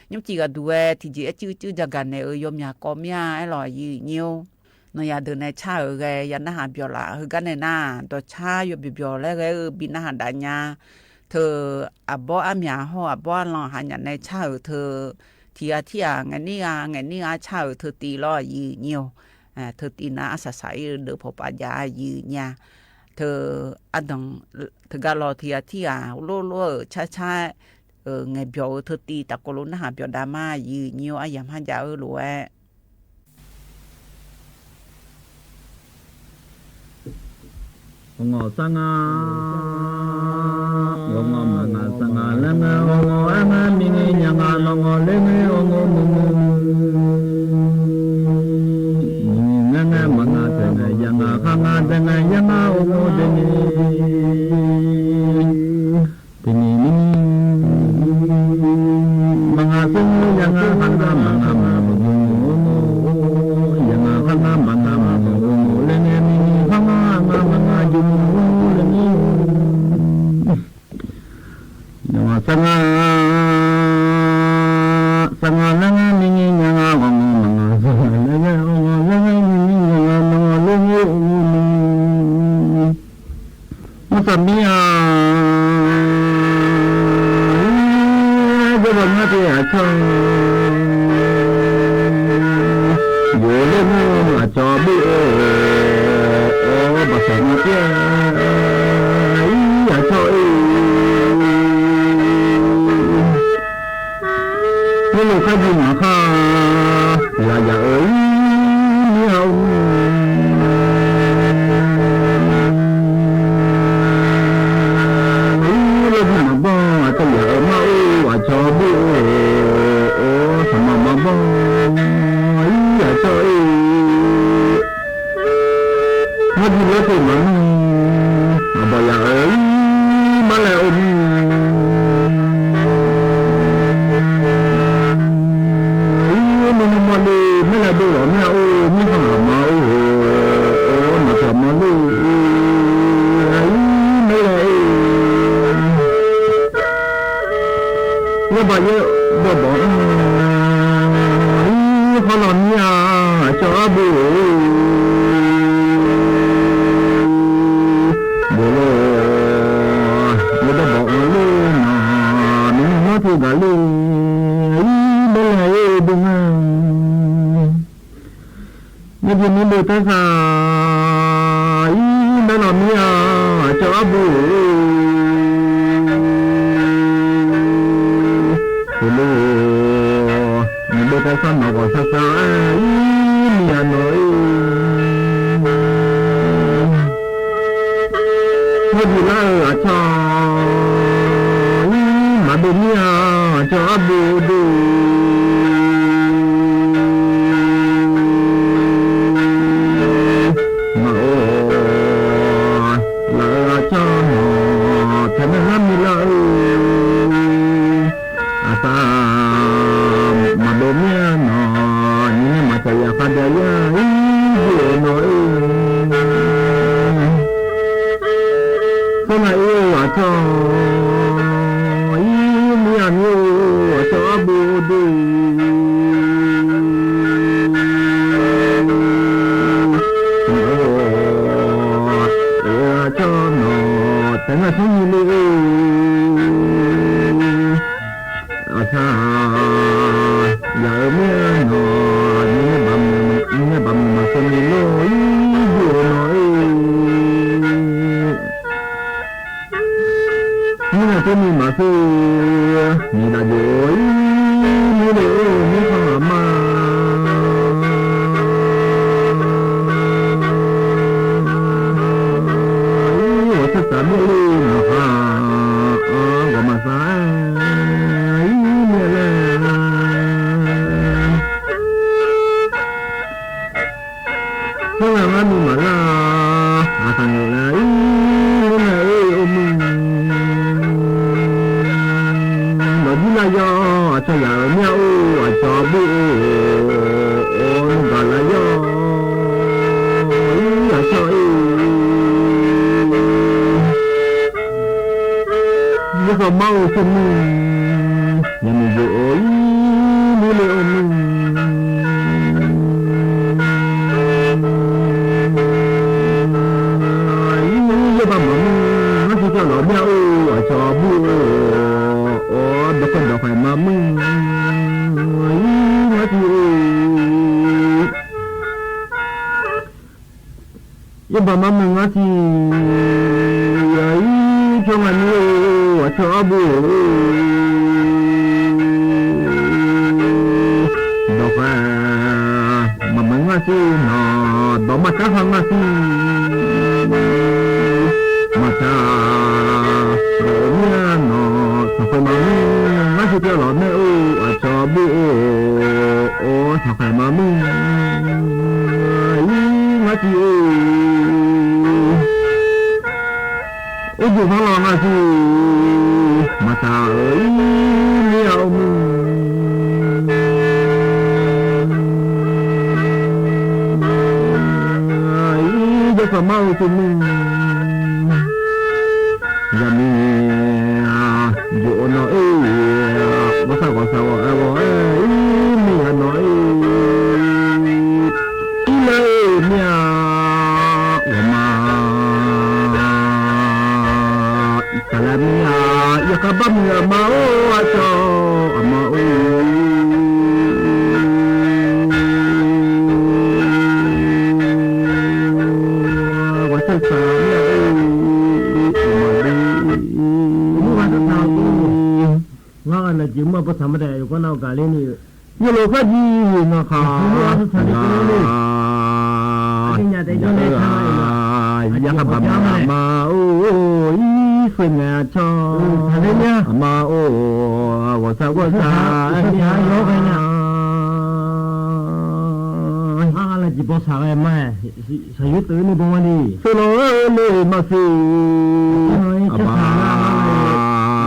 ညိမ်ကၠံၣ်ဂၤဒူၣ်ဝဲ ထံၣ်ကၠ့အစုစု ကၠၢ်ဂၤနဲၣ်အၢ ယိၤမၠၣ်ကိးမၠၣ်အဲၣ်လီၤ ယိုဝ်းညိဝ်း နီၢ်ယၢ်ဒၢးနဲၣ်ဆၣ်ဧိၤဂဲၤ ယၢမ်းနၢ်ဟးဘျီၣ်လၢ ဟ့ၣ်ဂံၢ်န့ၢ်နၤ ဒီးဆၣ်ယိၤဘျီၣ်ဘျီၣ်လဲၣ်ဂဲၤအၢ ဘံၣ်နၢ်ဟးဒၣ်ညါ ထၢၣ် အဘီအမၠၣ်ဟီၣ် အဘီအလီၢ်ဟးညၣ်နဲၣ်ဆၣ်ဧိၤ ထၢၣ် ထံဂၤထံဂၤ ငဲၤနံၣ်ဂၤ ငဲၤနံၣ်ဂၤဆၣ်ဧိၤ ထၢၣ်တံၢ်လီၤ ယိုဝ်းညိဝ်း ထၢၣ်တံၢ်နၤ အစၢ်စၢ်အံၤ ဒၢးဖီၣ်ပာ်ယၤ ယိုဝ်းညိဝ်း ထၢၣ် အဒိၣ် ထၢၣ်ဂၤလီၤ ထံဂၤထံဂၤ လိၣ်လိၣ်ဧိၤ ဆၣ်ဆၣ် အၢ ငဲၤဘျီၣ်ဧိၤ ထၢၣ်တံၢ် တၢ်ကိးလိာ်နၢ်ဟးဘျီၣ်ဒၣ်မး ယိုဝ်းညိဝ်း အယၢ်မးယၢ်အၢလိာ်ဝဲ မ့ၢ်သးမံၤဧါ ယဘၣ်ငါတ့ၢ်အဆီၣ် ယိၤလၢမုၢ်အစီၤဘူၣ်ဧိၤ ဘၣ်သးမံၤတ့ၢ် အံၤအဆီၣ်အံၤ မ့ၢ်လိာ်ခါယုၢ်မးခါ ယၤယၤဧၢ မ့ၢ်ဧါ လၢဒုးမၤဘီၣ် အတယၤအၢမးအိၣ် အစီၤဘူၣ်အိၣ် အိၣ် သးမၤဘီၣ် အံၤ အဆီၣ်အံၤ မ့ၢ်ဒုးလၢတ့ၢ်မၤနုၤ အဘီၣ်ယၤအၢ မ့ၢ်လဲၣ်အိၣ်မ့ၢ် မ့ၢ်နမီၢ်လၢ မ့ၢ်လဲၣ်ဒိၣ်လီၤ မ့ၢ်အိၣ် မ့ၢ်ဟးမၤအိၣ် အိၣ် မၤတၢ်မၤလၢ အံၤ မ့ၢ်လဲၣ် လၢဘၣ်ယဲၢ် ဘၣ်ဘီၣ် အံၤ ဟီၣ်လီၤမ့ၢ်ဧါ အစီၤအါဘိၣ် ဘိၣ်လီၤ မ့ၢ်တဘၣ်အီၤလၢနၤ မ့ၢ်နမီၢ်ထူဂၤလၢ အံၤ ဘဲလဲၣ် အံၤ ဒိၣ်မး မ့ၢ်ဒ်မ့ၢ်ဘိၣ်တၢ်သး အံၤ ဘဲလီၤမ့ၢ်ဧါ အစီၤအါဘိၣ် ဘိၣ်လီၤ ယၤဃးဒၣ်ယၤ အံၤ ယိၤနီၤ အ့ၣ် သနာ်က့ အီၤ အီၤ အံၤ မ့ၢ်အမ့ၢ် အီၤ အီၤ အီၤ ဘိဒိၣ် အီၤ အီၤ နီၤ တၢ်ငါဆိမိလၢ အီၤ ယၤဧၢ မ့ၢ်နီၤ မ့ၢ်ဘၣ်မုာ် မ့ၢ်ဘၣ်မုာ်မၤသ့မ့ၢ်လီၤ အံၤ ယိၤနီၤ အ့ၣ် မ့ၢ်တမ့ၢ်မၤသ့ မ့ၢ်ဒၣ်ယိၤ အံၤ မ့ၢ်လၢ အီၤ မ့ၢ်ခီမး အံၤ အီၤ သစ္စာ မ့ၢ်လၢ မၤဃါ အီၤ ဂီၤမၤသး အံၤ မ့ၢ်လၢ သနာ်က့ မ့ၢ်မၤလၢ အသးန့ၣ်လၢ အံၤ မ့ၢ်လၢ အ့ၣ် အိၣ်မုာ် ဒီးဒ်လၢယီၤ အီၤ ယၤဧၢ မ့ၢ်အအိၣ် အီၤ ဘိအိၣ် အိၣ် နဂၤလၢယီၤ အံၤ အီၤ အီၤ အ့ၣ် ယဲၢ်သီးမါအိၣ်ဆိမိ ယၤမ့ၢ်ယိၤ အံၤ မ့ၢ်လၢ အိၣ်မုာ် အံၤ ယဲၢ်ဘၣ်မၤမုာ် ငါစံးကၠီလီၤ မ့ၢ်အအိၣ် အီၤ ဘိအိၣ် အိၣ် ဒီးခွဲးဒီးခွဲးမၤမုာ် အံၤ ငါစံး ယဲၢ်ဘၣ်မၤမုာ် ငါစံး ယၤအံၤ ဆိမိမုာ် အီၤ အီၤ ဘိအိၣ် ဒီးခွဲး မၤမုာ် ငါစံးနီၤ ဒီးမၤတၢ်ဃါ ငါစံး မၤတၢ် ဒီးမ့ၢ်နီၤ သးခွဲးမၤမုာ် ငါစံးကၠီလီၤ မ့ၢ်အိၣ် အီၤ အီၤ ဘိအိၣ် အိၣ် သးခွဲးမၤမုာ် အံၤ ငါစံး အ့ၣ် အိၣ်ဒိၣ်ထီၣ်လီၤ ငါစံး မၤတၢ်ဧၢ အံၤ မ့ၢ်အအိၣ်မုာ် အံၤ ယဲၢ်သီးမါအိၣ်ဆိမိ ယၤမ့ၢ် ယိၤနီၤ အ့ၣ် ဂီၤသးဂီၤသးဂီၤ အၢဂီၤ အၢ အံၤ မ့ၢ်ယၤနီၤ အ့ၣ် အံၤ လၢ အ့ၣ် မ့ၢ်ဧါ ဂီၤမး တၢ်လၢမ့ၢ်ဧါ ယကဘၣ်မုာ် အမါအိၣ် အီၤ အီၤ အမါအိၣ် ဂီၤသးဂီၤသး မ့ၢ်ဧါ အီၤ အီၤ အမါအိၣ် ငါကနၣ်က့ၤမုၢ်ပသးမဒဲး ယကနၣ်ကၤလံန့ၣ် ယလိာ်သးဒ်နီၤဃါ ယၤ ယၤ ယၤ ယၤဘၣ်မၤ အမါအိၣ် အံၤ သ့ၣ်ညါထီၣ် အမါအိၣ် ဂီၤသးဂီၤသး မ့ၢ်ဧါ သးလၢကံၢ်ပီၤသးဝဲမး သးယိၤတၢ်န့ၣ်ဘီဝဲန့ၣ် သိၣ်လိလၢမၤသ့ အဘၣ် ယိၤ မ့ၢ်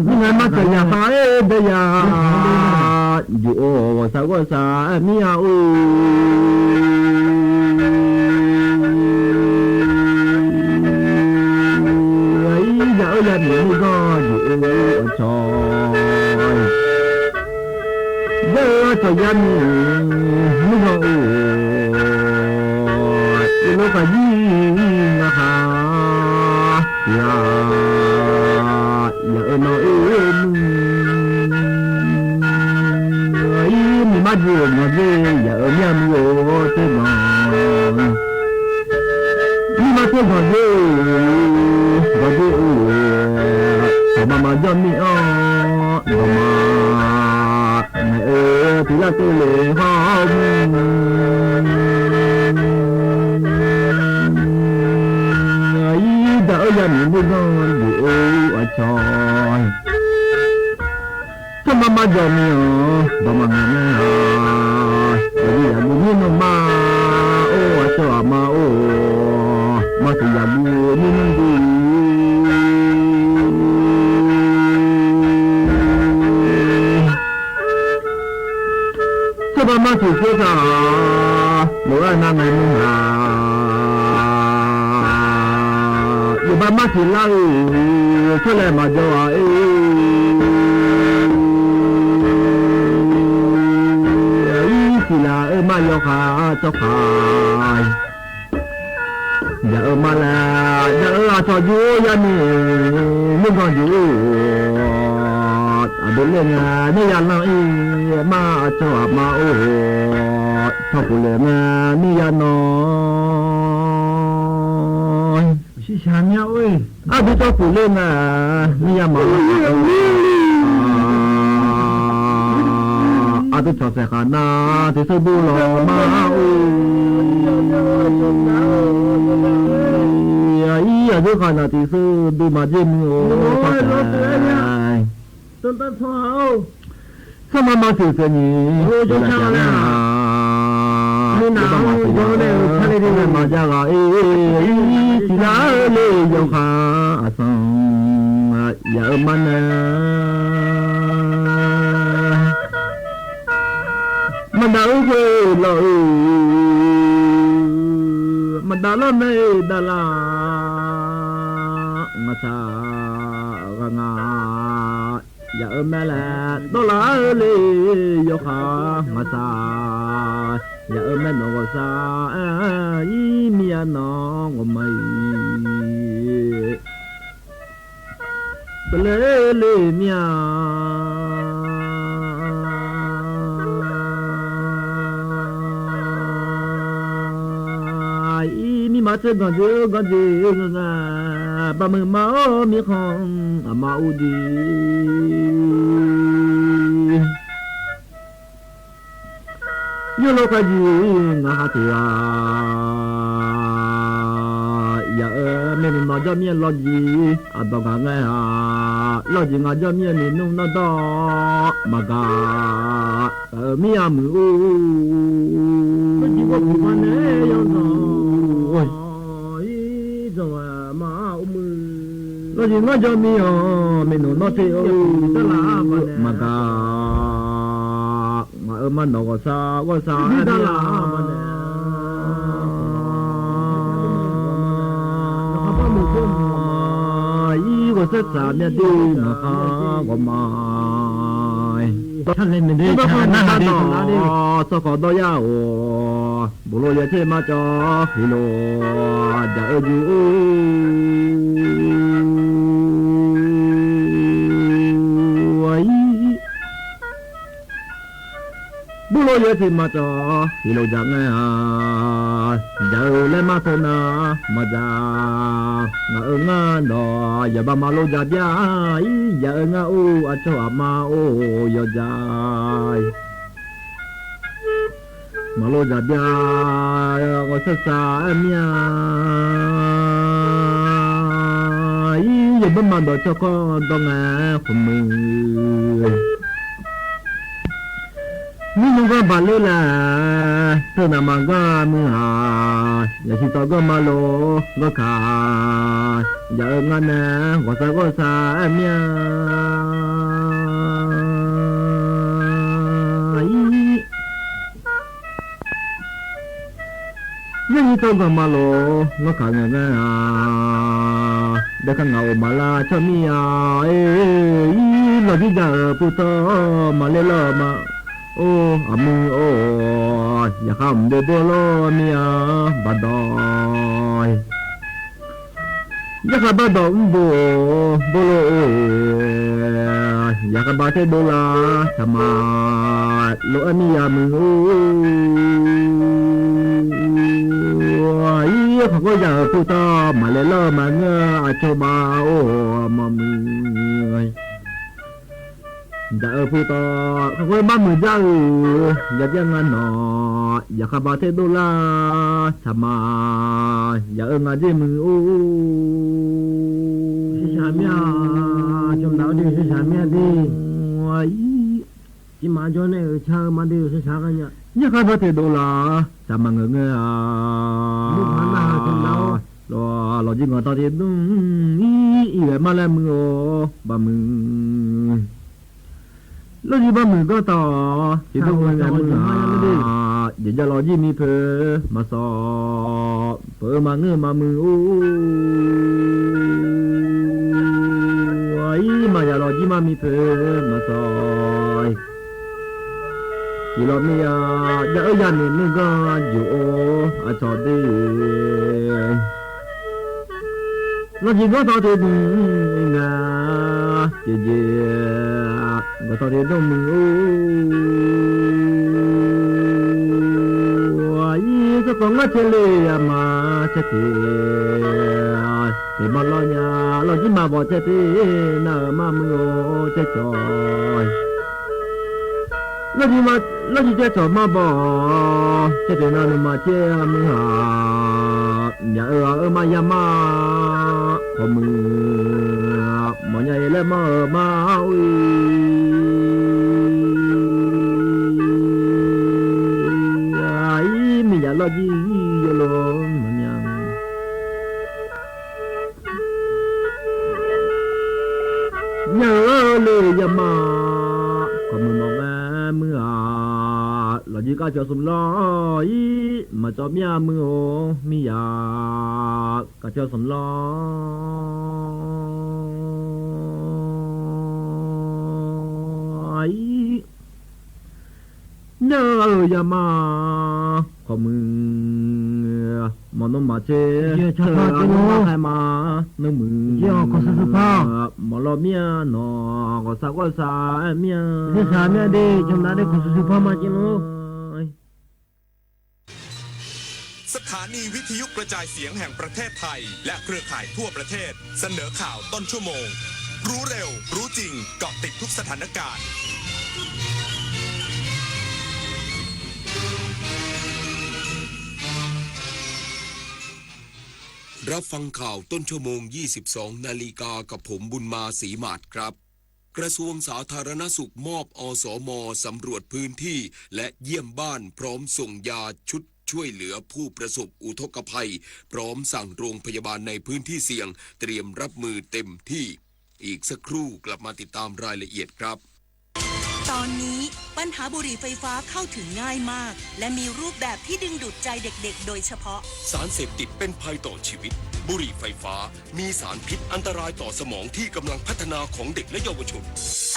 နမၤတၢ်ယၤသးအဲၣ်ဒၣ်ယၤ ယိၤ ဂီၤသးဂီၤသး မ့ၢ်ယၤအိၣ် ယၤဧၢ ယၤမ့ၢ်မုၣ်ဂီၢ် ယိၤ အီၤ ယၤဧၢ စီၤယၤမ့ၢ်မုၣ်ဂီၢ်အိၣ် ယလိာ်သးဒ်နီၤဃါ ယၤ ယၤဧၢ နီၤဧၢ မုၣ် အံၤ မ့ၢ်မးဒိၣ်နီၢ်သ့ ယၤဧၢ မ့ၢ်မုၣ်ဂီၢ်သ့နီၤ မ့ၢ်မးသ့နီၢ်သ့ ဂီၢ်သ့အိၣ် စီၤမၤမၤယီၢ်မ့ၢ်အီၤ ဒီးမၤ နၤဧၢ တုၤလၢသ့လ့ၤဟီမုၢ် အံၤ ဒၣ်ဧၢ ယၤမ့ၢ်မုၣ်ဂီၢ် ယိၤ အီၤ စီၤမၤမၤယီၢ်မ့ၢ်အီၤ ဒီးမၤ နၤဧၢ ယၤမ့ၢ်မုၣ်ဂီၢ် မါအိၣ် အီၤ စီၤ အမါအိၣ် မၤသ့ယၤမ့ၢ်မုၣ်ဂီၢ် စီၤ ယဘၣ်မၤစူၣ်ကၠိသး လိာ်အနၢ်ငိုၼ်းမုၢ်ဟါ ယဘၣ်မၤစူၣ်လၢအီၤ ဆိလဲၣ်မၤကၠီဧါအ့ အံၤစံးလၢအၢမးယီၤဃာ် ကၠီဃာ် ယၤအၢမးလဲၣ် ယၤအၢအစီၤယူယၤန့ၣ် မုၢ်ဂီၤယူ အဒိးလဲၣ်ငါ မ့ၢ်ယၤလီၤအံၤ မးအစီၤအမါအိၣ် ထီၣ်ပူၤလဲၣ်ငါ မ့ၢ်ယၤနီၤ ဆံဆံမ့ၢ်အိၣ် အဒိးထီၣ်ပူၤလဲၣ်ငါ မ့ၢ်ယၤမၤလီၤ အဒိးထီၣ်စဲးဃာ်နၤ တံၤသၢဘိလီၤမးအိၣ် အံၤ အဒိးဃာ်နၤတံၤသၢဘိမၤဒ်မုၢ်အိၣ် တၢ်မၤမၤစူၣ်စဲးန့ၣ် ယဘၣ်မၤစူၣ် မၤစၢ်ဂၤအံၤ စံးလၢအၢလၢယီၤဃာ်အစီၤ ယၤအၢမးနၤ မတၤအၢဃဲလီၤအၢ မတၤလီၤမ့ၢ်ဒၣ်လၢ ငါစၢ်ဂၤငါ ယၤအၢမးလဲၣ် ဒီးလၢအၢလၢယီၤဃာ် ငါစၢ် ယၤအၢမးနီၢ်ဂီၢ်စၢ် အံၤမ့ၢ်ယၤနီၢ်ဂီၢ်မးအံၤ ပလဲၤလၢမ့ၢ်ဧါ အံၤ မ့ၢ်မၤစၢၤဂီၤစၢၤဂီၤစၢၤ ဘၣ်မုာ်မၤအီၣ်မ့ၢ်ခီ အမါအိၣ်ဒံး ယိၣ်လီၤကယံၤ ငါဟးထီၣ်ဧါ ယၤအၢ မ့ၢ်နနီၢ်ကၠီမ့ၢ်လီၤယံၤ အဒီးဂၤငါဧါ လီၤယံၤငါကၠီမ့ၢ်န့ၣ် နူၢ်နီၢ်ဒီး မၤဂၤ အၢ မ့ၢ်ယၤမုၢ်အိၣ် လီၤယံၤငါကၠီမ့ၢ်အီၤ မ့ၢ်နူၢ်နီၢ်တ့ၢ်အိၣ် မၤဂၤ မၤအၢမၤနီၢ်ဂီၢ်စၢ် ဂီၢ်စၢ်မ့ၢ်ဒၣ်လၢ အံၤ ဂီၢ်စၢ်စၢ်မ့ၢ်ဒၣ် နီၢ်ဃာ်ဂီၢ်မး သီၣ်ဃီဒီးယၤအိၣ် ဘူးလိာ်ယဲၢ်ထံၣ်မၤကၠီ ဟ့ၣ်လိာ် ယၤအၢယုၢ်အိၣ် အံၤ ဘူးလိာ်ယဲၢ်ထံၣ်မၤကၠီ ဟ့ၣ်လိာ်ယၤငါ ယၤအၢလဲၤမၤသၢနၤ မၤယၤ ငါအၢငါဒီး ယဘၣ်မၤလိယၤဘျါ အံၤ ယၤအၢငါအိၣ် အစီၤအမါအိၣ် ယီၤယၤ မၤလိယၤဘျါ ဂီၢ်စၢ်စၢ်မ့ၢ်ဧါ အံၤ ယဘၣ်မၤဒီးစီၤကီၢ်ဒီးငါ ခိၣ်မုၣ် မုၢ်နုာ်ဂီၢ်ဘၣ်လၢလၢ် သၢနၤမၤဂီၢ်မုၢ်ဟါ ယဟံးထီၣ်ဂီၢ်မၤလိဂီၢ်ခါ ယၤအၢငါနၤ ဂီၢ်စၢ်ဂီၢ်စၢ်မ့ၢ်ဧါ အံၤ ယဟံးထီၣ်ဂီၢ်မၤလိ ဂီၢ်ခါငါငါ ဒီးခါငါအိၣ်မးလၢစီၤမ့ၢ်ဧါ အံၤ လီၤဒ်ယၤအၢဖိသီ မၤလဲၢ်လီၤမး အိၣ် အမုၢ်အိၣ် ယၤဃးမ့ၢ်ဒိးဘိလိာ်မ့ၢ်ဧါ ဘၣ်ဒီး ယၤဃးဘၣ်ဒီးမ့ၢ်ဘိ ဘိလိာ်အိၣ် ယၤဃးဘၣ်သ့ၣ်ဒိလၢ ဆၣ်မၤ လိာ်အမ့ၢ်ယၤမုၢ်အိၣ် အံၤ ခီကီၢ်ယၤအၢဖိသီ မၤလဲၢ်လီၤမး ငါအစီၤဘၣ်အိၣ် မၤမုၢ် ယၤအၢဖိသီ ခီကီၢ်ဘၣ်မုၢ်ယၤအၢ ယၤဘျါငါနီၢ် ယၤဃးဘၣ်သ့ၣ်ဒိလၢ ဆၣ်မၤ ယၤအၢငါဒ်မုၢ်အိၣ် ဆၣ်မၤ စီၤမၤဒ် ဆၣ်မၤဒ် ယၤဃးဘၣ်သ့ၣ်ဒိလၢ ဆၣ်မၤငါငါ လီၤ လီၤဒ်ငါတၢ်သ့ၣ်ဒိ အံၤ အံၤဝဲမးလၢမုၢ်အိၣ် ဘၣ်မုၢ် โลกยี่บ้านหมื่นก็ต่อ เดี๋ยวจะลองยี่มีเผลอมาสอบ เผลอมาเงื้อมามืออู้ ไอ้มาอย่าลองยี่มามีเผลอมาสอบ กี่รอบนี่ยา อย่าเอ้ยอย่าหนีมึงก็อยู่โอ อาจอดดี ลองยี่ก็ต่อเถิดนะ เจเจ ก็ต่อเถิดดงมืออู้ อีสตองก็เชเลยมาเชเท เดี๋ยวมาลองยา ลองยี่มาบอกเชเท นะมามือโอ เชจอย ลองยี่มา ลองยี่เชจอยมาบอก เชเทนะหนูมาเชมือหา อย่าเออเออมาอย่ามา ขอมือ หมอใหญ่และมาเออมาอุ้ย ไอ้มีอย่าลอดยี่โยโลมันยัง อย่าเออเลยอย่ามา ขอมือมองแม่เมื่อ ลอดยี่ก้าเชียวสมลอย มาจอบเมียมือโอ มีอยาก กะเจ้าสำลอยเนออย่ามา ขอมือ หมอนมหมาเช เยี่ยชาวบ้าน เออ เนอะ เอานมมาให้มา เนอะมือ เยี่ยขอสุภาพ หมอรอเมียหนอ ขอสาวก็สาวเมีย เมียสาวเมียดี ชำนาญได้ขอสุภาพมาจริงเนอะ สถานีวิทยุกระจายเสียงแห่งประเทศไทย และเครือข่ายทั่วประเทศ เสนอข่าวต้นชั่วโมง รู้เร็ว รู้จริง เกาะติดทุกสถานการณ์ รับฟังข่าวต้นชั่วโมง ยี่สิบสองนาฬิกา กับผมบุญมา ศรีหมาดครับ กระทรวงสาธารณสุขมอบ อสม สำรวจพื้นที่และเยี่ยมบ้าน พร้อมส่งยาชุดช่วยเหลือผู้ประสบอุทกภัย พร้อมสั่งโรงพยาบาลในพื้นที่เสี่ยงเตรียมรับมือเต็มที่ อีกสักครู่กลับมาติดตามรายละเอียดครับ ตอนนี้ปัญหาบุหรี่ไฟฟ้าเข้าถึงง่ายมาก และมีรูปแบบที่ดึงดูดใจเด็กๆ โดยเฉพาะ สารเสพติดเป็นภัยต่อชีวิต บุหรี่ไฟฟ้า มีสารพิษอันตรายต่อสมองที่กำลังพัฒนาของเด็กและเยาวชน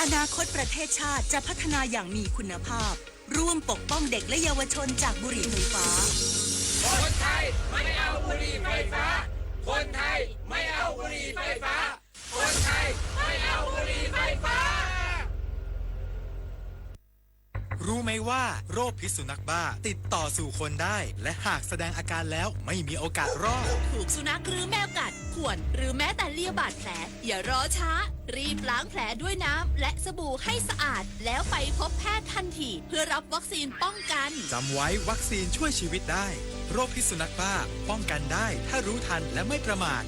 อนาคตประเทศชาติจะพัฒนาอย่างมีคุณภาพ ร่วมปกป้องเด็กและเยาวชนจากบุหรี่ไฟฟ้า คนไทยไม่เอาบุหรี่ไฟฟ้า คนไทยไม่เอาบุหรี่ไฟฟ้า คนไทยไม่เอาบุหรี่ไฟฟ้า รู้ไหมว่าโรคพิษสุนัขบ้าติดต่อสู่คนได้ และหากแสดงอาการแล้วไม่มีโอกาสรอด ถูกสุนัขหรือแมวกัด ข่วน หรือแม้แต่เลียบาดแผล อย่ารอช้า รีบล้างแผลด้วยน้ำและสบู่ให้สะอาด แล้วไปพบแพทย์ทันที เพื่อรับวัคซีนป้องกัน จำไว้วัคซีนช่วยชีวิตได้ โรคพิษสุนัขบ้าป้องกันได้ถ้ารู้ทันและไม่ประมาท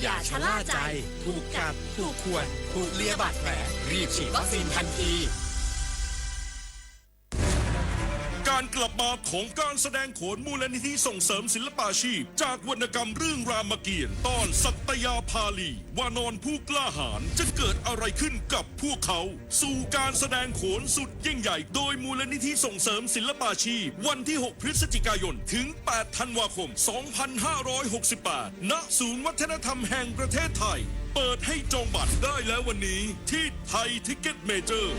อย่าชะล่าใจ ถูกกัด ถูกข่วน ถูกเลียบาดแผล รีบฉีดวัคซีนทันที การกลับมาของการแสดงโขนมูลนิธิส่งเสริมศิลปาชีพ จากวรรณกรรมเรื่องรามเกียรติ์ ตอนสัตยาภาลี วานรผู้กล้าหาญ จะเกิดอะไรขึ้นกับพวกเขา สู่การแสดงโขนสุดยิ่งใหญ่ โดยมูลนิธิส่งเสริมศิลปาชีพ วันที่หกพฤศจิกายน ถึงแปดธันวาคม สองพันห้าร้อยหกสิบแปด ณ ศูนย์วัฒนธรรมแห่งประเทศไทย เปิดให้จองบัตรได้แล้ววันนี้ที่ไทยทิกเก็ตเมเจอร์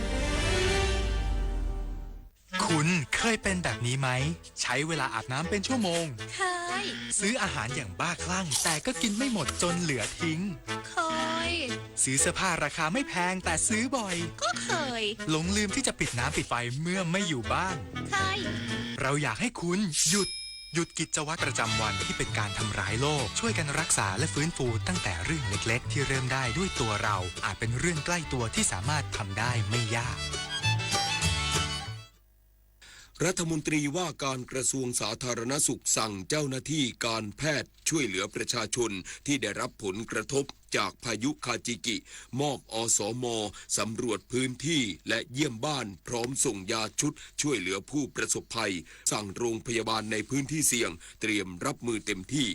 คุณเคยเป็นแบบนี้ไหม ใช้เวลาอาบน้ำเป็นชั่วโมง เคย ซื้ออาหารอย่างบ้าคลั่ง แต่ก็กินไม่หมดจนเหลือทิ้ง เคย ซื้อเสื้อผ้าราคาไม่แพงแต่ซื้อบ่อย ก็เคย หลงลืมที่จะปิดน้ำปิดไฟเมื่อไม่อยู่บ้าน เคย เราอยากให้คุณหยุด หยุดกิจวัตรประจำวันที่เป็นการทำร้ายโลก ช่วยกันรักษาและฟื้นฟูตั้งแต่เรื่องเล็กๆ ที่เริ่มได้ด้วยตัวเรา อาจเป็นเรื่องใกล้ตัวที่สามารถทำได้ไม่ยาก รัฐมนตรีว่าการกระทรวงสาธารณสุขสั่งเจ้าหน้าที่การแพทย์ช่วยเหลือประชาชนที่ได้รับผลกระทบจากพายุคาจิกิ มอบ อสม สำรวจพื้นที่และเยี่ยมบ้าน พร้อมส่งยาชุดช่วยเหลือผู้ประสบภัย สั่งโรงพยาบาลในพื้นที่เสี่ยงเตรียมรับมือเต็มที่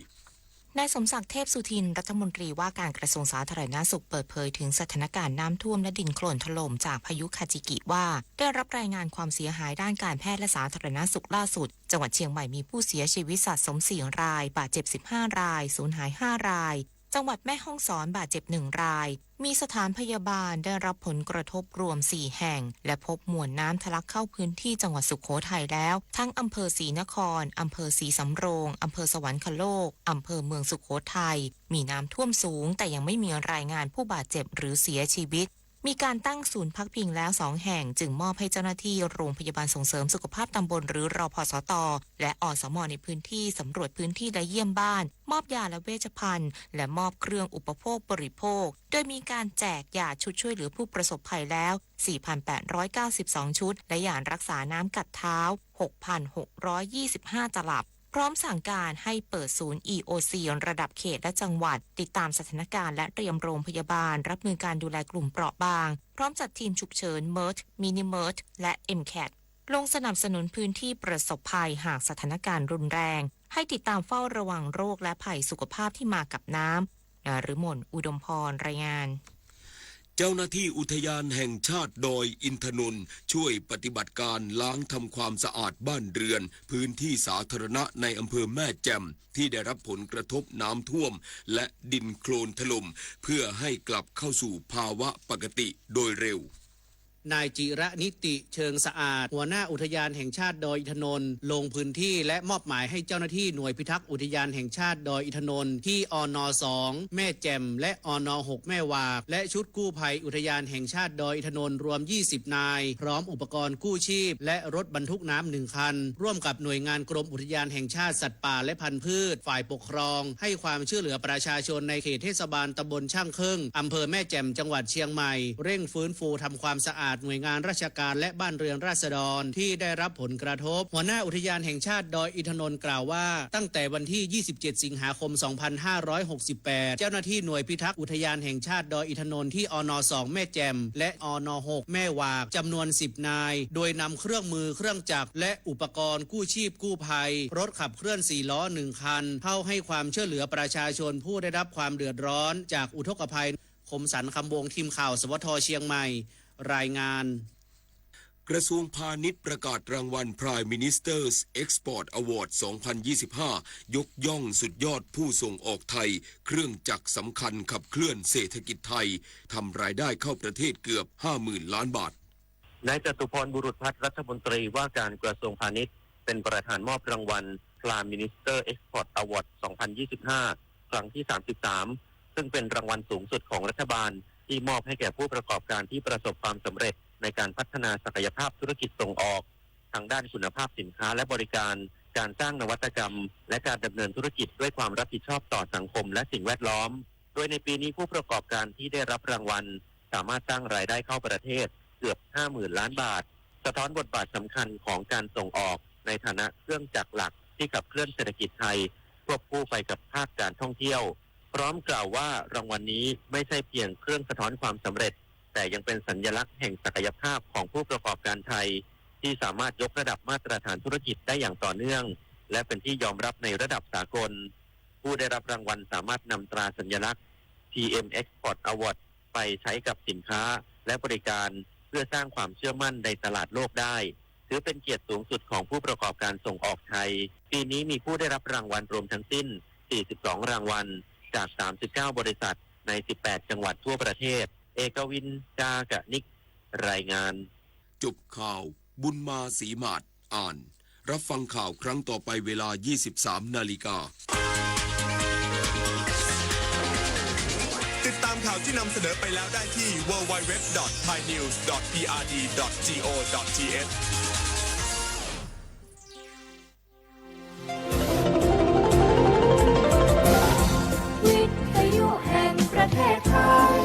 นายสมศักดิ์ เทพสุทิน รัฐมนตรีว่าการกระทรวงสาธารณสุข เปิดเผยถึงสถานการณ์น้ำท่วมและดินโคลนถล่มจากพายุคาจิกิว่า ได้รับรายงานความเสียหายด้านการแพทย์และสาธารณสุขล่าสุด จังหวัดเชียงใหม่มีผู้เสียชีวิตสะสมสี่ราย บาดเจ็บสิบห้าราย สูญหายห้าราย จังหวัดแม่ฮ่องสอนบาดเจ็บหนึ่งราย มีสถานพยาบาลได้รับผลกระทบรวมสี่แห่ง และพบมวลน้ำทะลักเข้าพื้นที่จังหวัดสุโขทัยแล้ว ทั้งอำเภอศรีนคร อำเภอศรีสำโรง อำเภอสวรรคโลก อำเภอเมืองสุโขทัย มีน้ำท่วมสูง แต่ยังไม่มีรายงานผู้บาดเจ็บหรือเสียชีวิต มีการตั้งศูนย์พักพิงแล้วสองแห่ง จึงมอบให้เจ้าหน้าที่โรงพยาบาลส่งเสริมสุขภาพตำบล หรือ รพสต และ อสม ในพื้นที่ สำรวจพื้นที่และเยี่ยมบ้าน มอบยาและเวชภัณฑ์ และมอบเครื่องอุปโภคบริโภค โดยมีการแจกยาชุดช่วยเหลือผู้ประสบภัยแล้ว สี่พันแปดร้อยเก้าสิบสองชุด และยารักษาน้ำกัดเท้า หกพันหกร้อยยี่สิบห้าตลับ พร้อมสั่งการให้เปิดศูนย์ อี โอ ซี ระดับเขตและจังหวัด ติดตามสถานการณ์และเตรียมโรงพยาบาล รับมือการดูแลกลุ่มเปราะบาง พร้อมจัดทีมฉุกเฉิน เมิร์ท มินิเมิร์ท และ เอ็มแคท ลงสนับสนุนพื้นที่ประสบภัยหากสถานการณ์รุนแรง ให้ติดตามเฝ้าระวังโรคและภัยสุขภาพที่มากับน้ำ นฤมล อุดมพร รายงาน เจ้าหน้าที่อุทยานแห่งชาติดอยอินทนนท์ช่วยปฏิบัติการล้างทำความสะอาดบ้านเรือน พื้นที่สาธารณะในอำเภอแม่แจ่ม ที่ได้รับผลกระทบน้ำท่วม และดินโคลนถล่ม เพื่อให้กลับเข้าสู่ภาวะปกติโดยเร็ว นายจิระนิติ เชิงสะอาด หัวหน้าอุทยานแห่งชาติดอยอินทนนท์ ลงพื้นที่และมอบหมายให้เจ้าหน้าที่หน่วยพิทักษ์อุทยานแห่งชาติดอยอินทนนท์ ที่ อน.สอง แม่แจ่ม และ อน.หก แม่หวาก และชุดกู้ภัยอุทยานแห่งชาติดอยอินทนนท์ รวม ยี่สิบ นาย พร้อมอุปกรณ์กู้ชีพ และรถบรรทุกน้ำหนึ่งคัน ร่วมกับหน่วยงานกรมอุทยานแห่งชาติสัตว์ป่าและพันธุ์พืช ฝ่ายปกครอง ให้ความช่วยเหลือประชาชนในเขตเทศบาลตำบลช่างเครื่อง อำเภอแม่แจ่ม จังหวัดเชียงใหม่ เร่งฟื้นฟูทำความสะอาดหน่วยงานราชการและบ้านเรือนราษฎรที่ได้รับผลกระทบ หัวหน้าอุทยานแห่งชาติดอยอินทนนท์กล่าวว่า ตั้งแต่วันที่ ยี่สิบเจ็ด สิงหาคม สองพันห้าร้อยหกสิบแปด เจ้าหน้าที่หน่วยพิทักษ์อุทยานแห่งชาติดอยอินทนนท์ที่ อน.สอง แม่แจ่ม และ อน.หก แม่หวาก จำนวน สิบ นาย โดยนำเครื่องมือเครื่องจักรและอุปกรณ์กู้ชีพกู้ภัย รถขับเคลื่อนสี่ล้อหนึ่งคัน เข้าให้ความช่วยเหลือประชาชนผู้ได้รับความเดือดร้อนจากอุทกภัย คมสันต์ คำวงศ์ ทีมข่าว สวท เชียงใหม่ รายงาน กระทรวงพาณิชย์ประกาศรางวัล Prime Minister's Export Award สองพันยี่สิบห้า ยกย่องสุดยอดผู้ส่งออกไทย เครื่องจักรสำคัญขับเคลื่อนเศรษฐกิจไทย ทำรายได้เข้าประเทศเกือบห้าหมื่นล้านบาท นายจตุพร บุรุษพัฒน์ รัฐมนตรีว่าการกระทรวงพาณิชย์ เป็นประธานมอบรางวัล Prime Minister Export Award สองพันยี่สิบห้า ครั้งที่ สามสิบสาม ซึ่งเป็นรางวัลสูงสุดของรัฐบาล ที่มอบให้แก่ผู้ประกอบการที่ประสบความสำเร็จในการพัฒนาศักยภาพธุรกิจส่งออก ทางด้านคุณภาพสินค้าและบริการ การสร้างนวัตกรรม และการดำเนินธุรกิจด้วยความรับผิดชอบต่อสังคมและสิ่งแวดล้อม โดยในปีนี้ผู้ประกอบการที่ได้รับรางวัล สามารถสร้างรายได้เข้าประเทศเกือบห้าหมื่นล้านบาท สะท้อนบทบาทสำคัญของการส่งออกในฐานะเครื่องจักรหลักที่ขับเคลื่อนเศรษฐกิจไทย ควบคู่ไปกับภาคการท่องเที่ยว พร้อมกล่าวว่ารางวัลนี้ไม่ใช่เพียงเครื่องสะท้อนความสำเร็จ แต่ยังเป็นสัญลักษณ์แห่งศักยภาพของผู้ประกอบการไทย ที่สามารถยกระดับมาตรฐานธุรกิจได้อย่างต่อเนื่อง และเป็นที่ยอมรับในระดับสากล ผู้ได้รับรางวัลสามารถนำตราสัญลักษณ์ พีเอ็ม Export Award ไปใช้กับสินค้าและบริการ เพื่อสร้างความเชื่อมั่นในตลาดโลกได้ ถือเป็นเกียรติสูงสุดของผู้ประกอบการส่งออกไทย ปีนี้มีผู้ได้รับรางวัลรวมทั้งสิ้น สี่สิบสอง รางวัล จาก สามสิบเก้า บริษัท ใน สิบแปด จังหวัดทั่วประเทศ เอกวิน จากนิก รายงาน จบข่าว บุญมา ศรีหมาด อ่าน รับฟังข่าวครั้งต่อไปเวลา ยี่สิบสาม นาฬิกา ติดตามข่าวที่นำเสนอไปแล้วได้ที่ ดับเบิลยู ดับเบิลยู ดับเบิลยู ดอท ไทยนิวส์ ดอท พีอาร์ดี ดอท จี โอ ดอท ที เอช วิทยุแห่งประเทศไทย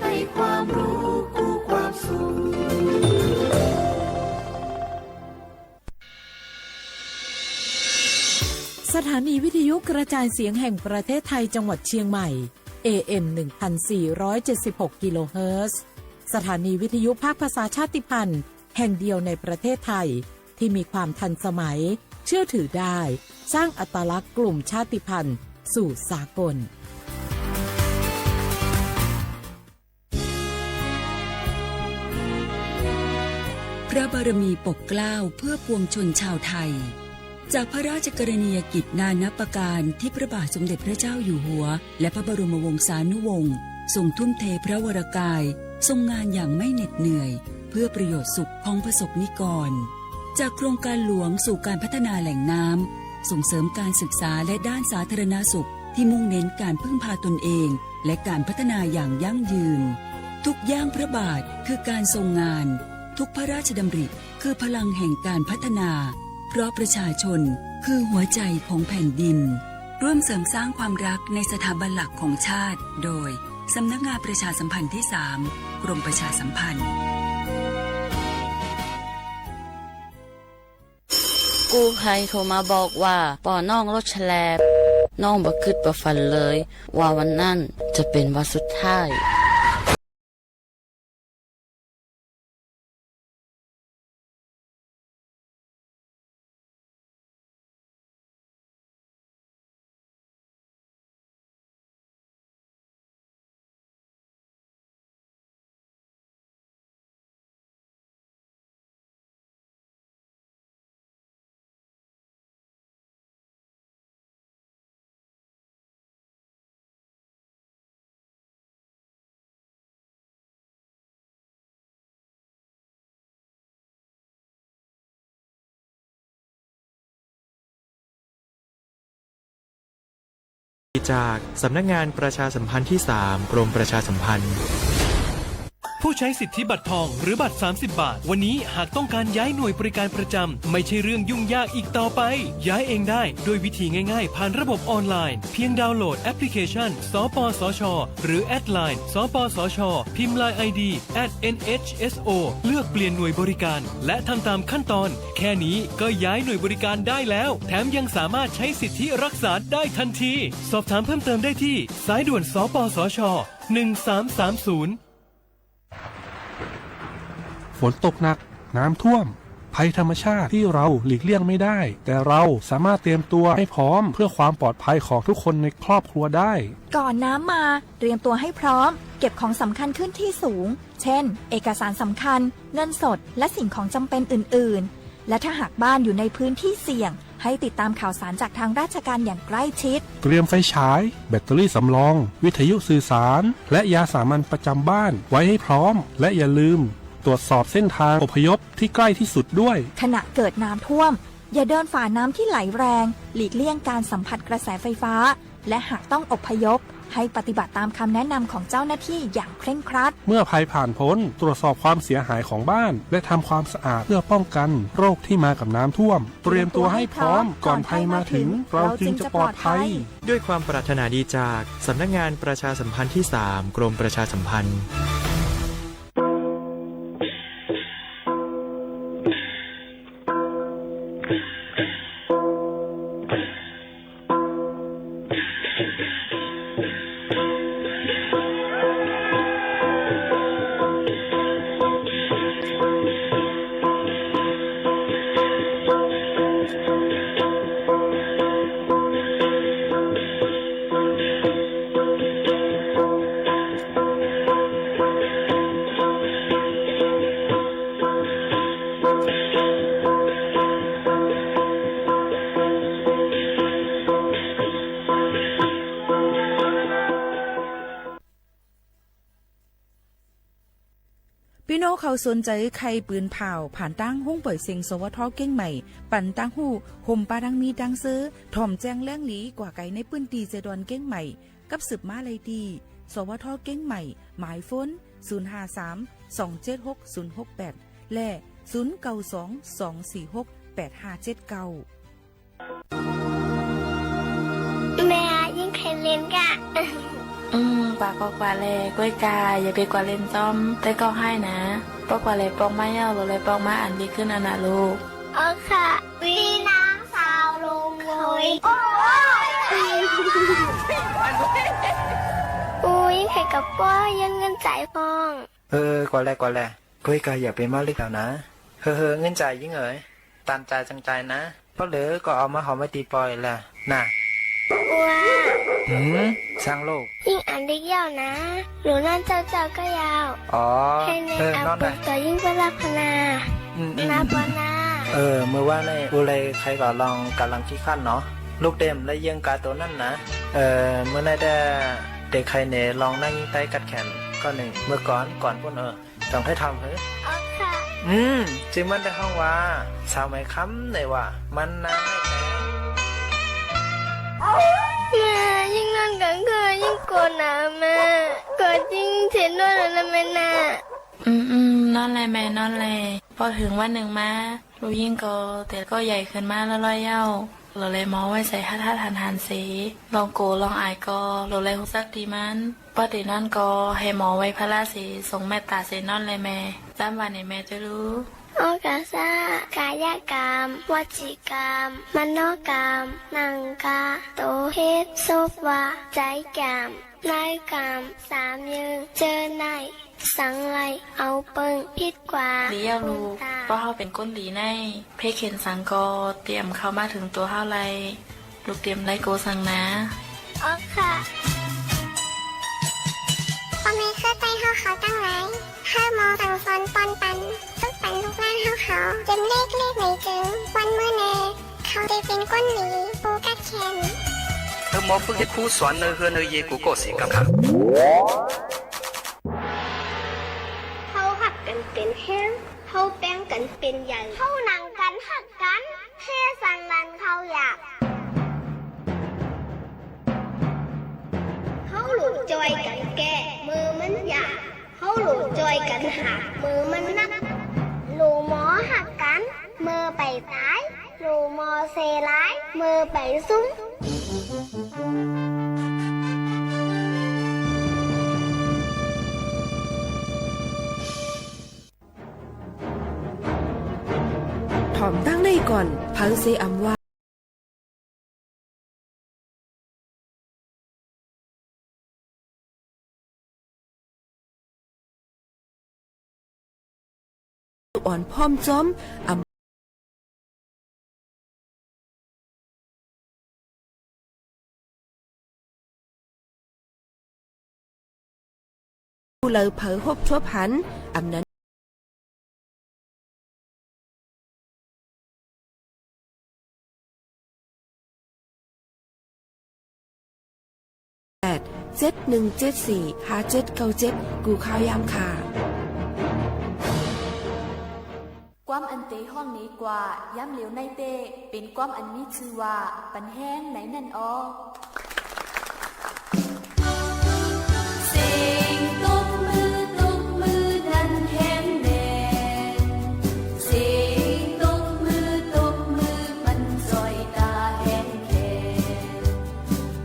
ให้ความรู้คู่ความสุข สถานีวิทยุกระจายเสียงแห่งประเทศไทยจังหวัดเชียงใหม่ เอ เอ็ม หนึ่งพันสี่ร้อยเจ็ดสิบหก กิโลเฮิรตซ์ สถานีวิทยุภาคภาษาชาติพันธุ์ แห่งเดียวในประเทศไทย ที่มีความทันสมัย เชื่อถือได้ สร้างอัตลักษณ์กลุ่มชาติพันธุ์ สู่สากล พระบารมีปกเกล้าเพื่อปวงชนชาวไทย จากพระราชกรณียกิจนานับประการที่พระบาทสมเด็จพระเจ้าอยู่หัว และพระบรมวงศานุวงศ์ทรงทุ่มเทพระวรกาย ทรงงานอย่างไม่เหน็ดเหนื่อย เพื่อประโยชน์สุขของประสบนิกร จากโครงการหลวงสู่การพัฒนาแหล่งน้ำ ส่งเสริมการศึกษาและด้านสาธารณสุขที่มุ่งเน้นการพึ่งพาตนเอง และการพัฒนาอย่างยั่งยืน ทุกย่างพระบาทคือการทรงงาน ทุกพระราชดำริคือพลังแห่งการพัฒนา เพราะประชาชนคือหัวใจของแผ่นดิน ร่วมเสริมสร้างความรักในสถาบันหลักของชาติ โดย สำนักงานประชาสัมพันธ์ที่สาม กรมประชาสัมพันธ์ กู้ภัยโทรมาบอกว่าป้อน้องรถแฉลบ น้องบ่คิดบ่ฝันเลย ว่าวันนั้นจะเป๋นวันสุดท้าย จากสำนักงานประชาสัมพันธ์ที่สาม กรมประชาสัมพันธ์ ผู้ใช้สิทธิบัตรทองหรือบัตรสามสิบบาท วันนี้หากต้องการย้ายหน่วยบริการประจำ ไม่ใช่เรื่องยุ่งยากอีกต่อไป ย้ายเองได้ด้วยวิธีง่ายๆ ผ่านระบบออนไลน์ เพียงดาวน์โหลดแอปพลิเคชัน สปสช หรือแอดไลน์ สปสช พิมพ์ ไลน์ ไอดี แอท เอ็น เอช เอส โอ เลือกเปลี่ยนหน่วยบริการ และทำตามขั้นตอน แค่นี้ก็ย้ายหน่วยบริการได้แล้ว แถมยังสามารถใช้สิทธิรักษาได้ทันที สอบถามเพิ่มเติมได้ที่สายด่วน สปสช หนึ่งสามสามศูนย์ ฝนตกหนัก น้ำท่วม ภัยธรรมชาติที่เราหลีกเลี่ยงไม่ได้ แต่เราสามารถเตรียมตัวให้พร้อมเพื่อความปลอดภัยของทุกคนในครอบครัวได้ ก่อนน้ำมา เตรียมตัวให้พร้อม เก็บของสำคัญขึ้นที่สูง เช่น เอกสารสำคัญ เงินสด และสิ่งของจำเป็นอื่นๆ และถ้าหากบ้านอยู่ในพื้นที่เสี่ยง ให้ติดตามข่าวสารจากทางราชการอย่างใกล้ชิด เตรียมไฟฉาย แบตเตอรี่สำรอง วิทยุสื่อสาร และยาสามัญประจำบ้านไว้ให้พร้อม และอย่าลืมตรวจสอบเส้นทางอพยพที่ใกล้ที่สุดด้วย ขณะเกิดน้ำท่วม อย่าเดินฝ่าน้ำที่ไหลแรง หลีกเลี่ยงการสัมผัสกระแสไฟฟ้า และหากต้องอพยพ ให้ปฏิบัติตามคำแนะนำของเจ้าหน้าที่อย่างเคร่งครัด เมื่อภัยผ่านพ้น ตรวจสอบความเสียหายของบ้าน และทำความสะอาดเพื่อป้องกันโรคที่มากับน้ำท่วม เตรียมตัวให้พร้อม ก่อนภัยมาถึง เราจึงจะปลอดภัย ด้วยความปรารถนาดีจากสำนักงานประชาสัมพันธ์ที่สาม กรมประชาสัมพันธ์ ปี้น้องเขาสนใจ๋ใค่ปืนผ่าว ผ่านตางห้องป่อยเซ็ง สวท เก้งใหม่ ปันตางฮู้ ห่มปาดังมีดังเซอ ถ่อมแจ้งแหลงหลี กว่าไก๋ในปื้นตี้เซดอนเก้งใหม่ กับสืบมาไล่ตี้ สวท เก้งใหม่ หมายโฟน ศูนย์ห้าสาม สองเจ็ดหก ศูนย์หกแปด และ ศูนย์เก้าสอง สองสี่หก แปดห้าเจ็ดเก้า แม่ยิ่งใค่เล่นก้า อืม ปากก็กวาดแหละ ก้วยกา อย่าไปกวาดเล่นจ้อม แต่ก็ฮ้ายนะ ปอกกวาดแหละปอกไม้เอา แล้วแหละปอกไม้อันดีขึ้นอันน่ะลูก อ๋อค่ะ วีน้องสาวลุงคุย โอ๊ย อุ๊ย ใผกับป้อ ยื่นเงินจ่ายพ่อง เออ กวาดแหละ กวาดแหละ ก้วยกา อย่าไปเม้าเล็กแล้วนะ เฮ้อ เฮ้อ เงินจ่ายยิ่งเอ๋ย ต๋ามจ่ายจั้งจ่ายนะ ป้อเหลือก็เอามาหอมไว้ตี้ป้อแหละ น่ะ ว้า หืม สังลูก ยิ่งอันเล็กเย้านะ หลูนอนเจ้าๆ ก็เย้า อ๋อ แค่นี้ เออ เอา นอนไป เปิดต่อยิ่งก็หลับพะนา อืมๆ นะปอนะ เออ เมื่อวานนี่ อู้เลยใค่ก็ลองก๋ำลังขี้คร้านเนาะ ลูกเต๋มและเยียงกาโตนั้นนะ เออ เมื่อไหนได้ เต๋ใค่เน่ลองหนังยิ่งใต้กัดแขน ก้อนึ่ง เมื่อก่อน ก่อนปู้น เออ ต้องใค่ทำหื้อ อ๋อค่ะ อืม จื้อมันได้ฮ้องว่า สาวไหมคำไหนว่า มันนาง แม่ ยิ่งนอนกั๋งคืนยิ่งโก๋หนาแม่ โก๋จริง เถิดนอนแล้วนะแม่นะ อืมๆ นอนแลแม่ นอนแล ปอเถิงวันนึ่งมา ลูกยิ่งก็เต๋ก็ใหญ่ขึ้นมาล่อยๆ เย้า หลูแลหมอไว้ใส่ฮัดๆ หันๆ เส ลองโก๋ลองอายก็ หลูแลฮู้จักดีมัน ปอเต๋นอนก็หื้อหมอไหว้พระเส ส่งเมตต๋าเสนอนแลแม่ จ๋ำว่าเน่แม่จะฮู้ ออกาซะ กายกรรม วจีกรรม มโนกรรม หนังกะ โตเฮ็ด ศพว่า ใจ๋กรรม นายกรรม สามอย่าง เจอใน สังไหล เอาเปิ้ง ผิดกว่า ดีเย้าลูก ปอเฮาเป๋นก้นดีใน เพศเห็นสังก็เต๋มเข้ามาเถิงตั๋วเฮาไล ลูกเต๋มไลโก๋สังนะ อ๋อค่ะ ป้อแม่เกื้อใต้เฮาเขาตังหลาย เฮาหมอสั่งสอนป้อนปัน ฝึกปันลูกหลานเฮาเขา เต๋มเล็กๆ ไหนเจิง วันเมื่อแน่ เขาได้เป๋นก้นดี ผู้กัดแขน เฮาหมอฝึกเฮ็ดครูสอนเนอเฮือนเนอเยกูก็เสียกำลัง เฮาฮักกั๋นเป๋นแฮง เฮาแป๋งกั๋นเป๋นใหญ่ เฮาหนังกั๋นฮักกั๋น แค่สันหลานเขาอยาก เฮาหลู่จอยกั๋นแก้ เมื่อมันยาก เฮาหลู่จอยกั๋นหาบ เมื่อมันหนัก หลู่หมอฮักกั๋น เมื่อไปต๋าย หลู่หมอเซร้าย เมื่อไปสุม ถ่อมตั้งในก่อน เผาเสอำว่า อ่อนพร้อมจ้อม อำ ผู้เลาเผลอฮบทบหัน อำนั้น แปด เจ็ดหนึ่งเจ็ดสี่ ห้าเจ็ดเก้าเจ็ด กู้ข่าวยามค่ำ ความอันเต๋ฮ้องเนกว่ายามเหลียวในเต๊ เป๋นความอันมีจื้อว่า ปันแฮง ในนั้นออ เสียงตบมือ ตบมือนั้นแฮงแน่ เสียงตบมือ ตบมือมันจ้อยต๋าแฮงแค่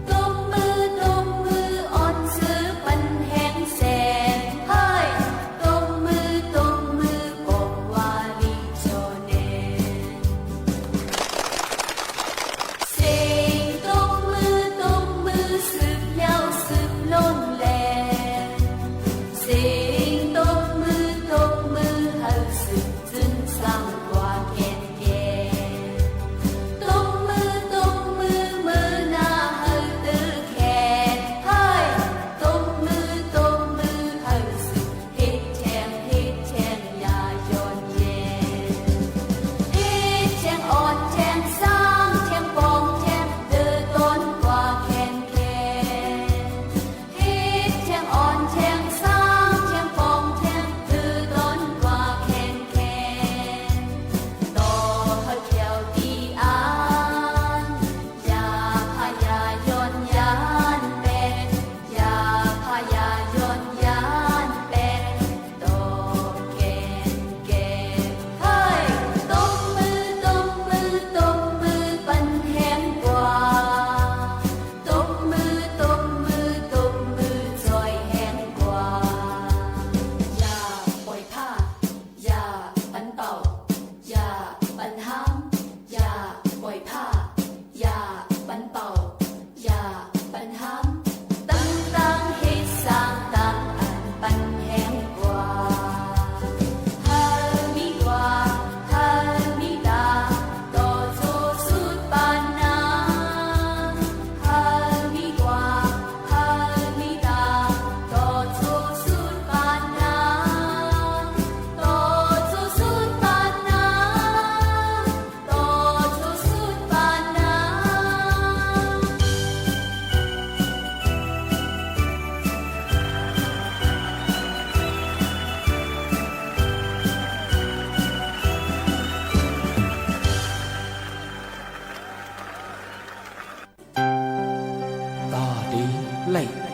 ตบมือ ตบมืออ่อนซื่อปันแฮงแสน เฮ้ย ตบมือ ตบมือบอกว่าดีจ้อแน่ เสียงตบมือ ตบ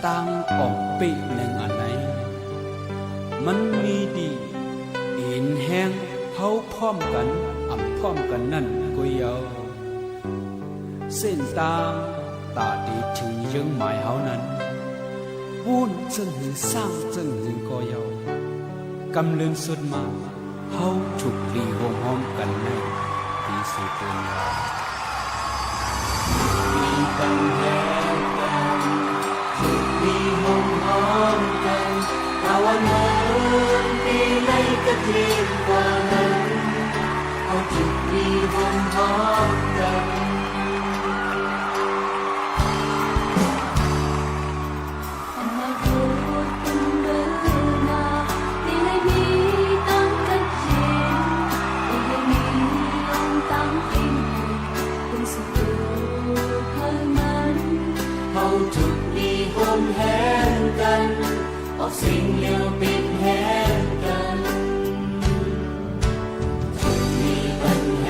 ตางอ่องปี้หนึ่งอันไหน มันมีดีอินแฮงเฮาพร้อมกั๋น อ่ำพร้อมกั๋นนั้นก้วยเยาว์ เส้นตางต๋าดีเถิงเยื้องหมายเฮานั้น ปู้นเซิ่งหื้อ ซ่างเซิ่งหื้อก้อยเยาว์ กำเลินสุดมา เฮาถูกดีโฮมฮ้อมกั๋นในปี๋สูงเกินยาว ถูกดีโฮมฮ้อมกั๋น ตะวันเมืองปี๋ไล่กระเทียมกว่านั้น เฮาถูกดีโฮมฮ้อมกั๋น อำมาตย์พุทธเมืองนา ตี้ไล่มีตังกัดเย็น ตี้ไล่มีลมตังเย็น เปิ้นสุขโตเปิ้นมัน เฮาถูกดีโฮมแหงกั๋น ออกเสียงเลียวเป๋นแหงกั๋น ถูกดีเปิ้นแห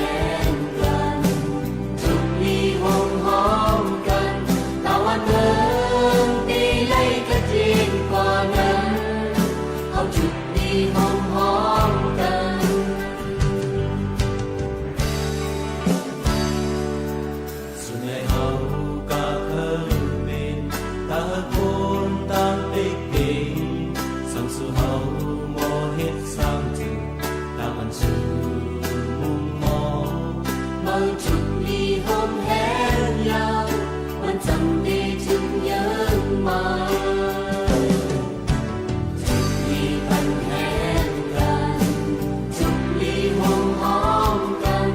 งกั๋น ถูกดีโฮมฮ้อมกั๋น ตะวันเมืองตี้ไล่กระเทียมกว่านั้น เฮาถูกดีโฮมฮ้อมกั๋น สุดในเฮากาเคิงเป๋น ตาเฮาคนตางเป๊กเป๋ง สังสู่เฮาหมอเฮ็ดสร้างเถิง ตางอันสู่มุมมอง เฮาถูกดีโฮมแหงยาว มันจั้งได้เถิงเยื้องมา ถูกดีเปิ้นแหงกั๋น ถูกดีโฮมฮ้อมกั๋น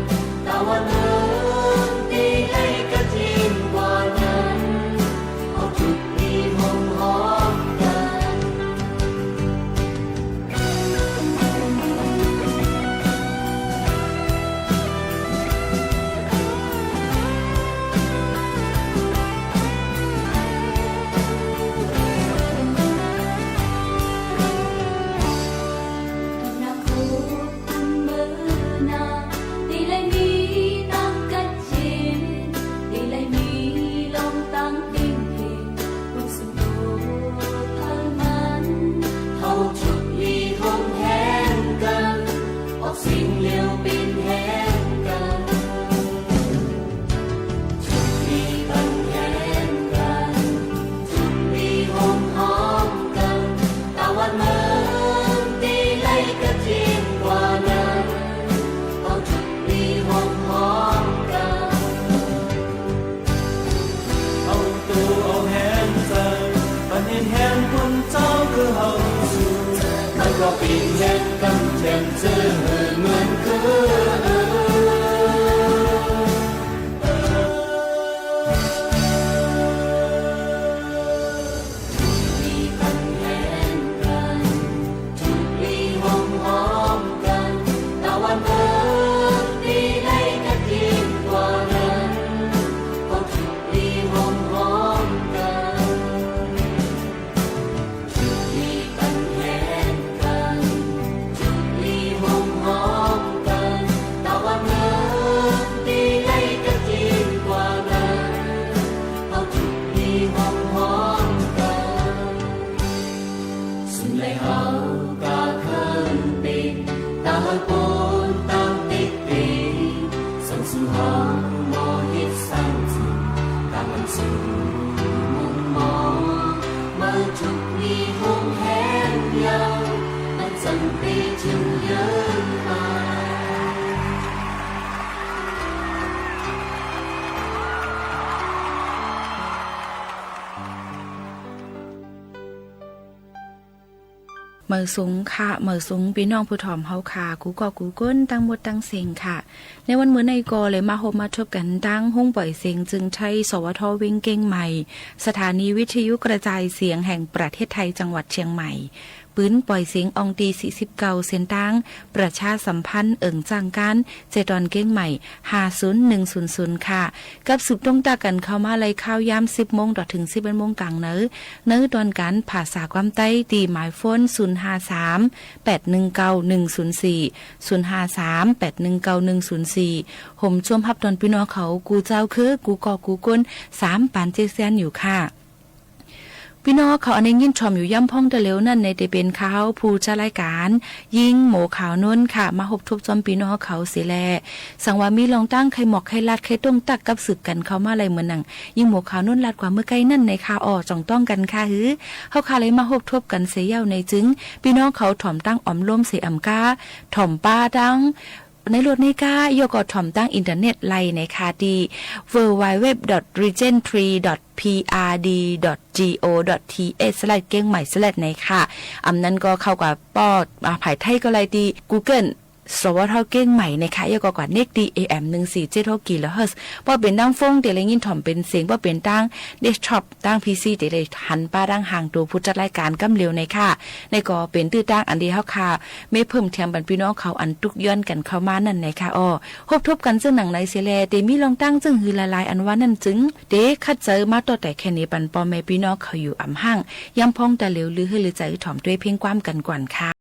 ตะวันเมืองตี้ไล่กระเทียมกว่านั้น เฮาถูกดีโฮมฮ้อมกั๋น ตี้ไล่มีตังกัดเย็น ตี้ไล่มีลมตังเย็นเย็น เปิ้นสุขโตเปิ้นมัน เฮาถูกดีโฮมแหงกั๋น ออกเสียงเลียวเป๋นแหงกั๋น ถูกดีเปิ้นแหงกั๋น ถูกดีโฮมฮ้อมกั๋น ตะวันเมืองตี้ไล่กระเทียมกว่านั้น เฮาถูกดีโฮมฮ้อมกั๋น เอาตั๋วเอาแหงใจ๋ ปันเห็นแหงคนเจ้าคือเฮาสู่ มันก็เป๋นแหงกำแหงเจื้อเหมือนคือ ถูกดีเปิ้นแหงกั๋น ถูกดีโฮมฮ้อมกั๋น ตะวันเมืองตี้ไล่กระเทียมกว่านั้น ก็ถูกดีโฮมฮ้อมกั๋น ถูกดีเปิ้นแหงกั๋น ถูกดีโฮมฮ้อมกั๋น ตะวันเมืองตี้ไล่กระเทียมกว่านั้น เฮาถูกดีโฮมฮ้อมกั๋น สุดในเฮากาเคิงเป๋น ตาเฮาคนตางเป๊กเป๋ง สังสู่เฮาหมอเฮ็ดสร้างเถิง ตางอันสู่มุมมอง เมื่อถูกดีโฮมแหงยาว มันจั้งได้เถิงเยื้องมา เหมยสูงค่ะ เหมยสูงปี้น้องผู้ถ่อมเฮาค่ะ กู้ก่อกู้ก้น ตังหมดตังเสี้ยงค่ะ ในวันมื้อนี้ก็เลยมาฮบมาทบกั๋นตังห้องป่อยเสียงจึงไทย สวท เวียงเกียงใหม่ สถานีวิทยุกระจายเสียงแห่งประเทศไทย จังหวัดเชียงใหม่ ปืนป่อยเสียงอองตีสี่สิบเก้า เส้นตางประชาสัมพันธ์เอิงจ้างก๋าน เจตอนเกียงใหม่ ห้าศูนย์หนึ่งศูนย์ศูนย์ ค่ะ กับสืบตรงต่อกั๋นเข้ามาในข่าวยามสิบโมงต่อเถิงสิบเอ็ดโมงก๋างเนิน ในตอนก๋านภาษาความใต้ ตี้หมายโฟน ศูนย์ห้าสาม แปดหนึ่งเก้า หนึ่งศูนย์สี่ ศูนย์ห้าสาม แปดหนึ่งเก้า หนึ่งศูนย์สี่ โฮมจวมฮับตอนปี้น้องเฮากู้เจ้าคือ กู้ก่อกู้ก้น สามปานเจ็ดเสี้ยนอยู่ค่ะ ปี้น้องเขาอันได้ยินถ่อมอยู่ย้ำพ้องตะเหลวนั้น ในตี้เป๋นข้าเฮาผู้จัดรายก๋าน ญิงหมวกขาวโน้นค่ะ มาฮบทบจ้อมปี้น้องเขาเสียแล สังว่ามีลองตั้งใค่หมอกใค่ลัดใค่ต้งตักกับสืบกั๋นเข้ามาไล่เหมือนหนัง ญิงหมวกขาวโน้นลัดกว่าเมื่อไก้นั้นในค่ะ อ้อ จ่องต้องกั๋นค่ะ หือ เฮาค่ะเลยมาฮบทบกั๋นเสียเย้าในจึง ปี้น้องเขาถ่อมตั้งออมรวมเสียอ่ำก้า ถ่อมป้าตั้ง ในรถในก้า ยอก็ถ่อมตั้งอินเทอร์เน็ตไล่ในค่ะ ตี้ ดับเบิลยู ดับเบิลยู ดับเบิลยู ดอท รีเจนทรี ดอท พี อาร์ ดี ดอท จี โอ ดอท ที เอช สแลช เกียงใหม่ สแลช ในค่ะ อ่ำนั้นก็เข้ากับปอด อ่า ภายใต้ก็ไล่ตี้ กูเกิล สวท เกียงใหม่ในค่ะ ยอก็กว่าเน็กตี้ เอ เอ็ม หนึ่งสี่เจ็ดหก กิโลเฮิรตซ์ ป้อเป๋นตั้งโฟนเต๋เลยยินถ่อมเป๋นเสียง ป้อเป๋นตั้งเดสก์ท็อป ตั้ง พี ซี เต๋เลยหันป้าตั้งห่างตั๋วผู้จัดรายก๋านก้ำเร็วในค่ะ ในก็เป๋นตื้อตั้งอันดีเฮาค่ะ เมกเพิ่มแถมปันปี้น้องเขาอันตุ๊กย้อนกั๋นเข้ามานั้นในค่ะ อ้อ ฮบทบกั๋นเซิ่งหนังไหนเสียแล เต๋มีลองตั้งเซิ่งหือหลายๆ อันว่านั้นจึง เต๋คัดเจอมาต่อแต่แค่นี้ปันป้อแม่ปี้น้องเขาอยู่อ่ำห้าง ย้ำพ้องตะเหลว ลือหื้อลือใจ๋ถ่อมตวยเพียงความกั๋นก่อนค่ะ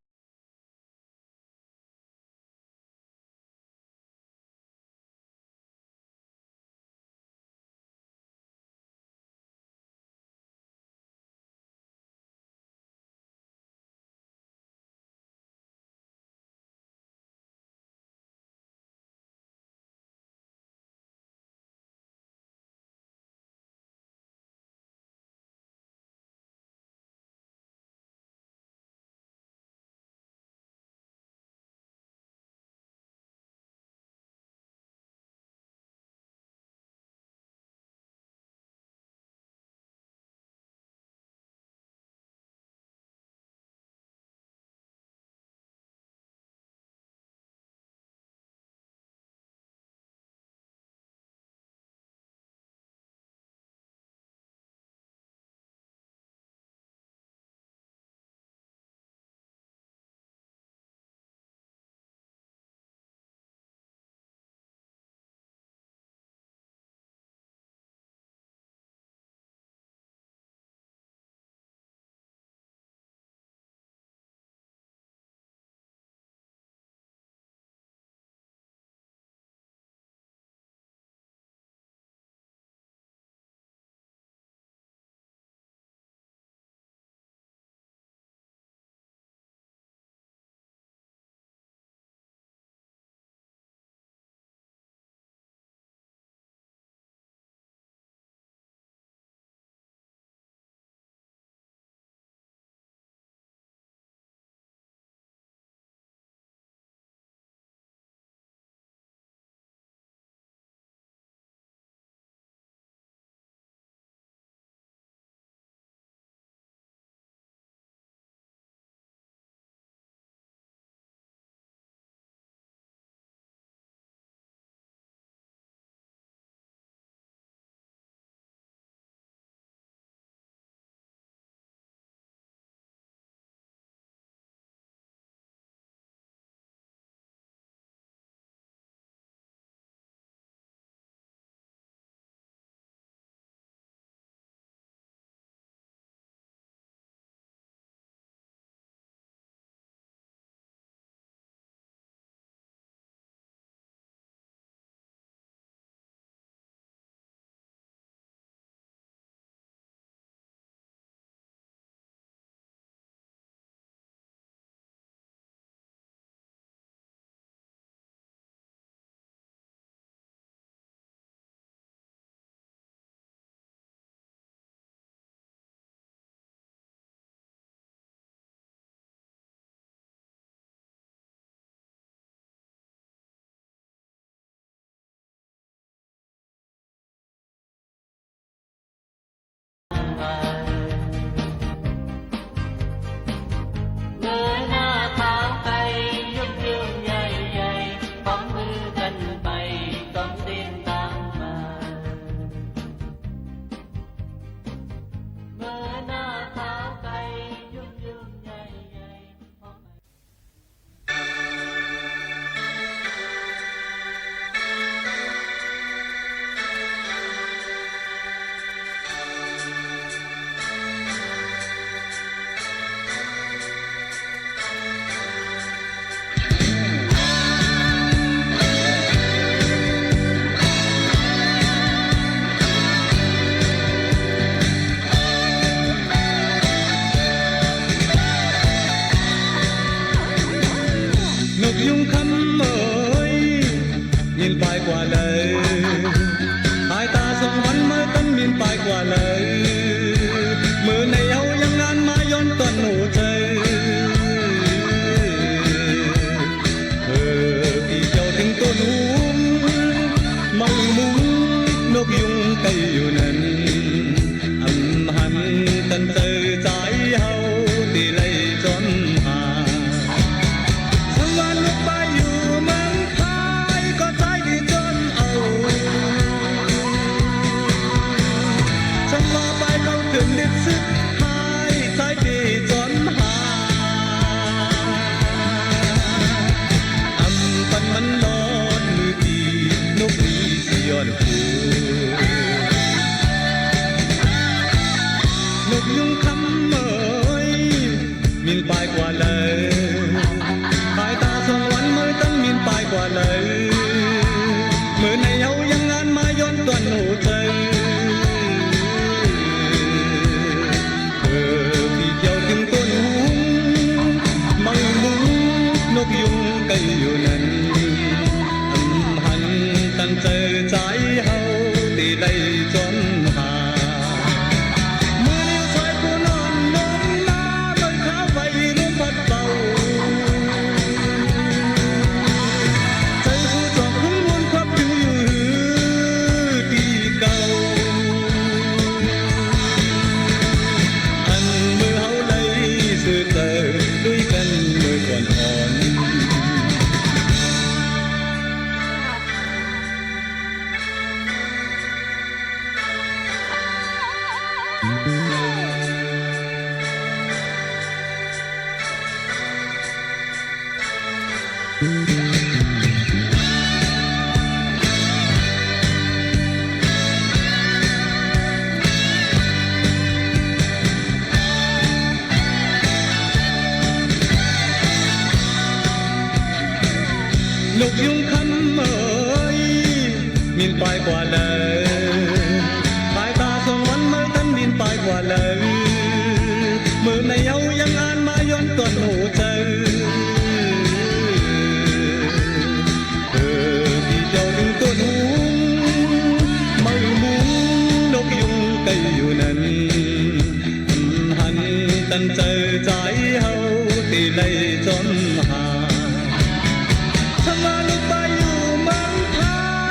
เมามุ้งนกยุงไก่อยู่นั้น อำหันตันเจอจายเฮาตี้ไล่จอมหา สังวานนกปายอยู่เมืองไทยก็จายตี้จอมเอา สังว่าปายเข้าเถินเด็ดสุดท้ายจายตี้จอมหา อำปันมันลอดมือตี้นกหลีสีย้อนคืน นกยุงคำเอ๋ย มินปายกว่าเลย ปายต๋าสองวันเมื่อตันมินปายกว่าเลย เมื่อไหนเฮายังงานมาย้อนต้อนหัวใจ๋ เออ ตี้เตียวตึงต้นหุง เมามุ้งนกยุงไก่อยู่นั้น อำหันตันเจอจายเฮาตี้ไล่จอมหา เมื่อเลี้ยวซอยผู้นอนนมนา เบิ่งขาวใบลมพัดเป่า ใจ๋ผู้จอกขึ้นวนควับอยู่หื้อตี้เก่า อันเมื่อเฮาไล่ซื่อเต๋อด้วยกั๋นเมื่อก่อนอ่อน นกยุงคำเอ๋ย มินปายกว่าเลย ปายต๋าสองวันเมื่อตันมินปายกว่าเลย เมื่อไหนเฮายังงานมาย้อนต้อนหัวใจ๋ เออ ตี้เตียวตึงต้นหุง เมามุ้งนกยุงไก่อยู่นั้น หันตันเจอจายเฮาตี้ไล่จอมหา ถ้ามาลูกปายอยู่เมืองไท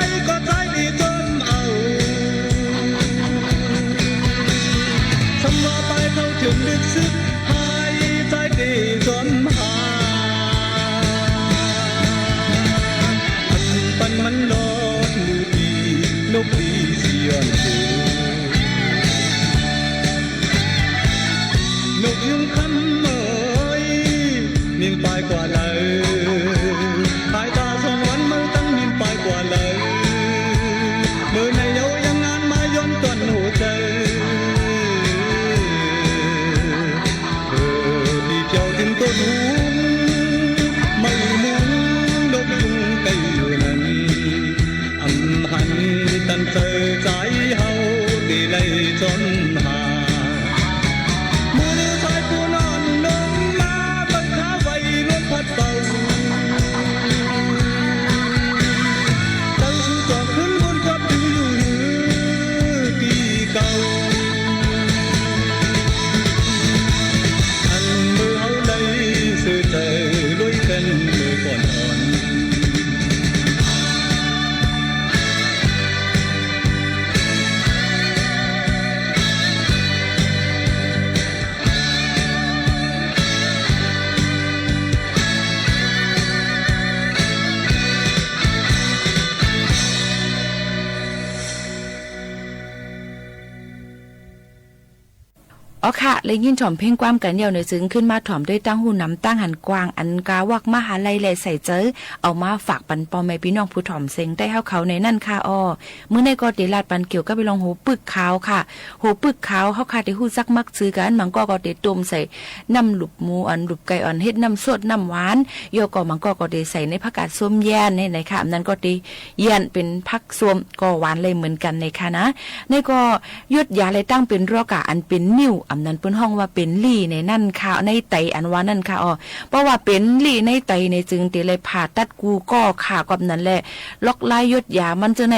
ยก็จายตี้จอมเอา ถ้าว่าปายเข้าเถินเด็ดสุดท้ายจายตี้จอมหา อันปันมันลอดมือตี้นกหลีสีย้อนคืน นกยุงคำเอ๋ย มินปายกว่าเลย ปายต๋าสองวันเมื่อตันมินปายกว่าเลย เมื่อไหนเฮายังงานมาย้อนต้อนหัวใจ๋ เออ ตี้เตียวตึงต้นหุง เมามุ้งนกยุงไก่อยู่นั้น อำหันตันเจอจายเฮาตี้ไล่จอมหา เมื่อเลี้ยวซอยผู้นอนนมนา เบิ่งขาวใบลมพัดเป่า เต๋อสู่จอกขึ้นวนควับอยู่หื้อตี้เก่า อันเมื่อเฮาไล่ซื่อเต๋อด้วยกั๋นเมื่อก่อนอ่อน อ๋อค่ะ ได้ยินถ่อมเพลงความกั๋นแล้วเนี่ย จึงขึ้นมาถ่อมด้วยตั้งหูนำตั้งหันกว้าง อันกาวักมหาลัยและใส่ใจ๋ เอามาฝากปันป้อแม่ปี้น้องผู้ถ่อมเสียงใต้เฮาเขาในนั้นค่ะอ้อ มื้อนี้ก็เตลาดปันเกี่ยวกับเรื่องโหปึกขาวค่ะ โหปึกขาวเฮาค่ะเตฮู้จักมักจื้อกั๋น บางก้อก็เตต้มใส่น้ำหลุบหมูอ่อนหลุบไก่อ่อน เฮ็ดน้ำส้มน้ำหวาน แล้วก็บางก้อก็เตใส่ในผักกาดส้มแย้นนี่นะคะ อันนั้นก็เตแย้นเป๋นผักส้มก็หวานเลยเหมือนกั๋นนะคะนะ นี่ก็ยดยาและตั้งเป๋นรอกาอันเป๋นนิ่ว อันนั้นเปิ้นฮ้องว่าเป๋นลี่ในนั้นค่ะ ในไตอันว่านั้นค่ะอ้อ เพราะว่าเป๋นลี่ในไตเนี่ยจึงเตเลยผ่าตัดกู้ก้อค่ะ ก็นั้นแหละ ลอกลายยดยามันเจ้าใน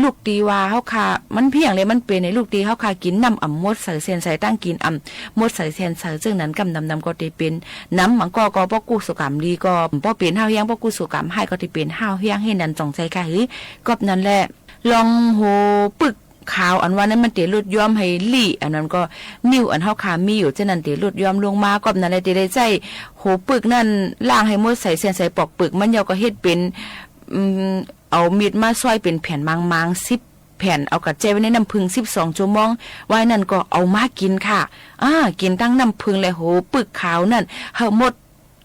ลูกตี้ว่าเฮาค่ะ มันเพี้ยงเลยมันเป๋นในลูกตี้เฮาค่ะ กิ๋นน้ำอ่ำหมดใส่เส้นใส่ ตั้งกิ๋นอ่ำหมดใส่เส้นใส่ เจ้านั้นกำนำนำก็เตเป๋นนำ บางก้อก็ป้อกู้สุขกรรมดีก็ป้อเป๋นห้าวแฮง ป้อกู้สุขกรรมฮ้ายก็เตเป๋นห้าวแฮง หื้อนั้นจ่องใจ๋ค่ะ หื้อ ก็นั้นแหละ ลองหัวปึกขาวอันว่านั้นมันเต๋ลดย้อมหื้อลี้ อันนั้นก็นิ่วอันเฮาข้ามีอยู่เจ้านั้นเต๋ลดย้อมลงมา ก็นั้นแหละเต๋ได้ใจ๊หัวปึกนั้นล้างหื้อหมดใส แสนใส ปอกเปิกมัน แล้วก็เฮ็ดเป๋น อืม เอามีดมาซอยเป๋นแผ่นมางๆ สิบแผ่น เอากัดแจ้ไว้ในน้ำผึ้งสิบสองชั่วโมง วายนั้นก็เอามากิ๋นค่ะ อ่า กิ๋นตังน้ำผึ้งและหัวปึกขาวนั้นหื้อหมด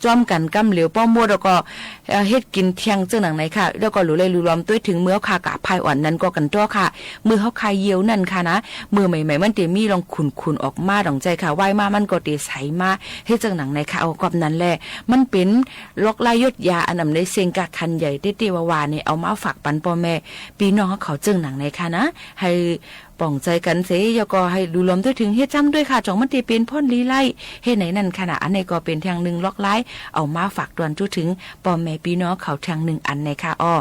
จ้อมกั๋นกำเหลียว ป้อหมดแล้วก็ เอ่อ เฮ็ดกิ๋นเที่ยงเจ้าหนังในค่ะ แล้วก็หลูเลยหลูลอมตวยเถิงเมื่อเฮาข้ากะพายอ่อนนั้นก็กั๋นตั๋วค่ะ เมื่อเฮาข้าเยี่ยวนั้นค่ะนะ เมื่อใหม่ๆ มันเต๋มีลองขุ่นๆ ออกมาดองใจ๋ค่ะ วายมามันก็เต๋ใสมา เฮ็ดเจ้าหนังในค่ะ เอากอบนั้นแหละ มันเป๋นลอกลายยดยาอันอำในเซ็งกะขันใหญ่เต๊ๆ ว่าๆ เนี่ย เอามาฝากปันป้อแม่ปี้น้องเฮาเขาเจ้าหนังในค่ะนะ หื้อ ป๋องใจ๋กั๋นเส แล้วก็หื้อหลูลอมตวยเถิงเฮ็ดจ้ำตวยค่ะ จ่องมันเต๋เป๋นพ่นลีไล่ เฮ็ดไหนนั้นค่ะนะ อันนี้ก็เป๋นแท่งนึ่งลอกลาย เอามาฝากตวยตวยเถิงป้อแม่ปี้น้องเขาแท่งนึ่งอันในค่ะอ้อ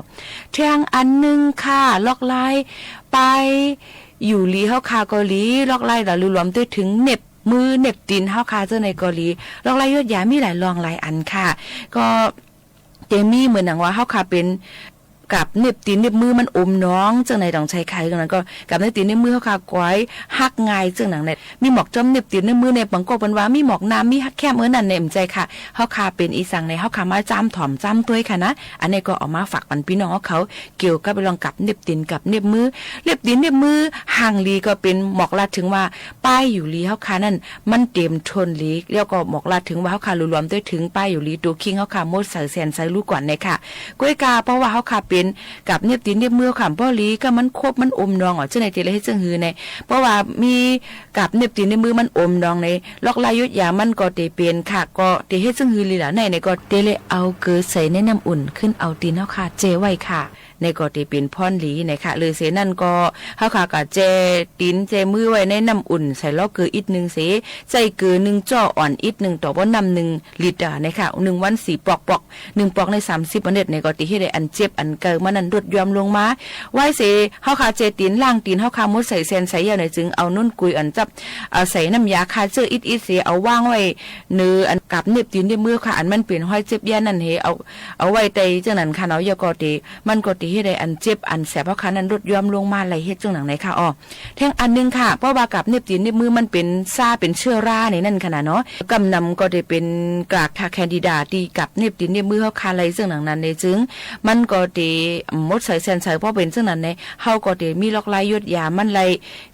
แท่งอันนึ่งค่ะ ลอกลาย ป้ายอยู่หลีเฮาข้าก็หลี ลอกลายหลูลอมตวยเถิงเหน็บมือเหน็บตี๋นเฮาข้าเจ้าในก็หลี ลอกลายยดยามีหลายลองหลายอันค่ะ ก็ เต๋มีเหมือนหนังว่าเฮาข้าเป๋น กับเหน็บตี๋นเหน็บมือมันอมหนอง เจ้าไหนต้องใจ๋ไขตรงนั้นก็ กับเหน็บตี๋นเหน็บมือเฮาข้าก๋อยหักง่าย เจ้าหนังใน มีหมอกจ้อมเหน็บตี๋นเหน็บมือใน บางก็เปิ้นว่ามีหมอกน้ำ มีหักแคม เออ นั่นใน บ่ใจ้ค่ะ เฮาข้าเป๋นอี่สังใน เฮาข้ามาจ้ำถ่อมจ้ำตวยค่ะนะ อันนี้ก็เอามาฝากปันปี้น้องเฮาเขา เกี่ยวกับเรื่องกับเหน็บตี๋นกับเหน็บมือ เหน็บตี๋นเหน็บมือ ห่างหลีก็เป๋นหมอกลาดเถิงว่า ป้ายอยู่หลีเฮาข้านั้น มันเต๋มทนหลี แล้วก็หมอกลาดเถิงว่าเฮาข้าหลูลอมตวยเถิงป้ายอยู่หลีตั๋วคิงเฮาข้าหมดใสแสนใสรู้ก่อนในค่ะ ก้วยกา เพราะว่าเฮาข้าเป๋นกับเหน็บตี๋นเหน็บมือเฮาข้าบ่หลี ก็มันคบมันอมหนองอ่ะ เจ้าไหนเต๋เลยเฮ็ดเจิ่งหื้อใน เพราะว่ามีกับเหน็บตี๋นเหน็บมือมันอมหนองใน ลอกลายยดยามันก็เต๋เป๋นค่ะ ก็เต๋เฮ็ดเจิ่งหื้อหลีล่ะ ใน ในก็เต๋เลยเอาเกลือใส่ในน้ำอุ่น ขึ้นเอาตี๋นเฮาข้าแจ้ไว้ค่ะ ในก็เต๋เป๋นพ่นหลีในค่ะ หรือเสนั้นก็ เฮาข้าก็แจ้ตี๋นแจ้มือไว้ในน้ำอุ่น ใส่ล้อเกลืออิดนึ่งเส ใจ้เกลือนึ่งจ้ออ่อนอิดนึ่งต่อบ่อน้ำนึ่งลิตรอ่ะในค่ะ นึ่งวันสี่ปอก ปอก นึ่งปอกในสามสิบเมล็ดในก็เต๋เฮ็ดหื้ออันเจ็บอันเกามันนั้นลดย้อมลงมา วายเส เฮาข้าแจ้ตี๋นล้างตี๋นเฮาข้าหมดใสแสนใสแล้วใน จึงเอานุ่นกุยอันจับ เอาใส่น้ำยาฆ่าเจื้ออิดๆ เส เอาวางไว้เหนืออันกับเหน็บตี๋นเหน็บมือค่ะ อันมันเป๋นฮอยเจ็บเยียะนั้นหื้อ เอา เอาไว้ใต้เจ้านั้นค่ะเนาะ แล้วก็เต๋ มันก็เต๋เฮ็ดหื้ออันเจ็บอันแสบเฮาข้านั้นลดย้อมลงมา ไล่เฮ็ดเจิ่งหนังในค่ะอ้อ แท่งอันนึ่งค่ะ เพราะว่ากับเหน็บตี๋นเหน็บมือมันเป๋นซ่าเป๋นเชื้อราในนั้นค่ะนะเนาะ กำนำก็เต๋เป๋นกากทาแคนดิดาตี้กับเหน็บตี๋นเหน็บมือเฮาข้าไล่เจิ่งหนังนั้นใน จึงมันก็เต๋หมดใสแสนใส เพราะเป๋นเจิ่งนั้นใน เฮาก็เต๋มีลอกลายยดยามันไล่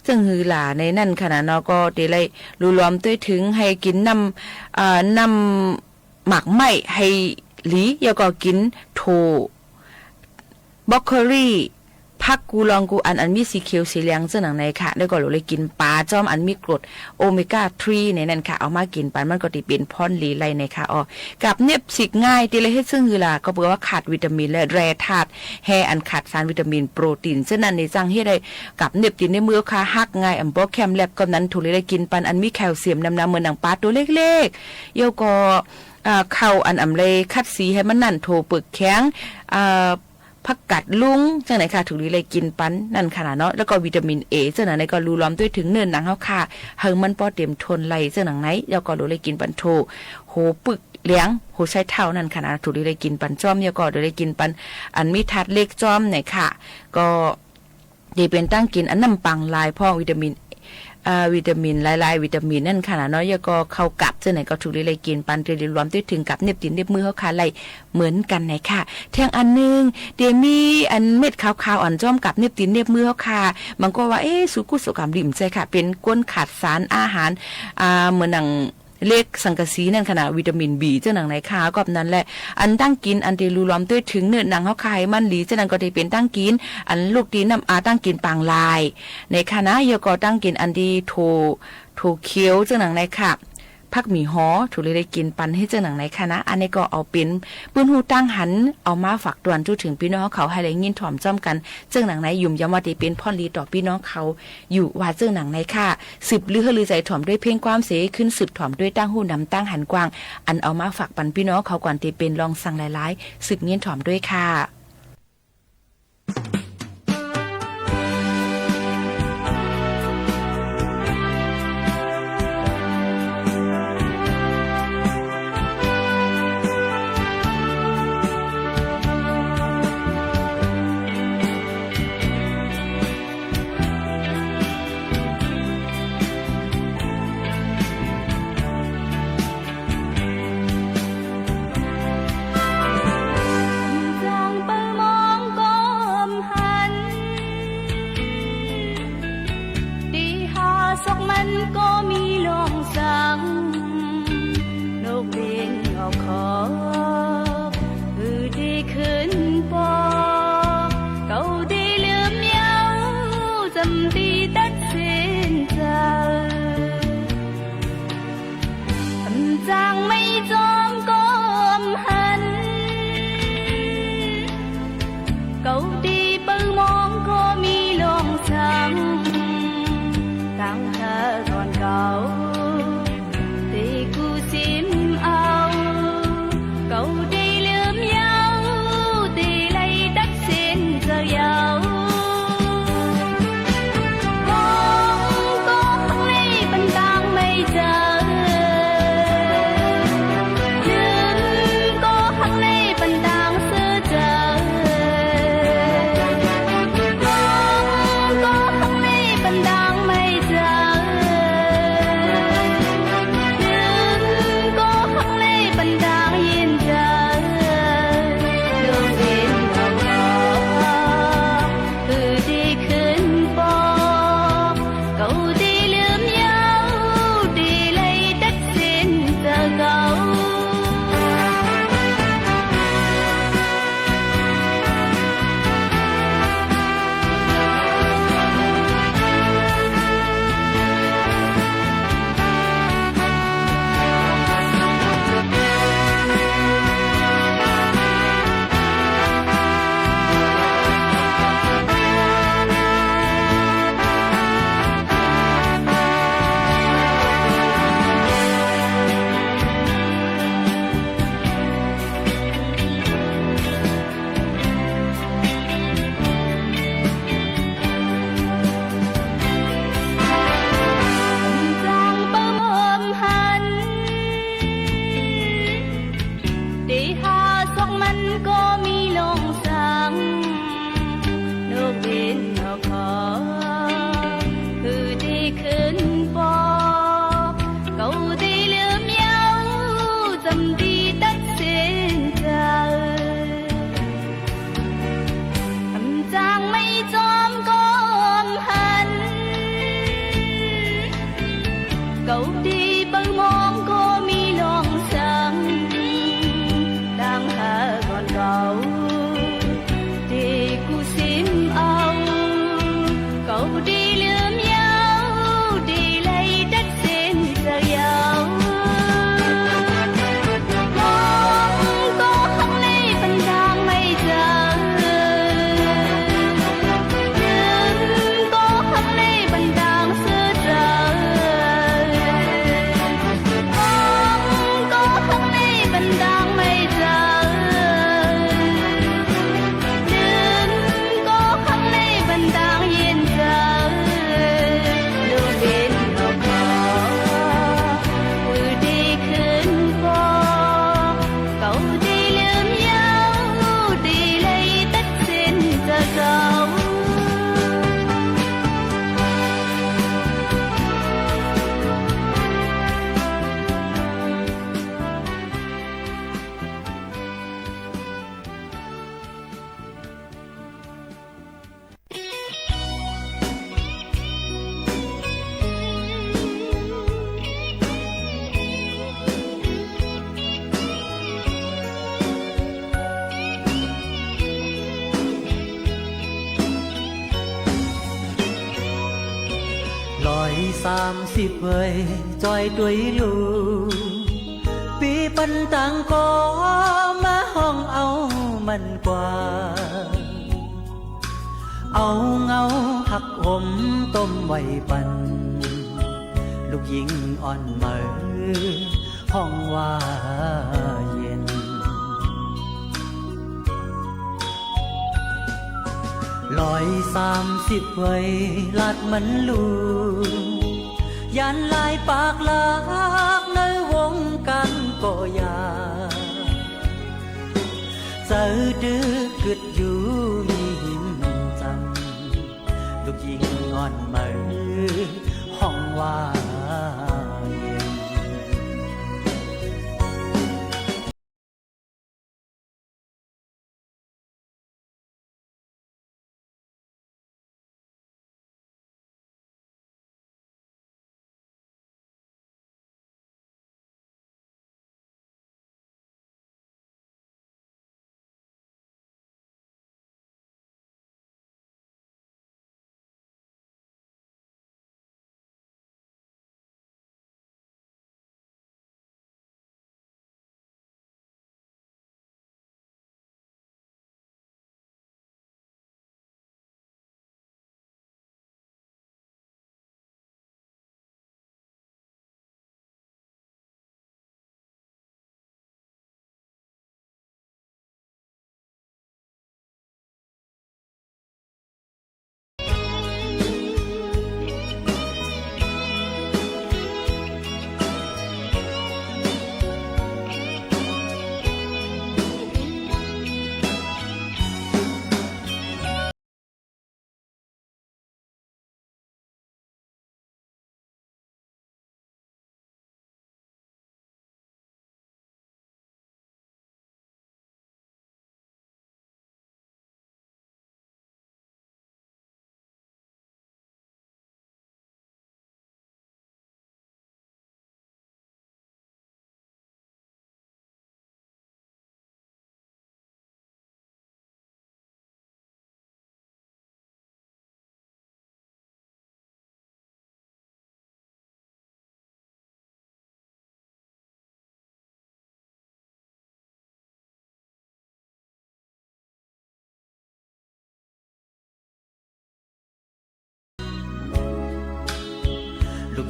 เจิ่งหื้อหล่าในนั้นค่ะนะเนาะ ก็เต๋ไล่หลูลอมตวยเถิงหื้อกิ๋นน้ำ เอ่อ น้ำ หมากไม้หื้อหลี แล้วก็กิ๋นโถ่ บรอกโคลี ผักกู้ลองกู้อัน อันมีสีเขียวสีเหลืองเจ้าหนังในค่ะ แล้วก็หลูเลยกิ๋นป๋าจ้อมอันมีกรดโอเมก้าทรีในนั้นค่ะ เอามากิ๋นปันมันก็เต๋เป๋นพ่นหลีไล่ในค่ะอ้อ กับเหน็บสิกง่ายเต๋เลยเฮ็ดเจิ่งหื้อหล่ะ ก็เปื้อว่าขาดวิตามินและแร่ธาตุ แฮอันขาดสารวิตามินโปรตีน เจ้านั้นใน จั่งเฮ็ดหื้อกับเหน็บตี๋นเหน็บมือเฮาข้าหักง่าย อ่ำบ่แคมแลบ ก็นั้นถูกหลูเลยกิ๋นปันอันมีแคลเซียมนำๆ เหมือนหนังป๋าตั๋วเล็กๆ แล้วก็ อ่า ข้าวอันอำเลยขัดสีหื้อมันนั่น โถ่เปลือกแข็ง อ่า ผักกัดลุง จั่งไหนค่ะ ถูกหลูเลยกิ๋นปันนั่นค่ะนะเนาะ แล้วก็วิตามินเอ เจ้าหนังในก็หลูลอมตวยเถิงเนื้อหนังเฮาข้า หื้อมันป้อเต๋มทนไล่เจ้าหนังใน แล้วก็หลูเลยกิ๋นปันโถ่ หัวปึกเหลียง หัวไชเท้านั่นค่ะนะ ถูกหลูเลยกิ๋นปันจ้อม แล้วก็หลูเลยกิ๋นปันอันมีธาตุเหล็กจ้อมในค่ะ ก็ เต๋เป๋นตังกิ๋นอันน้ำปังลายพ่อง วิตามิน เอ่อ วิตามินหลายๆ วิตามินนั่นค่ะนะเนาะ แล้วก็ข้าวกับเจ้าไหนก็ถูกหลูเลยกิ๋นปัน เต๋หลูลอมตวยเถิงกับเหน็บตี๋นเหน็บมือเฮาข้าไล่เหมือนกั๋นในค่ะ แท่งอันนึ่ง เต๋มีอันเม็ดขาวๆ อ่อนจ้อมกับเหน็บตี๋นเหน็บมือเฮาข้า บางก็ว่า เอ๊ะ สูกู้สกรรมดี บ่ใจ้ค่ะ เป๋นคนขาดสารอาหาร อ่า เหมือนหนัง เหล็กสังกะสีนั่นค่ะนะ วิตามินบี เจ้าหนังในค่ะ ก็นั้นแหละ อันตังกิ๋นอันเต๋หลูลอมตวยเถิงเนื้อหนังเฮาข้าหื้อมันหลี เจ้านั้นก็เต๋เป๋นตังกิ๋น อันลูกตี๋นน้ำ อ่า ตังกิ๋นปังลาย ในค่ะนะ แล้วก็ตังกิ๋นอันตี้โถ่ โถ่เขียว เจ้าหนังในค่ะ ผักหมี่ฮอ ถูกหลูเลยกิ๋นปันหื้อเจ้าหนังในค่ะนะ อันนี้ก็เอาเป๋นปื้นฮู้ตังหัน เอามาฝากตวยตวยเถิงปี้น้องเฮาข้าหื้อได้ยินถ่อมจ้อมกั๋น เจ้าหนังใน ยุมยำว่าเต๋เป๋นพ่นหลีต่อปี้น้องเฮา อยู่ว่าเจ้าหนังในค่ะ สืบลือหื้อลือใจ๋ถ่อมตวยเพ่งความเส ขึ้นสืบถ่อมตวยตังฮู้นำตังหันกว้าง อันเอามาฝากปันปี้น้องเฮาข้าก่อนเต๋เป๋นลองสั่งหลายๆ สืบยินถ่อมตวยค่ะ ศอกมันก็มีลองสัง นกบินออกขอ หื้อได้ขึ้นปอกเก่าได้ลืมเย้า จำปีตัดสินใจ๋ อันจางไม่จอมก็อำหัน เก่าตี้เปิ้นมองก็มีลองสัง ตางเธอก่อนเก่า ตี้กูสิมเอา เก่าได้ลืมเย้า ตี้ไล่ตัดสินใจ๋เย้า มองก็หักในปันตางไม่เจอ ลืมก็หักในปันตางซื่อเจอ มองก็หักในปันตางไม่เจอ ลืมก็หักในปันตางยินเจอ ดวงเด่นดาวขาว หื้อได้ขึ้นปอกเก่าได้ลืมเย้า ตี้ไล่ตัดสินใจ๋เก่า จางเปิ้นมองหัน ตี้หาศอกมันก็มีลองสัง นกบินออกขอ หื้อได้ขึ้นปอกเก่าได้ลืมเย้า จำปีตัดสินใจ๋ อันจางไม่จอมก็อำหัน เก่าตี้เปิ้นมองก็มีลองสัง ตางเธอก่อนเก่า ตี้กูสิมเอา เก่าตี้ลืมเย้า ตี้ไล่ตัดสินใจ๋เย้า มองก็หักในปันตางไม่เจอ ลืมก็หักในปันตางซื่อเจอ มองก็หักในปันตางไม่เจอ ลืมก็หักในปันตางยินเจอ ลูกบินออกขอ หื้อได้ขึ้นปอกเก่าได้ลืมเย้า ตี้ไล่ตัดสินใจ๋เก่าร้อยสามสิบเวย จ้อยตวยลู ปีปันตางก็มาห้องเอามันกว่า เอาเหง้าหักหมต้มไว้ปัน ลูกญิงอ่อนเหมย ฮ้องว่าเย็น ร้อยสามสิบเวย ลาดมันลู ย้านลายปากหลากในวงก๋านก็อย่า เจ้าตึกกึ๊ดอยู่มีหิมจันทร์ ลูกญิงอ่อนเหมย ฮ้องว่าเย็น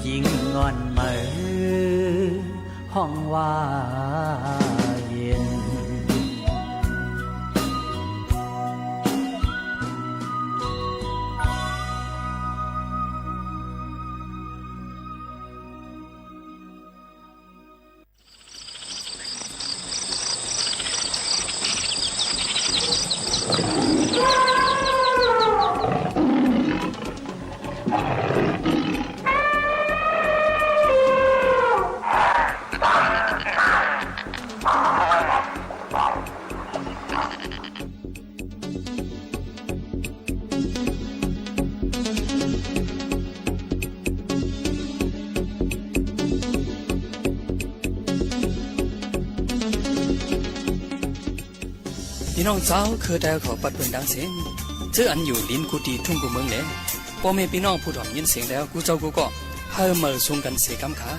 หญิงอ่อนเหมยฮ้องว่าเย็น ปี้น้องจาวเคือไตเฮาเขาปัดเปิ้นตังเสียง เจออันอยู่ลิ้นกู้ตี้ทุ่งกู้เมืองแล ป้อแม่ปี้น้องผู้ถ่อมยินเสียงแล้ว กู้เจ้ากู้เกาะ เฮาเมิวสุงกั๋นเสียกำขา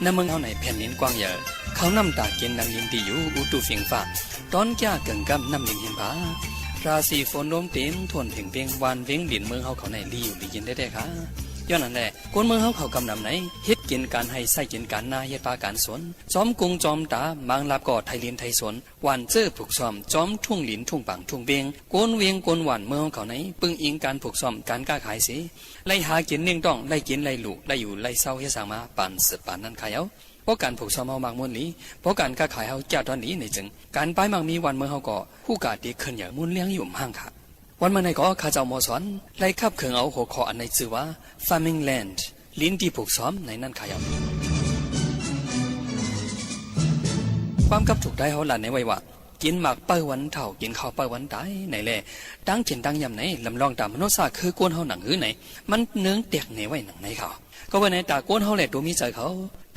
ณ เมืองเฮาในแผ่นดินกว้างใหญ่ ข้าวน้ำต๋ากิ๋นดังยินดีอยู่ อู้ตู้เฟียงฟ้า ต้อนแก้วเกิ่งก้ำน้ำเล็งเฮียนผา ราศีฝนลมเต็มถ้วนเพ็งเป๊ง หว่านเว็งหลินเมืองเฮาเขาในหลีอยู่หลีเย็นแต๊ๆ ค่ะ ย้อนนั้นแหละ คนเมืองเฮาเขากำนำใน เฮ็ดกิ๋นก๋านไฮ่ ใส้กิ๋นก๋านนา เฮ็ดปาก๋านสวน จอมกุงจอมต๋า บางลาบก็ไถหลินไถสวน หว่านเจื้อผุกซ้อม จอมทุ่งหลินทุ่งป๋างทุ่งเว็ง คนเว็งคนหว่านเมืองเฮาเขาใน ปึ้งอิงก๋านผุกซ้อมก๋านก้าขายเสีย ไล่หากิ๋นเลี้ยงต้อง ไล่กิ๋นไล่หลู่ ไล่อยู่ไล่เซาเฮ็ดสร้างมา ปานสืบปานนั้นค่ะเย้า เพราะก๋านผุกซ้อมเฮามักม่วนหลี เพราะก๋านก้าขายเฮาเจ้าต้อนหลีในจึง ก๋านปายมั่งมีหว่านเมืองเฮาก็ ฮู้ก๋าเตียเคิ่นใหญ่ม่วนเลี้ยงอยู่ห่างค่ะ วันเมื่อในก็ข้าเจ้าหมอสอน ไล่คับเคิงเอาหัวข้ออันในจื้อว่า Farming Land หลินตี้ผุกซ้อมในนั้นค่ะเย้า ความกับถูกใต้เฮาหลั่นในไว้ว่า กิ๋นหมากเป้าวันเฒ่า กิ๋นข้าวเป้าวันต๋าย ในแล ตังกิ๋นตังย่ำใน ลำลองต๋ามมนุษย์ซาคือคนเฮาหนังหื้อใน มันเนืองแตกแหน่ไว้หนังในค่ะ ก็เปิ้นในต๋าคนเฮาแลตั๋วมีใจ๋เขา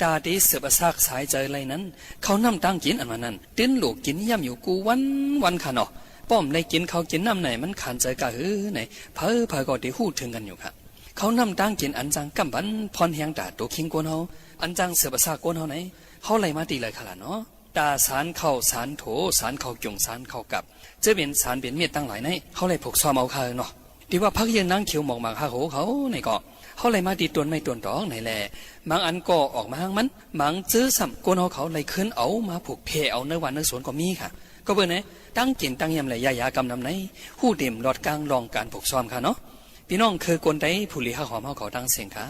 ต๋าตี้เสิร์ฟอาซากสายใจ๋ไล่นั้น ข้าวน้ำตังกิ๋นอันว่านั้น ตื้นหลูกกิ๋นย่ำอยู่กู้วันวันค่ะเนาะ ป้อมได้กิ๋นข้าวกิ๋นน้ำในมันขานใจ๋ก้าหื้อใน เผอๆ ก็ตี้ฮู้เถิงกั๋นอยู่ค่ะ ข้าวน้ำตังกิ๋นอันจังก้ำบันพ่อนแฮงต๋าตั๋วคิงคนเฮา อันจังเสิร์ฟอาซากคนเฮาใน เฮาไล่มาตี้ใดค่ะล่ะเนาะ ต๋าสานข้าวสานโถ สานข้าวจุ่ง สานข้าวกับ เจ้าเป๋นสานเป๋นเม็ดตังหลายใน เฮาไล่ผุกซ้อมเอาค่ะเนาะ ตี้ว่าผักเยื่อนางเขียวหมอกหมากฮากโหเขาในก็ เฮาไล่มาตี้ต้นไม้ต้นตอกในแล บางอันก็ออกมาหางมัน บางเจื้อซ้ำคนเฮาเขาไล่ขึ้นเอามาผูกแผ่เอาในหว่านในสวนก็มีค่ะ ก็เปิ้นใน ตังกิ๋นตังย่ำแล ยายากำนำใน ฮู้เต็มล็อดก้างลองก๋านผุกซ้อมค่ะเนาะ ปี้น้องคือคนใต้ผู้หลีฮักหอมเฮาเขาตังเสียงค่ะ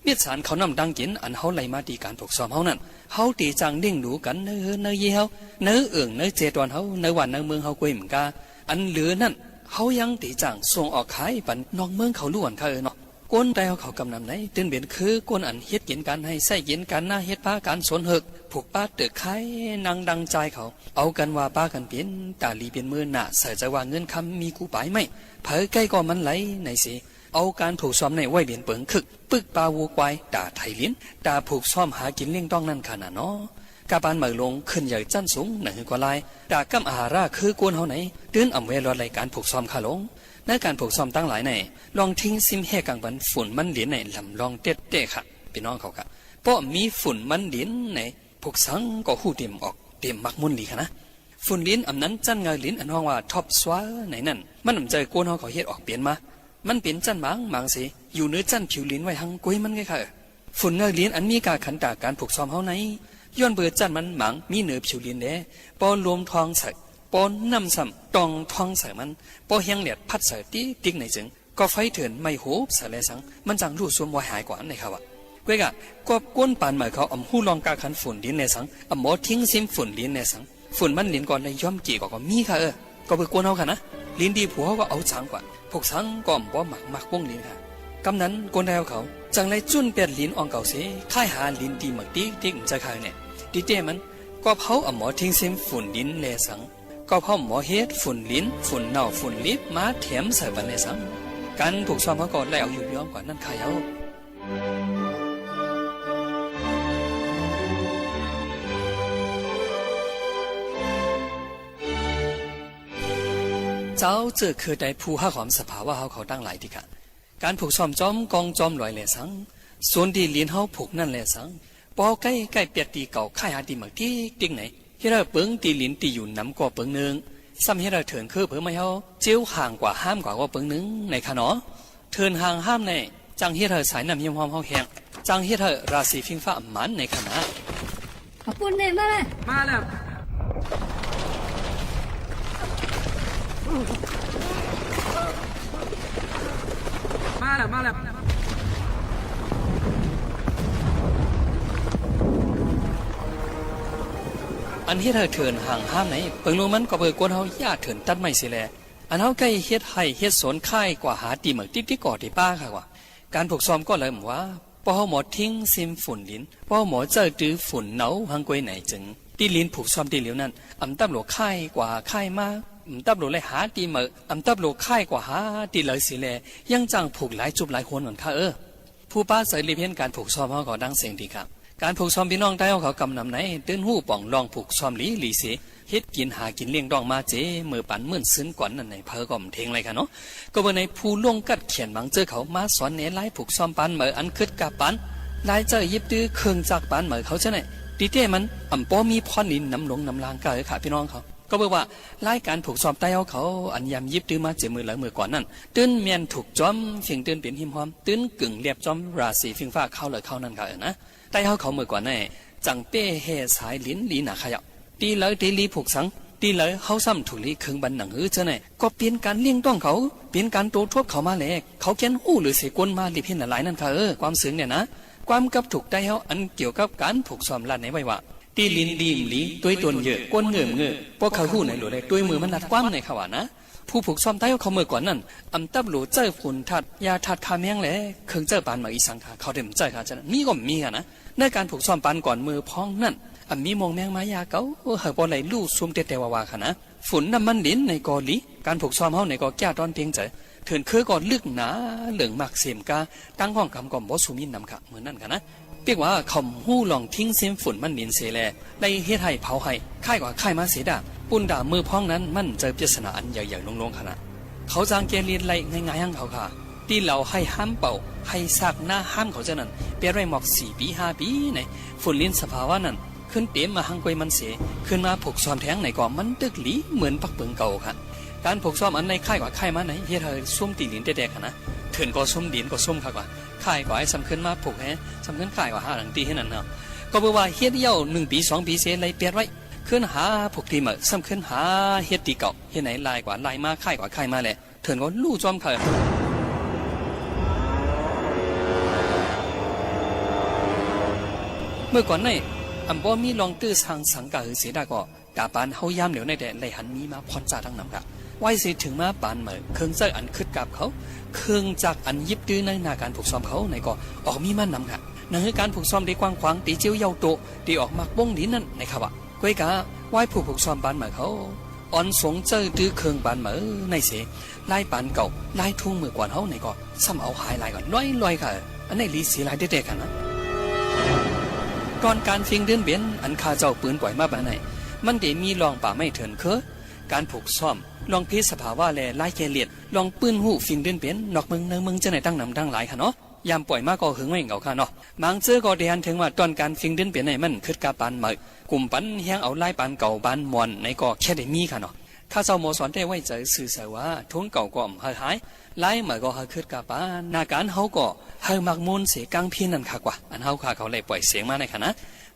เม็ดสานข้าวน้ำตังกิ๋นอันเฮาไล่มาตี้ก๋านผุกซ้อมเฮานั้น เฮาตี้จังเลี้ยงดูกั๋นในเฮือนในเยียะเฮา ในเอิ่งในเจตอนเฮา ในหว่านในเมืองเฮาก้วยเหมือนก้า อันเหลือนั้น เฮายังตี้จังส่งออกขายปันนอกเมืองเขาล้วนค่ะเออเนาะ คนใต้เฮาเขากำนำใน ตื้นเป๋นคือคนอันเฮ็ดกิ๋นก๋านไฮ่ ใส้กิ๋นก๋านนา เฮ็ดปาก๋านสวนเหิก ผูกปาเติกขาย นั่งดังจ่ายเขา เอากั๋นว่าปากั๋นเป๋น ต๋าหลีเป๋นเมินหน้า ใส่ใจ๋ว่าเงินคำมีกู้ป๋ายไม้ เผอใก้ก็มันไหลในเส เอาก๋านผุกซ้อมในไว้เป๋นเปิงคึก ปึกปาวัวควาย ต๋าไถหลิน ต๋าผุกซ้อมหากิ๋นเลี้ยงต้องนั้นค่ะน่ะเนาะ ก้าปานเหมิวลงขึ้นใหญ่จั้นสูง หนังหื้อกว่าลาย ต๋าก้ำอาหาราคือคนเฮาใน ตื้นอ่ำแวรอดไล่ก๋านผุกซ้อมค่ะลง ในก๋านผุกซ้อมตังหลายใน ลองทิ้งซิมแห่กังปันฝุ่นมันหลินในลำลองแต๊ๆ ค่ะ ปี้น้องเขาค่ะ เพราะมีฝุ่นมันหลินใน ผุกสังก็ฮู้เต็มออก เต็มมักม่วนหลีค่ะนะ ฝุ่นหลินอำนั้นจั้นเงาหลินอันฮ้องว่า top soil ในนั้น มันอำใจ๋คนเฮาเขาเฮ็ดออกเป๋นมา มันเป๋นจั้นหมางหมางเส อยู่เหนือจั้นผิวหลินไว้หังก้วยมันไงค่ะเออ ฝุ่นเงาหลินอันมีก้าขันต๋าก๋านผุกซ้อมเฮาใน ย้อนเปื้อจั้นมันหมางมีเหนือผิวหลินแล ปอลมทองใส่ ปอน้ำซ้ำตองทองใส่มัน ปอแฮงแดดพัดใส่ติ๊กๆ ในจึง ก็ไฟเถินไหม้โหบใส่แลสัง มันจังลู่ซ่วมวายหายกว่าในค่ะวะ ก้วยกะ ก็คนปานเหมิวเขาอ่ำฮู้ลองก้าขันฝุ่นหลินแลสัง อ่ำบ่ทิ้งซิมฝุ่นหลินแลสัง ฝุ่นมันหลินก่อนในย้อมเก๋กว่าก็มีค่ะเออ ก็เปื้อคนเฮาค่ะนะ หลินตี้ผุกเฮาก็เอาจ๋างกว่า ผุกสังก็อ่ำบ่หมักมักวงหลินค่ะ กำนั้นคนไต้เฮาเขา จังไล่จุ้นแปดหลินอ่องเก่าเส ค่ายหาหลินตี้หมักติ๊กๆ เจ้าค่ะเนี่ย ตี้แต๊มัน ก็เฮาอ่ำบ่ทิ้งซิมฝุ่นหลินแลสัง ก็เฮาอ่ำบ่เฮ็ดฝุ่นหลิน ฝุ่นเน่า ฝุ่นลิบมาแถมใส่ปันแลสัง ก๋านผุกซ้อมเฮาก็ไล่เอาอยู่ย้อมกว่านั้นค่ะเย้า เจ้าเจ้อคือใต้ผู้ฮักหอมสภาวะเฮาเขาตังหลายตี้ค่ะ ก๋านผุกซ้อมจอมกองจอมหลอยแลสัง สวนตี้หลินเฮาผุกนั้นแลสัง ปอใก้ใก้เปียดตี้เก่าค่ายหาตี้หมักติ๊กๆ ใน เฮ็ดหื้อเปิงตี้หลินตี้อยู่หนำก็เปิงนึ่ง ซ้ำเฮ็ดหื้อเถินคือเผิงไม้เฮา เจียวห่างกว่าห้ามกว่าก็เปิงนึ่งในค่ะเนาะ เถินห่างห้ามใน จังเฮ็ดหื้อสายน้ำเฮี้ยมฮ้อมเฮาแฮง จางเฮ็ดหื้อราศีฟิงฟ้าหมานในขณะ เอาปุ้นเนี่ย มาเลย มาแล้ว มาแล้ว มาแล้ว อันเฮ็ดหื้อเถินห่างห้ามใน เปิงลงมันก็เปื้อก้นเฮาย้าเถินตัดไม้เสียแล อันเฮาใก้เฮ็ดไฮ่เฮ็ดสวนค้ายกว่าหาตี้เหมิงติ๊กๆ ก่อตี้ป้าค่ะว่า ก๋านผูกซ่อมก็เลยว่า ป้อเฮาหมอทิ้งซิมฝุ่นหลิน ป้อเฮาหมอเจ้าตื้อฝุ่นเนาหังก๊วยไหนจึง ตี้หลินผูกซ่อมตี้เหลียวนั้น อ่ำตับหลัวค้ายกว่าค้ายมา อ่ำตับหลัวเลยหาตี้เหมิง อ่ำตับหลัวค้ายกว่าหาตี้เหลิวเสียแล ยังจ้างผูกหลายจุบหลายหนก่อนค่ะเออ ผู้ปาใจ๋รีบเฮียนก๋านผูกซ่อมเฮาก็ดังเสียงดีครับ ก๋านผูกซ่อมปี้น้องใต้เฮาเขากำนำใน ตื้นฮู้ป่องลองผูกซ่อมหลีๆ เสีย เฮ็ดกิ๋นหากิ๋นเลี้ยงด้องมาเจ๋ เมื่อปานมื่นซืนก่อนนั้นใน เผลอก็บ่เถิงเลยค่ะเนาะ ก็เปื้อในผู้ล่วงกัดเขียนหมางเจื้อเขามาสอนแนะลายผูกซ่อมปานเหมิงอันขึดกาบปาน ลายเจ้าหยิบตื้อเครื่องจักรปานเหมิงเขาเจ้าไหน ตี้แต๊มันอ่ำป้อมีพ่อนหลินนำหลวงนำลางก้าเออค่ะปี้น้องเขา ก็เปื้อว่าลายก๋านผูกซ่อมใต้เฮาเขา อันยามหยิบตื้อมาเจ๋อเมื่อเหลิวเมื่อก่อนนั้น ตื้นแม่นถูกจ้อม เสียงตื้นเป๋นหิมห้อม ตื้นกึ่งเลียบจ้อมราศีฟิงฟ้าคาวเหลิวคาวนั้นค่ะเออนะ ใต้เฮาเขาเมื่อก่อนนั้น จั่งเป้แห่สายหลินหลีนาค่ะเยาะ ตี้เหลิวตี้หลีผูกสัง ตี้เหลิวเฮาซ้ำถูกหลีเคิงบันหนังหื้อเจ้าไหน ก็เป๋นก๋านเลี้ยงด้องเขา เป๋นก๋านโตทบเขามาแล เขาแค่นฮู้เหลือเสียก้นมารีบเฮียนหลายๆ นั้นค่ะเออ ความเซิงเนี่ยนะ ความกับถูกใต้เฮาอันเกี่ยวกับก๋านผูกซ่อมลาดในไว้ว่า ตี้หลินดีบ่หลี ตวยตนเยอะ ก้นเงิ่มเงอะ ป้อเขาฮู้ในหลัวได้ตวยมือมันลัดความในค่ะว่านะ ผู้ผูกซ่อมใต้เฮาเขาเมื่อก่อนนั้น อ่ำตับหลัวเจ้าฝุ่นถัด ยาถัดฆ่าแมงแล เครื่องเจ้าปานเหมิงอีสังค่ะ เขาเต็มเจ้าค่ะ ฉะนั้นมีก็มีค่ะนะ ในก๋านผูกซ่อมปานก่อนเมื่อพ้องนั้น อ่ำมีมงแมงมายาเก่า หื้อป้อไหลลู่ซุ่มแต๊ๆ ว่าๆ ค่ะนะ ฝุ่นน้ำมันหลินในก็หลี ก๋านผูกซ่อมเฮาในก็แก้วต้อนเตียงเจ๋อ เถินเครือก็ลึกหนา เหลืองมากเสียมกา ตังห้องกำก็บ่สู้มีนำค่ะ เมื่อนั้นค่ะนะ ปิ๊กว่าเขาฮู้ลองทิ้งซิมฝุ่นมันหลินเสียแล ได้เฮ็ดไฮ่เผาไฮ่ ค้ายกว่าค้ายมาเสียด้า ปุ้นด้าเมื่อพ้องนั้น มันเจอปริศนาอันใหญ่ๆ ลงๆ ค่ะนะ เขาจางแก้เลียดไล่ง่ายๆ หั้งเขาค่ะ ตี้เหลาไฮ่ห้ามเป่า ไฮ่ซากหน้าห้ามเขาเจ้านั้น เปียดไว้หมอกสี่ปี๋ห้าปี๋ใน ฝุ่นหลินสภาวะนั้น ขึ้นเต็มมาหังก๊วยมันเสีย ขึ้นมาผูกซ่อมแทงในก็มันตึกหลีเหมือนปักเปิงเก่าค่ะ ก๋านผูกซ่อมอันในค้ายกว่าค้ายมาใน เฮ็ดหื้อซุ่มตี้หลินแต๊ๆ ค่ะนะ เถินก็ซุ่มหลินก็ซุ่มค่ะกว่า ค้ายกว่าไอ้ซ้ำขึ้นมาผูกแฮ ซ้ำขึ้นค้ายกว่าหาหลังตี้เฮ็ดนั้นเนาะ ก็เปื้อว่าเฮ็ดเยี่ยวหนึ่งปี๋สองปี๋เสียไล่เปียดไว้ ขึ้นหาผูกตี้เหมิง ซ้ำขึ้นหาเฮ็ดตี้เก่า เฮ็ดไหนลายกว่าลายมา ค้ายกว่าค้ายมาแล เถินก็ลู่จ้อมเขา เมื่อก่อนใน อ่ำบ่มีลองตื้อซางสังก้าหื้อเสียด้าก็ ต๋าปานเฮายามเหลียวในแต๊ ไล่หันมีมาพ่อนจ้าตั้งนำค่ะ ไหว้เสียเถิงมาปานเหมิง เครื่องเจ้าอันขึดกาบเขา เครื่องจักรอันหยิบตื้อในหน้าก๋านผูกซ่อมเขาในก็ออกมีมานำค่ะ หนังหื้อก๋านผูกซ่อมตี้กว้างขวาง ตี้เจียวเย้าโต ตี้ออกหมากป้งดีนั้นในค่ะว่า ก้วยกา ไหว้ผู้ผูกซ่อมปานเหมิงเขา อ่อนสงเจ้าตื้อเครื่องปานเหมิงในเสีย ลายปานเก่า ลายทุ่งเมื่อก่อนเฮาในก็ ซ้ำเอาหายลายก่อนลอยๆ ค่ะ อันในหลีเสียหลายแต๊ๆ ค่ะนะ ต๋อนก๋านฟิงเดือนเป๋น อันข้าเจ้าปืนป่อยมาปานใน มันเต๋มีลองป่าไม้เถินเครือ ก๋านผูกซ่อม ลองเพศสภาวะแลลายแก้เลียด ลองปื้นฮู้ฟิงเดือนเป๋น นอกเมืองในเมืองเจ้าไหนตั้งนำตั้งหลายค่ะเนาะ ยามป่อยมาก็หึงไว้เหงาค่ะเนาะ หมางเจื้อก็เต๋หันเถิงว่าต๋อนก๋านฟิงเดือนเป๋นในมันขึดกาบปานเหมิง กุ่มปันแฮงเอาลายปานเก่าปานหม่อนในก็แค่ได้มีค่ะเนาะ ข้าเจ้าหมอสอนแต๊ไว้เจ๋อซื่อเสาว่า ทุนเก่าก็อ่ำหื้อหาย ลายใหม่ก็หื้อขึดกาบปาน หน้าก๋านเฮาก็หื้อมักมูนเสียก้างเพี้ยนนั้นค่ะกว่า อันเฮาข้าเขาไล่ป่อยเสียงมาในค่ะนะ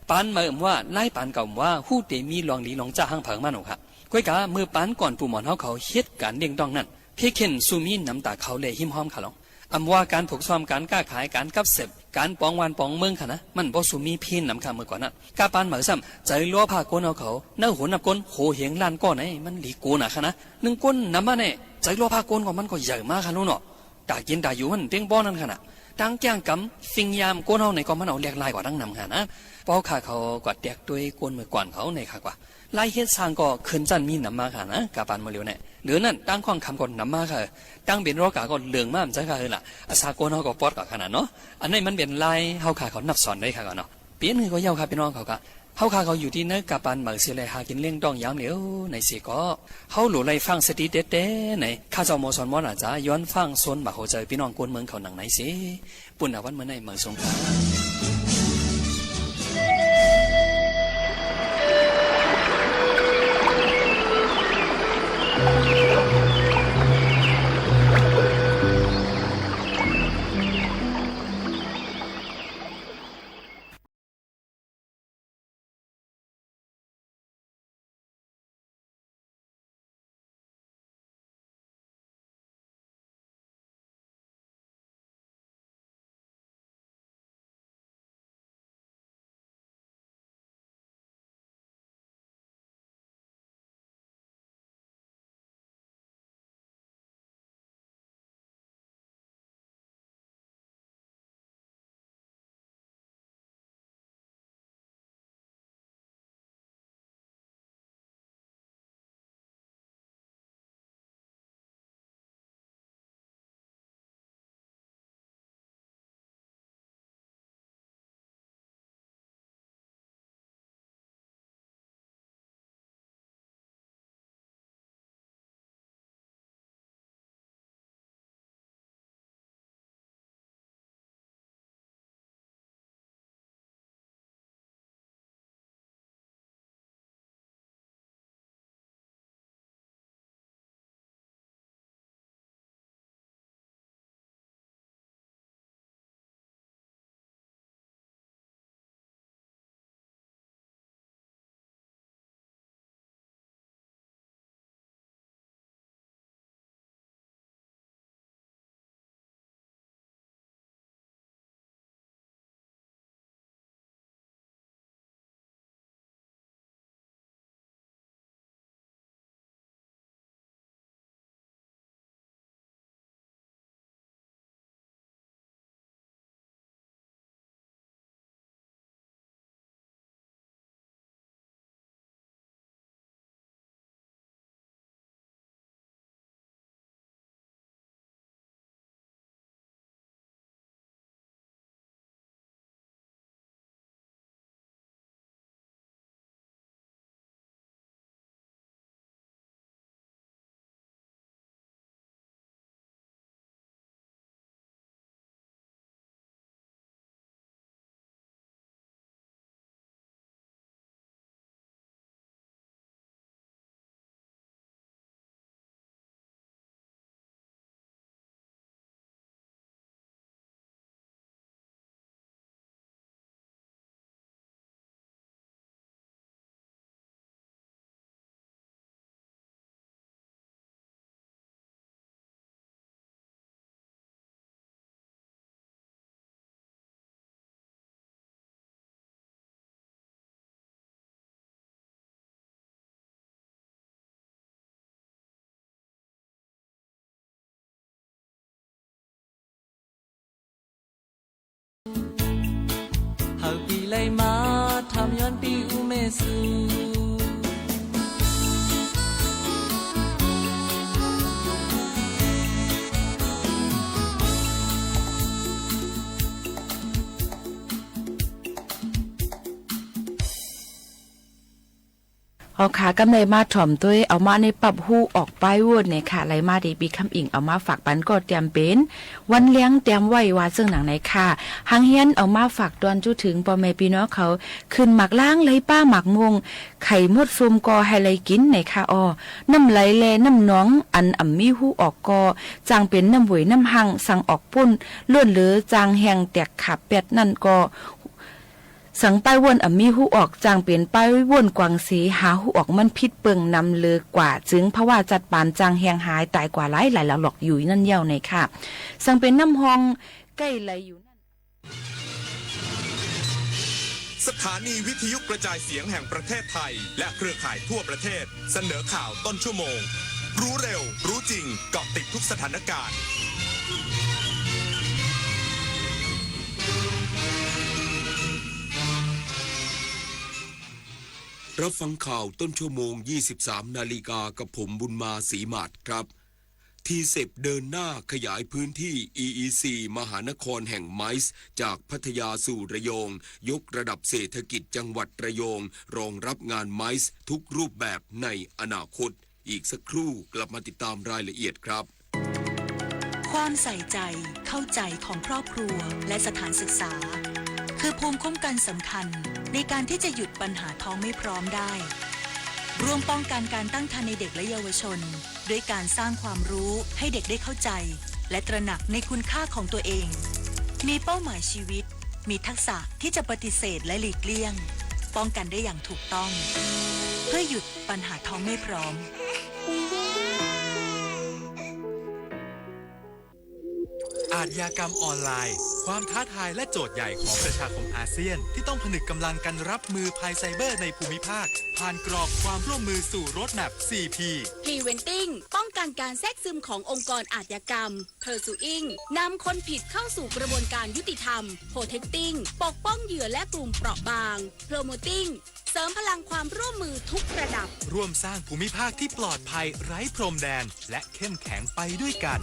ปานใหม่อ่ำว่า ลายปานเก่าอ่ำว่า ฮู้เต๋มีลองดีลองจ้าหั้งเผิงมาหนูค่ะ ก้วยกา เมื่อปานก่อนปู่หมอนเฮาเขาเฮ็ดก๋านเลี้ยงด้องนั้น เพียงแค่นสู้มีนำต๋าเขาแลหิมห้อมค่ะลอง อ่ำว่าก๋านผูกซ่อม ก๋านก้าขาย ก๋านกับเสพ ก๋านป๋องวานป๋องเมืองค่ะนะ มันบ่สู้มีเพี้ยนนำค่ะเมื่อก่อนนั้น กาปานเหมิงซ้ำ ใจ๋ลัวผ้าก้นเฮาเขา เน่าหัวนับก้น โหเหียงล้านก้อนไหน มันหลีโกนาค่ะนะ นึ่งก้นนำมาแน่ ใจ๋ลัวผ้าก้นก็มันก็ใหญ่มาค่ะลูกเนาะ ต๋ากิ๋นต๋าอยู่มันเต็งป้อนั้นค่ะนะ ตังแก้งกำ สิ่งยามก้นเฮาในก็มันเอาแลกลายกว่าตั้งนำค่ะนะ ป้อข้าเขาก็แตกตวยก้นเมื่อก่อนเขาในค่ะกว่า ลายเฮ็ดซางก็ขึ้นจั้นมีนำมาค่ะนะ กาปานเมื่อเร็วเนี่ย เหลือนั้นตังข้องคำก็นำมาค่ะ ตังเป๋นรอกาก็เหลืองมาเหมือนกันค่ะเออล่ะ อาซาก้นเฮาก็ปอดกว่าขนาดเนาะ อันนี้มันเป๋นลายเฮาข้าเขานับสอนได้ค่ะก่อนเนาะ เป๋นหื้อก็เย้าค่ะพี่น้องเขาค่ะ เฮาข้าเขาอยู่ตี้เนินกาปานเหมิงเสียแล หากิ๋นเลี้ยงด้องยามเหลียวในเสียก็ เฮาหลู่ไล่ฟังสติแต๊ๆ ใน ข้าเจ้าหมอสอนหมอหนาจ๋า ย้อนฟังซนบ่าหัวใจ๋พี่น้องก้นเมืองเขาหนังในเสีย ปุ้นอาวันเมื่อในเหมิงสงคราม ปี้ไลมา ถามย้อนปี้อู้แม่สู เฮาค่ะ กำไลมาถ่อมตวย เอามาในปรับฮู้ออกป้ายเวิ้นเนี่ยค่ะ ไลมาตี้ปี้คำอิ๋งเอามาฝากปันก็เตรียมเป๋น วันแลงเตรียมไว้ว่าเซิ่งหนังไหนค่ะ หังเฮียนเอามาฝากตอนจู้เถิงป้อแม่ปี้น้องเขา ขึ้นหมากล้างเลยป้าหมากม่วง ไข่มดส้มก็หื้อไลกิ๋นไหนค่ะอ้อ น้ำไหลแลน้ำหนอง อันอ่ำมีฮู้ออกก็ จางเป๋นน้ำเวยน้ำฮัง สังออกปู้น ล้วนเหลือจางแห้งแตกขาบแป๊ดนั่นก็ สังป้ายเวิ้นอ่ำมีฮู้ออก จางเป๋นป้ายเวิ้นกว้างเส หาฮู้ออกมันผิดเปิงนำเลือกว่า จึงภาวะจัดปานจางแห้งหายต๋ายกว่าหลายหลายหลอกๆ อยู่นั่นเยี้ยวไหนค่ะ สังเป๋นน้ำฮองใก้ไหลอยู่นั่น สถานีวิทยุกระจายเสียงแห่งประเทศไทย และเครือข่ายทั่วประเทศ เสนอข่าวต้นชั่วโมง รู้เร็ว รู้จริง เกาะติดทุกสถานการณ์ รับฟังข่าวต้นชั่วโมง ยี่สิบสามนาฬิกา กับผมบุญมา ศรีหมาดครับ ทีเซป เดินหน้าขยายพื้นที่ อีอีซี มหานครแห่งไมซ์ จากพัทยาสู่ระยอง ยกระดับเศรษฐกิจจังหวัดระยอง รองรับงานไมซ์ทุกรูปแบบในอนาคต อีกสักครู่กลับมาติดตามรายละเอียดครับ ความใส่ใจ เข้าใจของครอบครัว และสถานศึกษา คือภูมิคุ้มกันสำคัญในการที่จะหยุดปัญหาท้องไม่พร้อมได้ ร่วมป้องกันการตั้งครรภ์ในเด็กและเยาวชน ด้วยการสร้างความรู้ให้เด็กได้เข้าใจ และตระหนักในคุณค่าของตัวเอง มีเป้าหมายชีวิต มีทักษะที่จะปฏิเสธและหลีกเลี่ยง ป้องกันได้อย่างถูกต้อง เพื่อหยุดปัญหาท้องไม่พร้อม อาชญากรรมออนไลน์ ความท้าทายและโจทย์ใหญ่ของประชาคมอาเซียน ที่ต้องผนึกกำลังกันรับมือภัยไซเบอร์ในภูมิภาค ผ่านกรอบความร่วมมือสู่ Roadmap สี่พี Preventing ป้องกันการแทรกซึมขององค์กรอาชญากรรม Pursuing นำคนผิดเข้าสู่กระบวนการยุติธรรม Protecting ปกป้องเหยื่อและกลุ่มเปราะบาง Promoting เสริมพลังความร่วมมือทุกระดับ ร่วมสร้างภูมิภาคที่ปลอดภัยไร้พรมแดน และเข้มแข็งไปด้วยกัน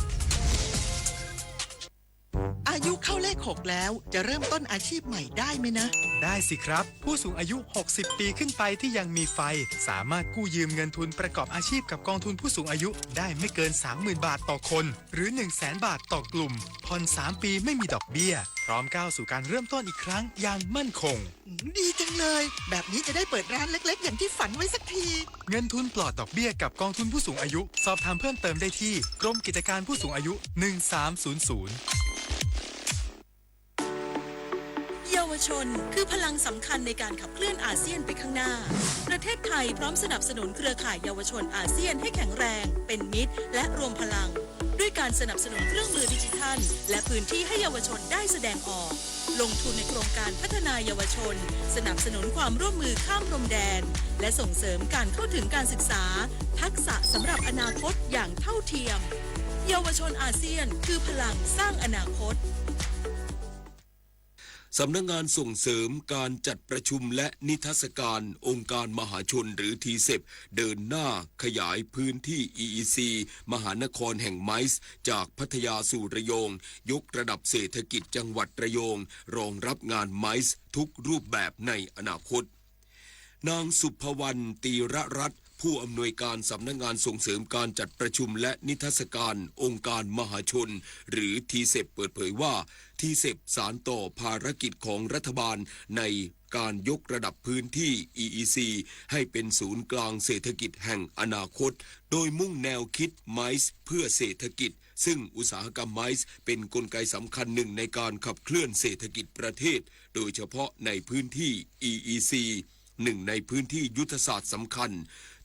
อายุเข้าเลขหกแล้ว จะเริ่มต้นอาชีพใหม่ได้ไหมนะ ได้สิครับ ผู้สูงอายุ หกสิบปีขึ้นไปที่ยังมีไฟ สามารถกู้ยืมเงินทุนประกอบอาชีพกับกองทุนผู้สูงอายุได้ไม่เกิน สามหมื่นบาทต่อคน หรือ หนึ่งแสนบาทต่อกลุ่ม ผ่อนสามปีไม่มีดอกเบี้ย พร้อมก้าวสู่การเริ่มต้นอีกครั้งอย่างมั่นคง อืม ดีจังเลย แบบนี้จะได้เปิดร้านเล็กๆ อย่างที่ฝันไว้สักที เงินทุนปลอดดอกเบี้ยกับกองทุนผู้สูงอายุ สอบถามเพิ่มเติมได้ที่กรมกิจการผู้สูงอายุ หนึ่งสามศูนย์ศูนย์ เยาวชนคือพลังสำคัญในการขับเคลื่อนอาเซียนไปข้างหน้า ประเทศไทยพร้อมสนับสนุนเครือข่ายเยาวชนอาเซียนให้แข็งแรง เป็นมิตร และรวมพลัง ด้วยการสนับสนุนเครื่องมือดิจิทัล และพื้นที่ให้เยาวชนได้แสดงออก ลงทุนในโครงการพัฒนาเยาวชน สนับสนุนความร่วมมือข้ามพรมแดน และส่งเสริมการเข้าถึงการศึกษา ทักษะสำหรับอนาคตอย่างเท่าเทียม เยาวชนอาเซียนคือพลังสร้างอนาคต สำนักงานส่งเสริมการจัดประชุมและนิทรรศการองค์การมหาชน หรือ ทีเซป เดินหน้าขยายพื้นที่ อีอีซี มหานครแห่งไมซ์ จากพัทยาสู่ระยอง ยกระดับเศรษฐกิจจังหวัดระยอง รองรับงานไมซ์ทุกรูปแบบในอนาคต นางสุภวรรณ ตีระรัตน์ ผู้อำนวยการสำนักงานส่งเสริมการจัดประชุมและนิทรรศการองค์การมหาชน หรือ ทีเซป เปิดเผยว่า ทีเซป สานต่อภารกิจของรัฐบาลในการยกระดับพื้นที่ อีอีซี ให้เป็นศูนย์กลางเศรษฐกิจแห่งอนาคต โดยมุ่งแนวคิดไมซ์เพื่อเศรษฐกิจ ซึ่งอุตสาหกรรมไมซ์เป็นกลไกสำคัญหนึ่งในการขับเคลื่อนเศรษฐกิจประเทศ โดยเฉพาะในพื้นที่ อีอีซี หนึ่งในพื้นที่ยุทธศาสตร์สำคัญ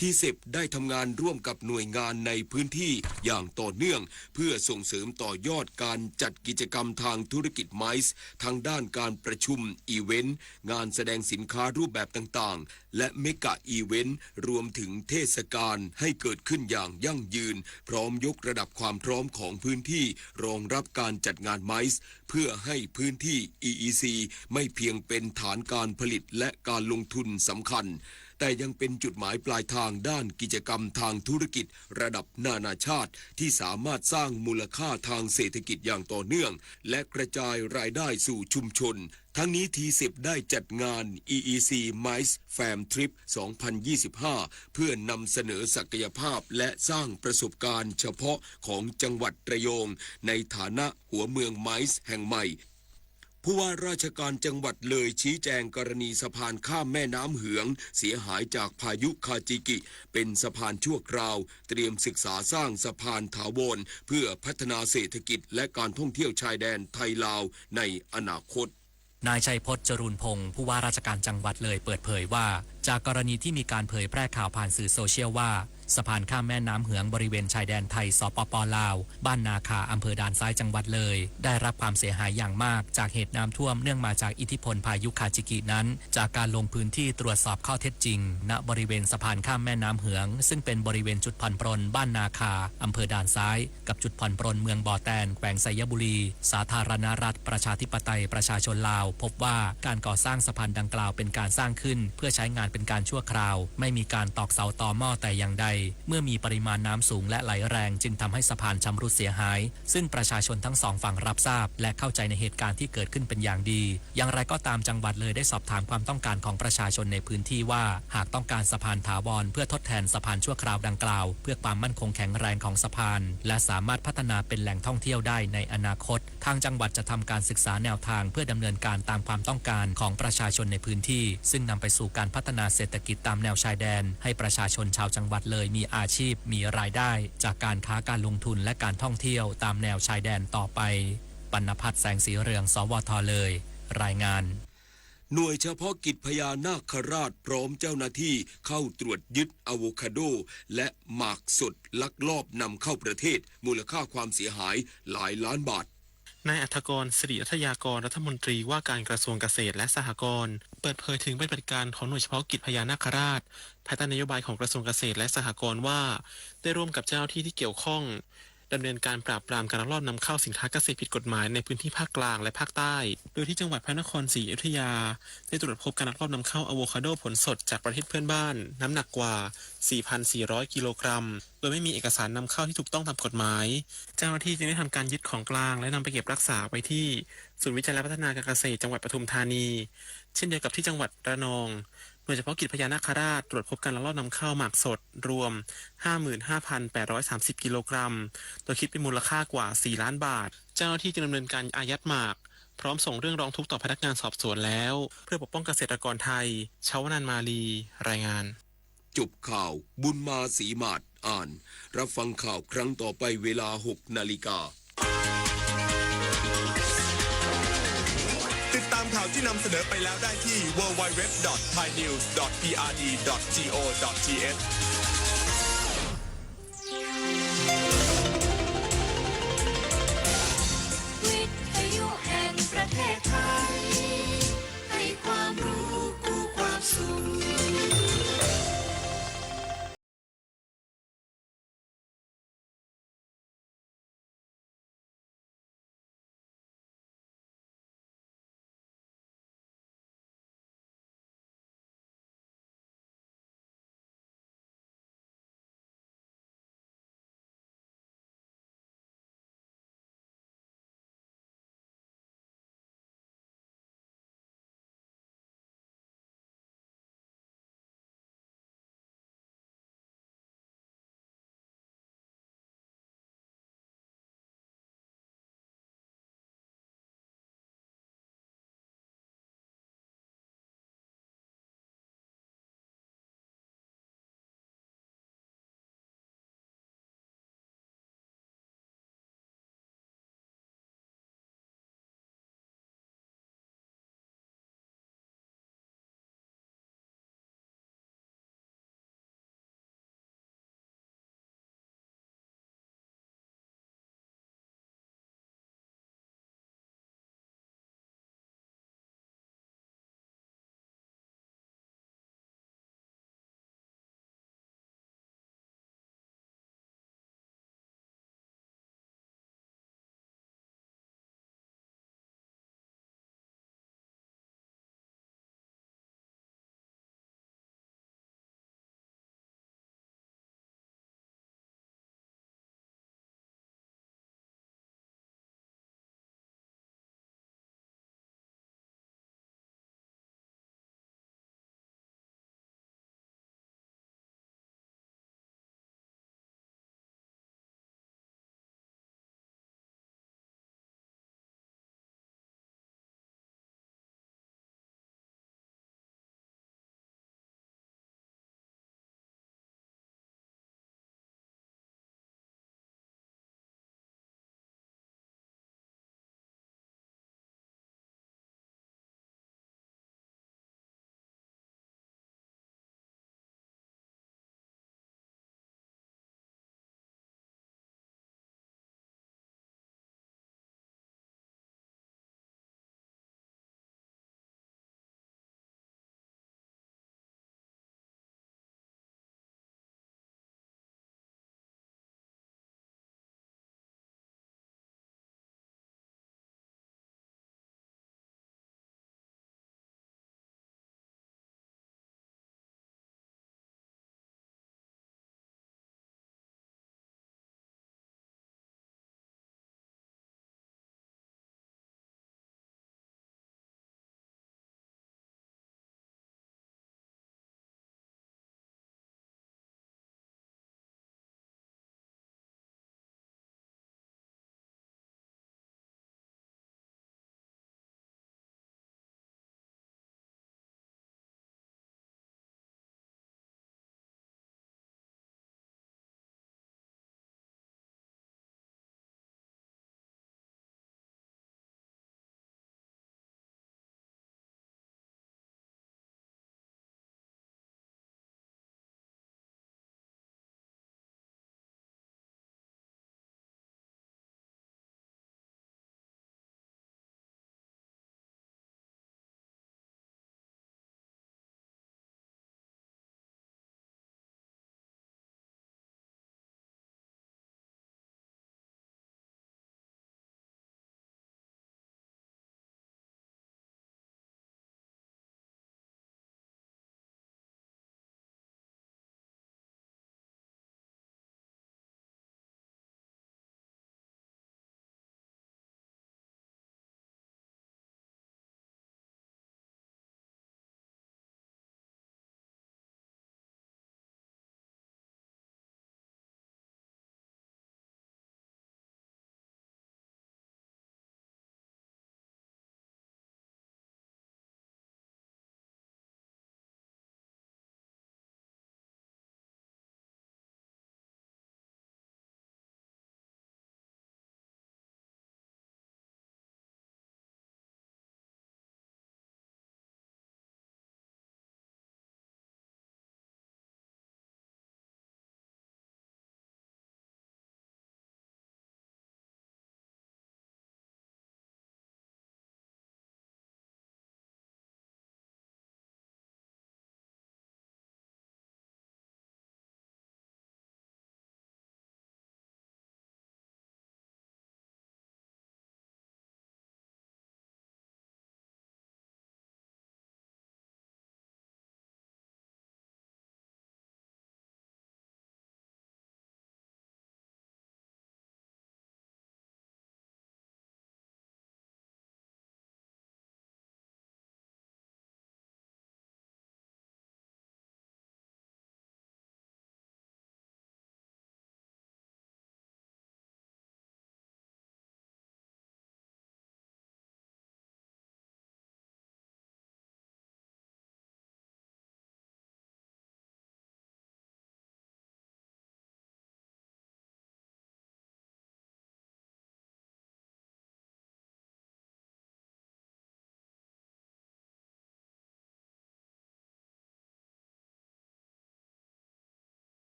ทีเซปได้ทำงานร่วมกับหน่วยงานในพื้นที่อย่างต่อเนื่อง เพื่อส่งเสริมต่อยอดการจัดกิจกรรมทางธุรกิจไมซ์ ทั้งด้านการประชุม อีเวนต์ งานแสดงสินค้ารูปแบบต่างๆ และเมกะอีเวนต์ รวมถึงเทศกาลให้เกิดขึ้นอย่างยั่งยืน พร้อมยกระดับความพร้อมของพื้นที่รองรับการจัดงานไมซ์ เพื่อให้พื้นที่ อีอีซี ไม่เพียงเป็นฐานการผลิตและการลงทุนสำคัญ แต่ยังเป็นจุดหมายปลายทางด้านกิจกรรมทางธุรกิจระดับนานาชาติ ที่สามารถสร้างมูลค่าทางเศรษฐกิจอย่างต่อเนื่อง และกระจายรายได้สู่ชุมชน ทั้งนี้ ทีเซปได้จัดงาน อีอีซี ไมซ์ แฟม ทริป สองพันยี่สิบห้า เพื่อนำเสนอศักยภาพและสร้างประสบการณ์เฉพาะของจังหวัดระยอง ในฐานะหัวเมืองไมซ์แห่งใหม่ ผู้ว่าราชการจังหวัดเลยชี้แจงกรณีสะพานข้ามแม่น้ำเหืองเสียหายจากพายุคาจิกิ เป็นสะพานชั่วคราว เตรียมศึกษาสร้างสะพานถาวร เพื่อพัฒนาเศรษฐกิจและการท่องเที่ยวชายแดนไทยลาวในอนาคต นายชัยพจน์ จรูนพงศ์ ผู้ว่าราชการจังหวัดเลยเปิดเผยว่า จากกรณีที่มีการเผยแพร่ข่าวผ่านสื่อโซเชียลว่า สะพานข้ามแม่น้ำเหืองบริเวณชายแดนไทย สปป ลาว บ้านนาคา อำเภอด่านซ้าย จังหวัดเลย ได้รับความเสียหายอย่างมากจากเหตุน้ำท่วมเนื่องมาจากอิทธิพลพายุคาจิกินั้น จากการลงพื้นที่ตรวจสอบข้อเท็จจริง ณ บริเวณสะพานข้ามแม่น้ำเหือง ซึ่งเป็นบริเวณจุดผ่อนปรนบ้านนาคา อำเภอด่านซ้าย กับจุดผ่อนปรนเมืองบ่อแตน แขวงไชยบุรี สาธารณรัฐประชาธิปไตยประชาชนลาว พบว่าการก่อสร้างสะพานดังกล่าวเป็นการสร้างขึ้น เพื่อใช้งานเป็นการชั่วคราว ไม่มีการตอกเสาตอหม้อแต่อย่างใด เมื่อมีปริมาณน้ำสูงและไหลแรง จึงทำให้สะพานชำรุดเสียหาย ซึ่งประชาชนทั้งสองฝั่งรับทราบ และเข้าใจในเหตุการณ์ที่เกิดขึ้นเป็นอย่างดี อย่างไรก็ตาม จังหวัดเลยได้สอบถามความต้องการของประชาชนในพื้นที่ว่า หากต้องการสะพานถาวรเพื่อทดแทนสะพานชั่วคราวดังกล่าว เพื่อความมั่นคงแข็งแรงของสะพาน และสามารถพัฒนาเป็นแหล่งท่องเที่ยวได้ในอนาคต ทางจังหวัดจะทำการศึกษาแนวทางเพื่อดำเนินการตามความต้องการของประชาชนในพื้นที่ ซึ่งนำไปสู่การพัฒนาเศรษฐกิจตามแนวชายแดน ให้ประชาชนชาวจังหวัดเลยมีอาชีพ มีรายได้ จากการค้าการลงทุนและการท่องเที่ยวตามแนวชายแดนต่อไป ปัณณพัฒน์ แสงสีเรือง สวท เลย รายงาน หน่วยเฉพาะกิจพญานาคราชพร้อมเจ้าหน้าที่เข้าตรวจยึดอะโวคาโดและหมากสดลักลอบนำเข้าประเทศ มูลค่าความเสียหายหลายล้านบาท นายอรรถกร สิริรัตยากร รัฐมนตรีว่าการกระทรวงเกษตรและสหกรณ์ เปิดเผยถึงปฏิบัติการของหน่วยเฉพาะกิจพญานาคราช ภายใต้นโยบายของกระทรวงเกษตรและสหกรณ์ว่า ได้ร่วมกับเจ้าหน้าที่ที่เกี่ยวข้อง ดำเนินการปราบปรามการลักลอบนำเข้าสินค้าเกษตรผิดกฎหมายในพื้นที่ภาคกลางและภาคใต้ โดยที่จังหวัดพระนครศรีอยุธยา ได้ตรวจพบการลักลอบนำเข้าอะโวคาโดผลสดจากประเทศเพื่อนบ้าน น้ำหนักกว่า สี่พันสี่ร้อย กิโลกรัม โดยไม่มีเอกสารนำเข้าที่ถูกต้องตามกฎหมาย เจ้าหน้าที่จึงได้ทำการยึดของกลางและนำไปเก็บรักษาไว้ที่ศูนย์วิจัยและพัฒนาการเกษตรจังหวัดปทุมธานี เช่นเดียวกับที่จังหวัดระนอง หน่วยเฉพาะกิจพญานาคราชตรวจพบการลักลอบนำเข้าหมากสดรวม ห้าหมื่นห้าพันแปดร้อยสามสิบ กิโลกรัม โดยคิดเป็นมูลค่ากว่า สี่ล้านบาท เจ้าหน้าที่จึงดำเนินการอายัดหมาก พร้อมส่งเรื่องร้องทุกข์ต่อพนักงานสอบสวนแล้ว เพื่อปกป้องเกษตรกรไทย ชวนันท์ มาลี รายงาน จบข่าว บุญมาศรีหมาดอ่าน รับฟังข่าวครั้งต่อไปเวลา หกนาฬิกา ติดตามข่าวที่นำเสนอไปแล้วได้ที่ ดับเบิลยู ดับเบิลยู ดับเบิลยู ดอท ไทยนิวส์ ดอท พี อาร์ ดี ดอท จี โอ ดอท ที เอช วิทยุแห่งประเทศไทย ให้ความรู้คู่ความสุข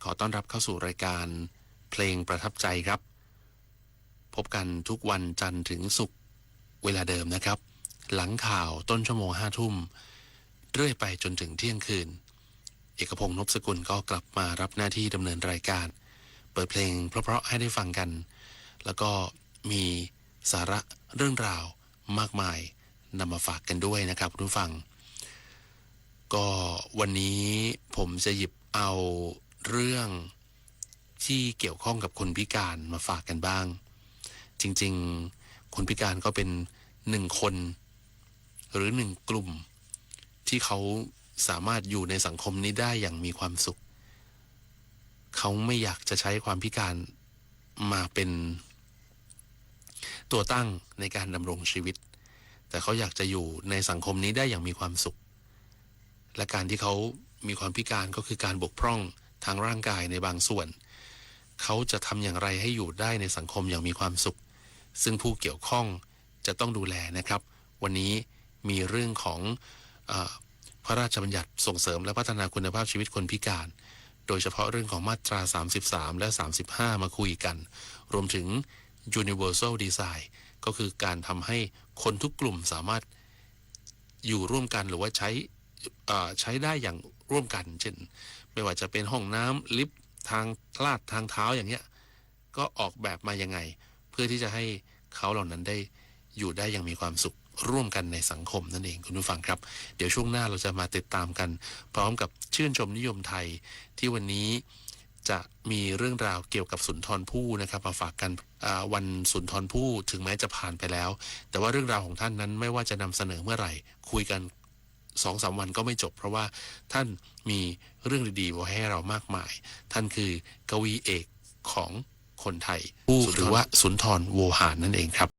ขอต้อนรับเข้าสู่รายการเพลงประทับใจครับ พบกันทุกวันจันทร์ถึงศุกร์เวลาเดิมนะครับ หลังข่าวต้นชั่วโมงห้าทุ่ม เรื่อยไปจนถึงเที่ยงคืน เอกพงษ์ นพสกุลก็กลับมารับหน้าที่ดำเนินรายการ เปิดเพลงเพราะๆให้ได้ฟังกัน แล้วก็มีสาระเรื่องราวมากมายนำมาฝากกันด้วยนะครับคุณผู้ฟัง ก็วันนี้ผมจะหยิบเอาเรื่องที่เกี่ยวข้องกับคนพิการมาฝากกันบ้าง จริงๆ คนพิการก็เป็นหนึ่งคน หรือหนึ่งกลุ่ม ที่เขาสามารถอยู่ในสังคมนี้ได้อย่างมีความสุข เขาไม่อยากจะใช้ความพิการมาเป็นตัวตั้งในการดำรงชีวิต แต่เขาอยากจะอยู่ในสังคมนี้ได้อย่างมีความสุข และการที่เขามีความพิการก็คือการบกพร่องทางร่างกายในบางส่วน เขาจะทำอย่างไรให้อยู่ได้ในสังคมอย่างมีความสุข ซึ่งผู้เกี่ยวข้องจะต้องดูแลนะครับ วันนี้มีเรื่องของเออพระราชบัญญัติส่งเสริมและพัฒนาคุณภาพชีวิตคนพิการ โดยเฉพาะเรื่องของมาตรา สามสิบสาม และ สามสิบห้า มาคุยกัน รวมถึง universal design ก็คือการทำให้คนทุกกลุ่มสามารถอยู่ร่วมกันหรือว่าใช้เอ่อใช้ได้อย่างร่วมกัน เช่น ไม่ว่าจะเป็นห้องน้ำ ลิฟต์ ทางลาด ทางเท้าอย่างเงี้ย ก็ออกแบบมายังไง เพื่อที่จะให้เขาเหล่านั้นได้อยู่ได้อย่างมีความสุขร่วมกันในสังคมนั่นเองคุณผู้ฟังครับ เดี๋ยวช่วงหน้าเราจะมาติดตามกัน พร้อมกับชื่นชมนิยมไทย ที่วันนี้จะมีเรื่องราวเกี่ยวกับสุนทรภู่นะครับ มาฝากกัน อ่า วันสุนทรภู่ถึงแม้จะผ่านไปแล้ว แต่ว่าเรื่องราวของท่านนั้นไม่ว่าจะนำเสนอเมื่อไหร่ คุยกันสองสามวันก็ไม่จบ เพราะว่าท่านมีเรื่องดีๆไว้ให้เรามากมาย ท่านคือกวีเอกของคนไทย ภู่ สุนทร หรือว่าสุนทร โวหารนั่นเองครับ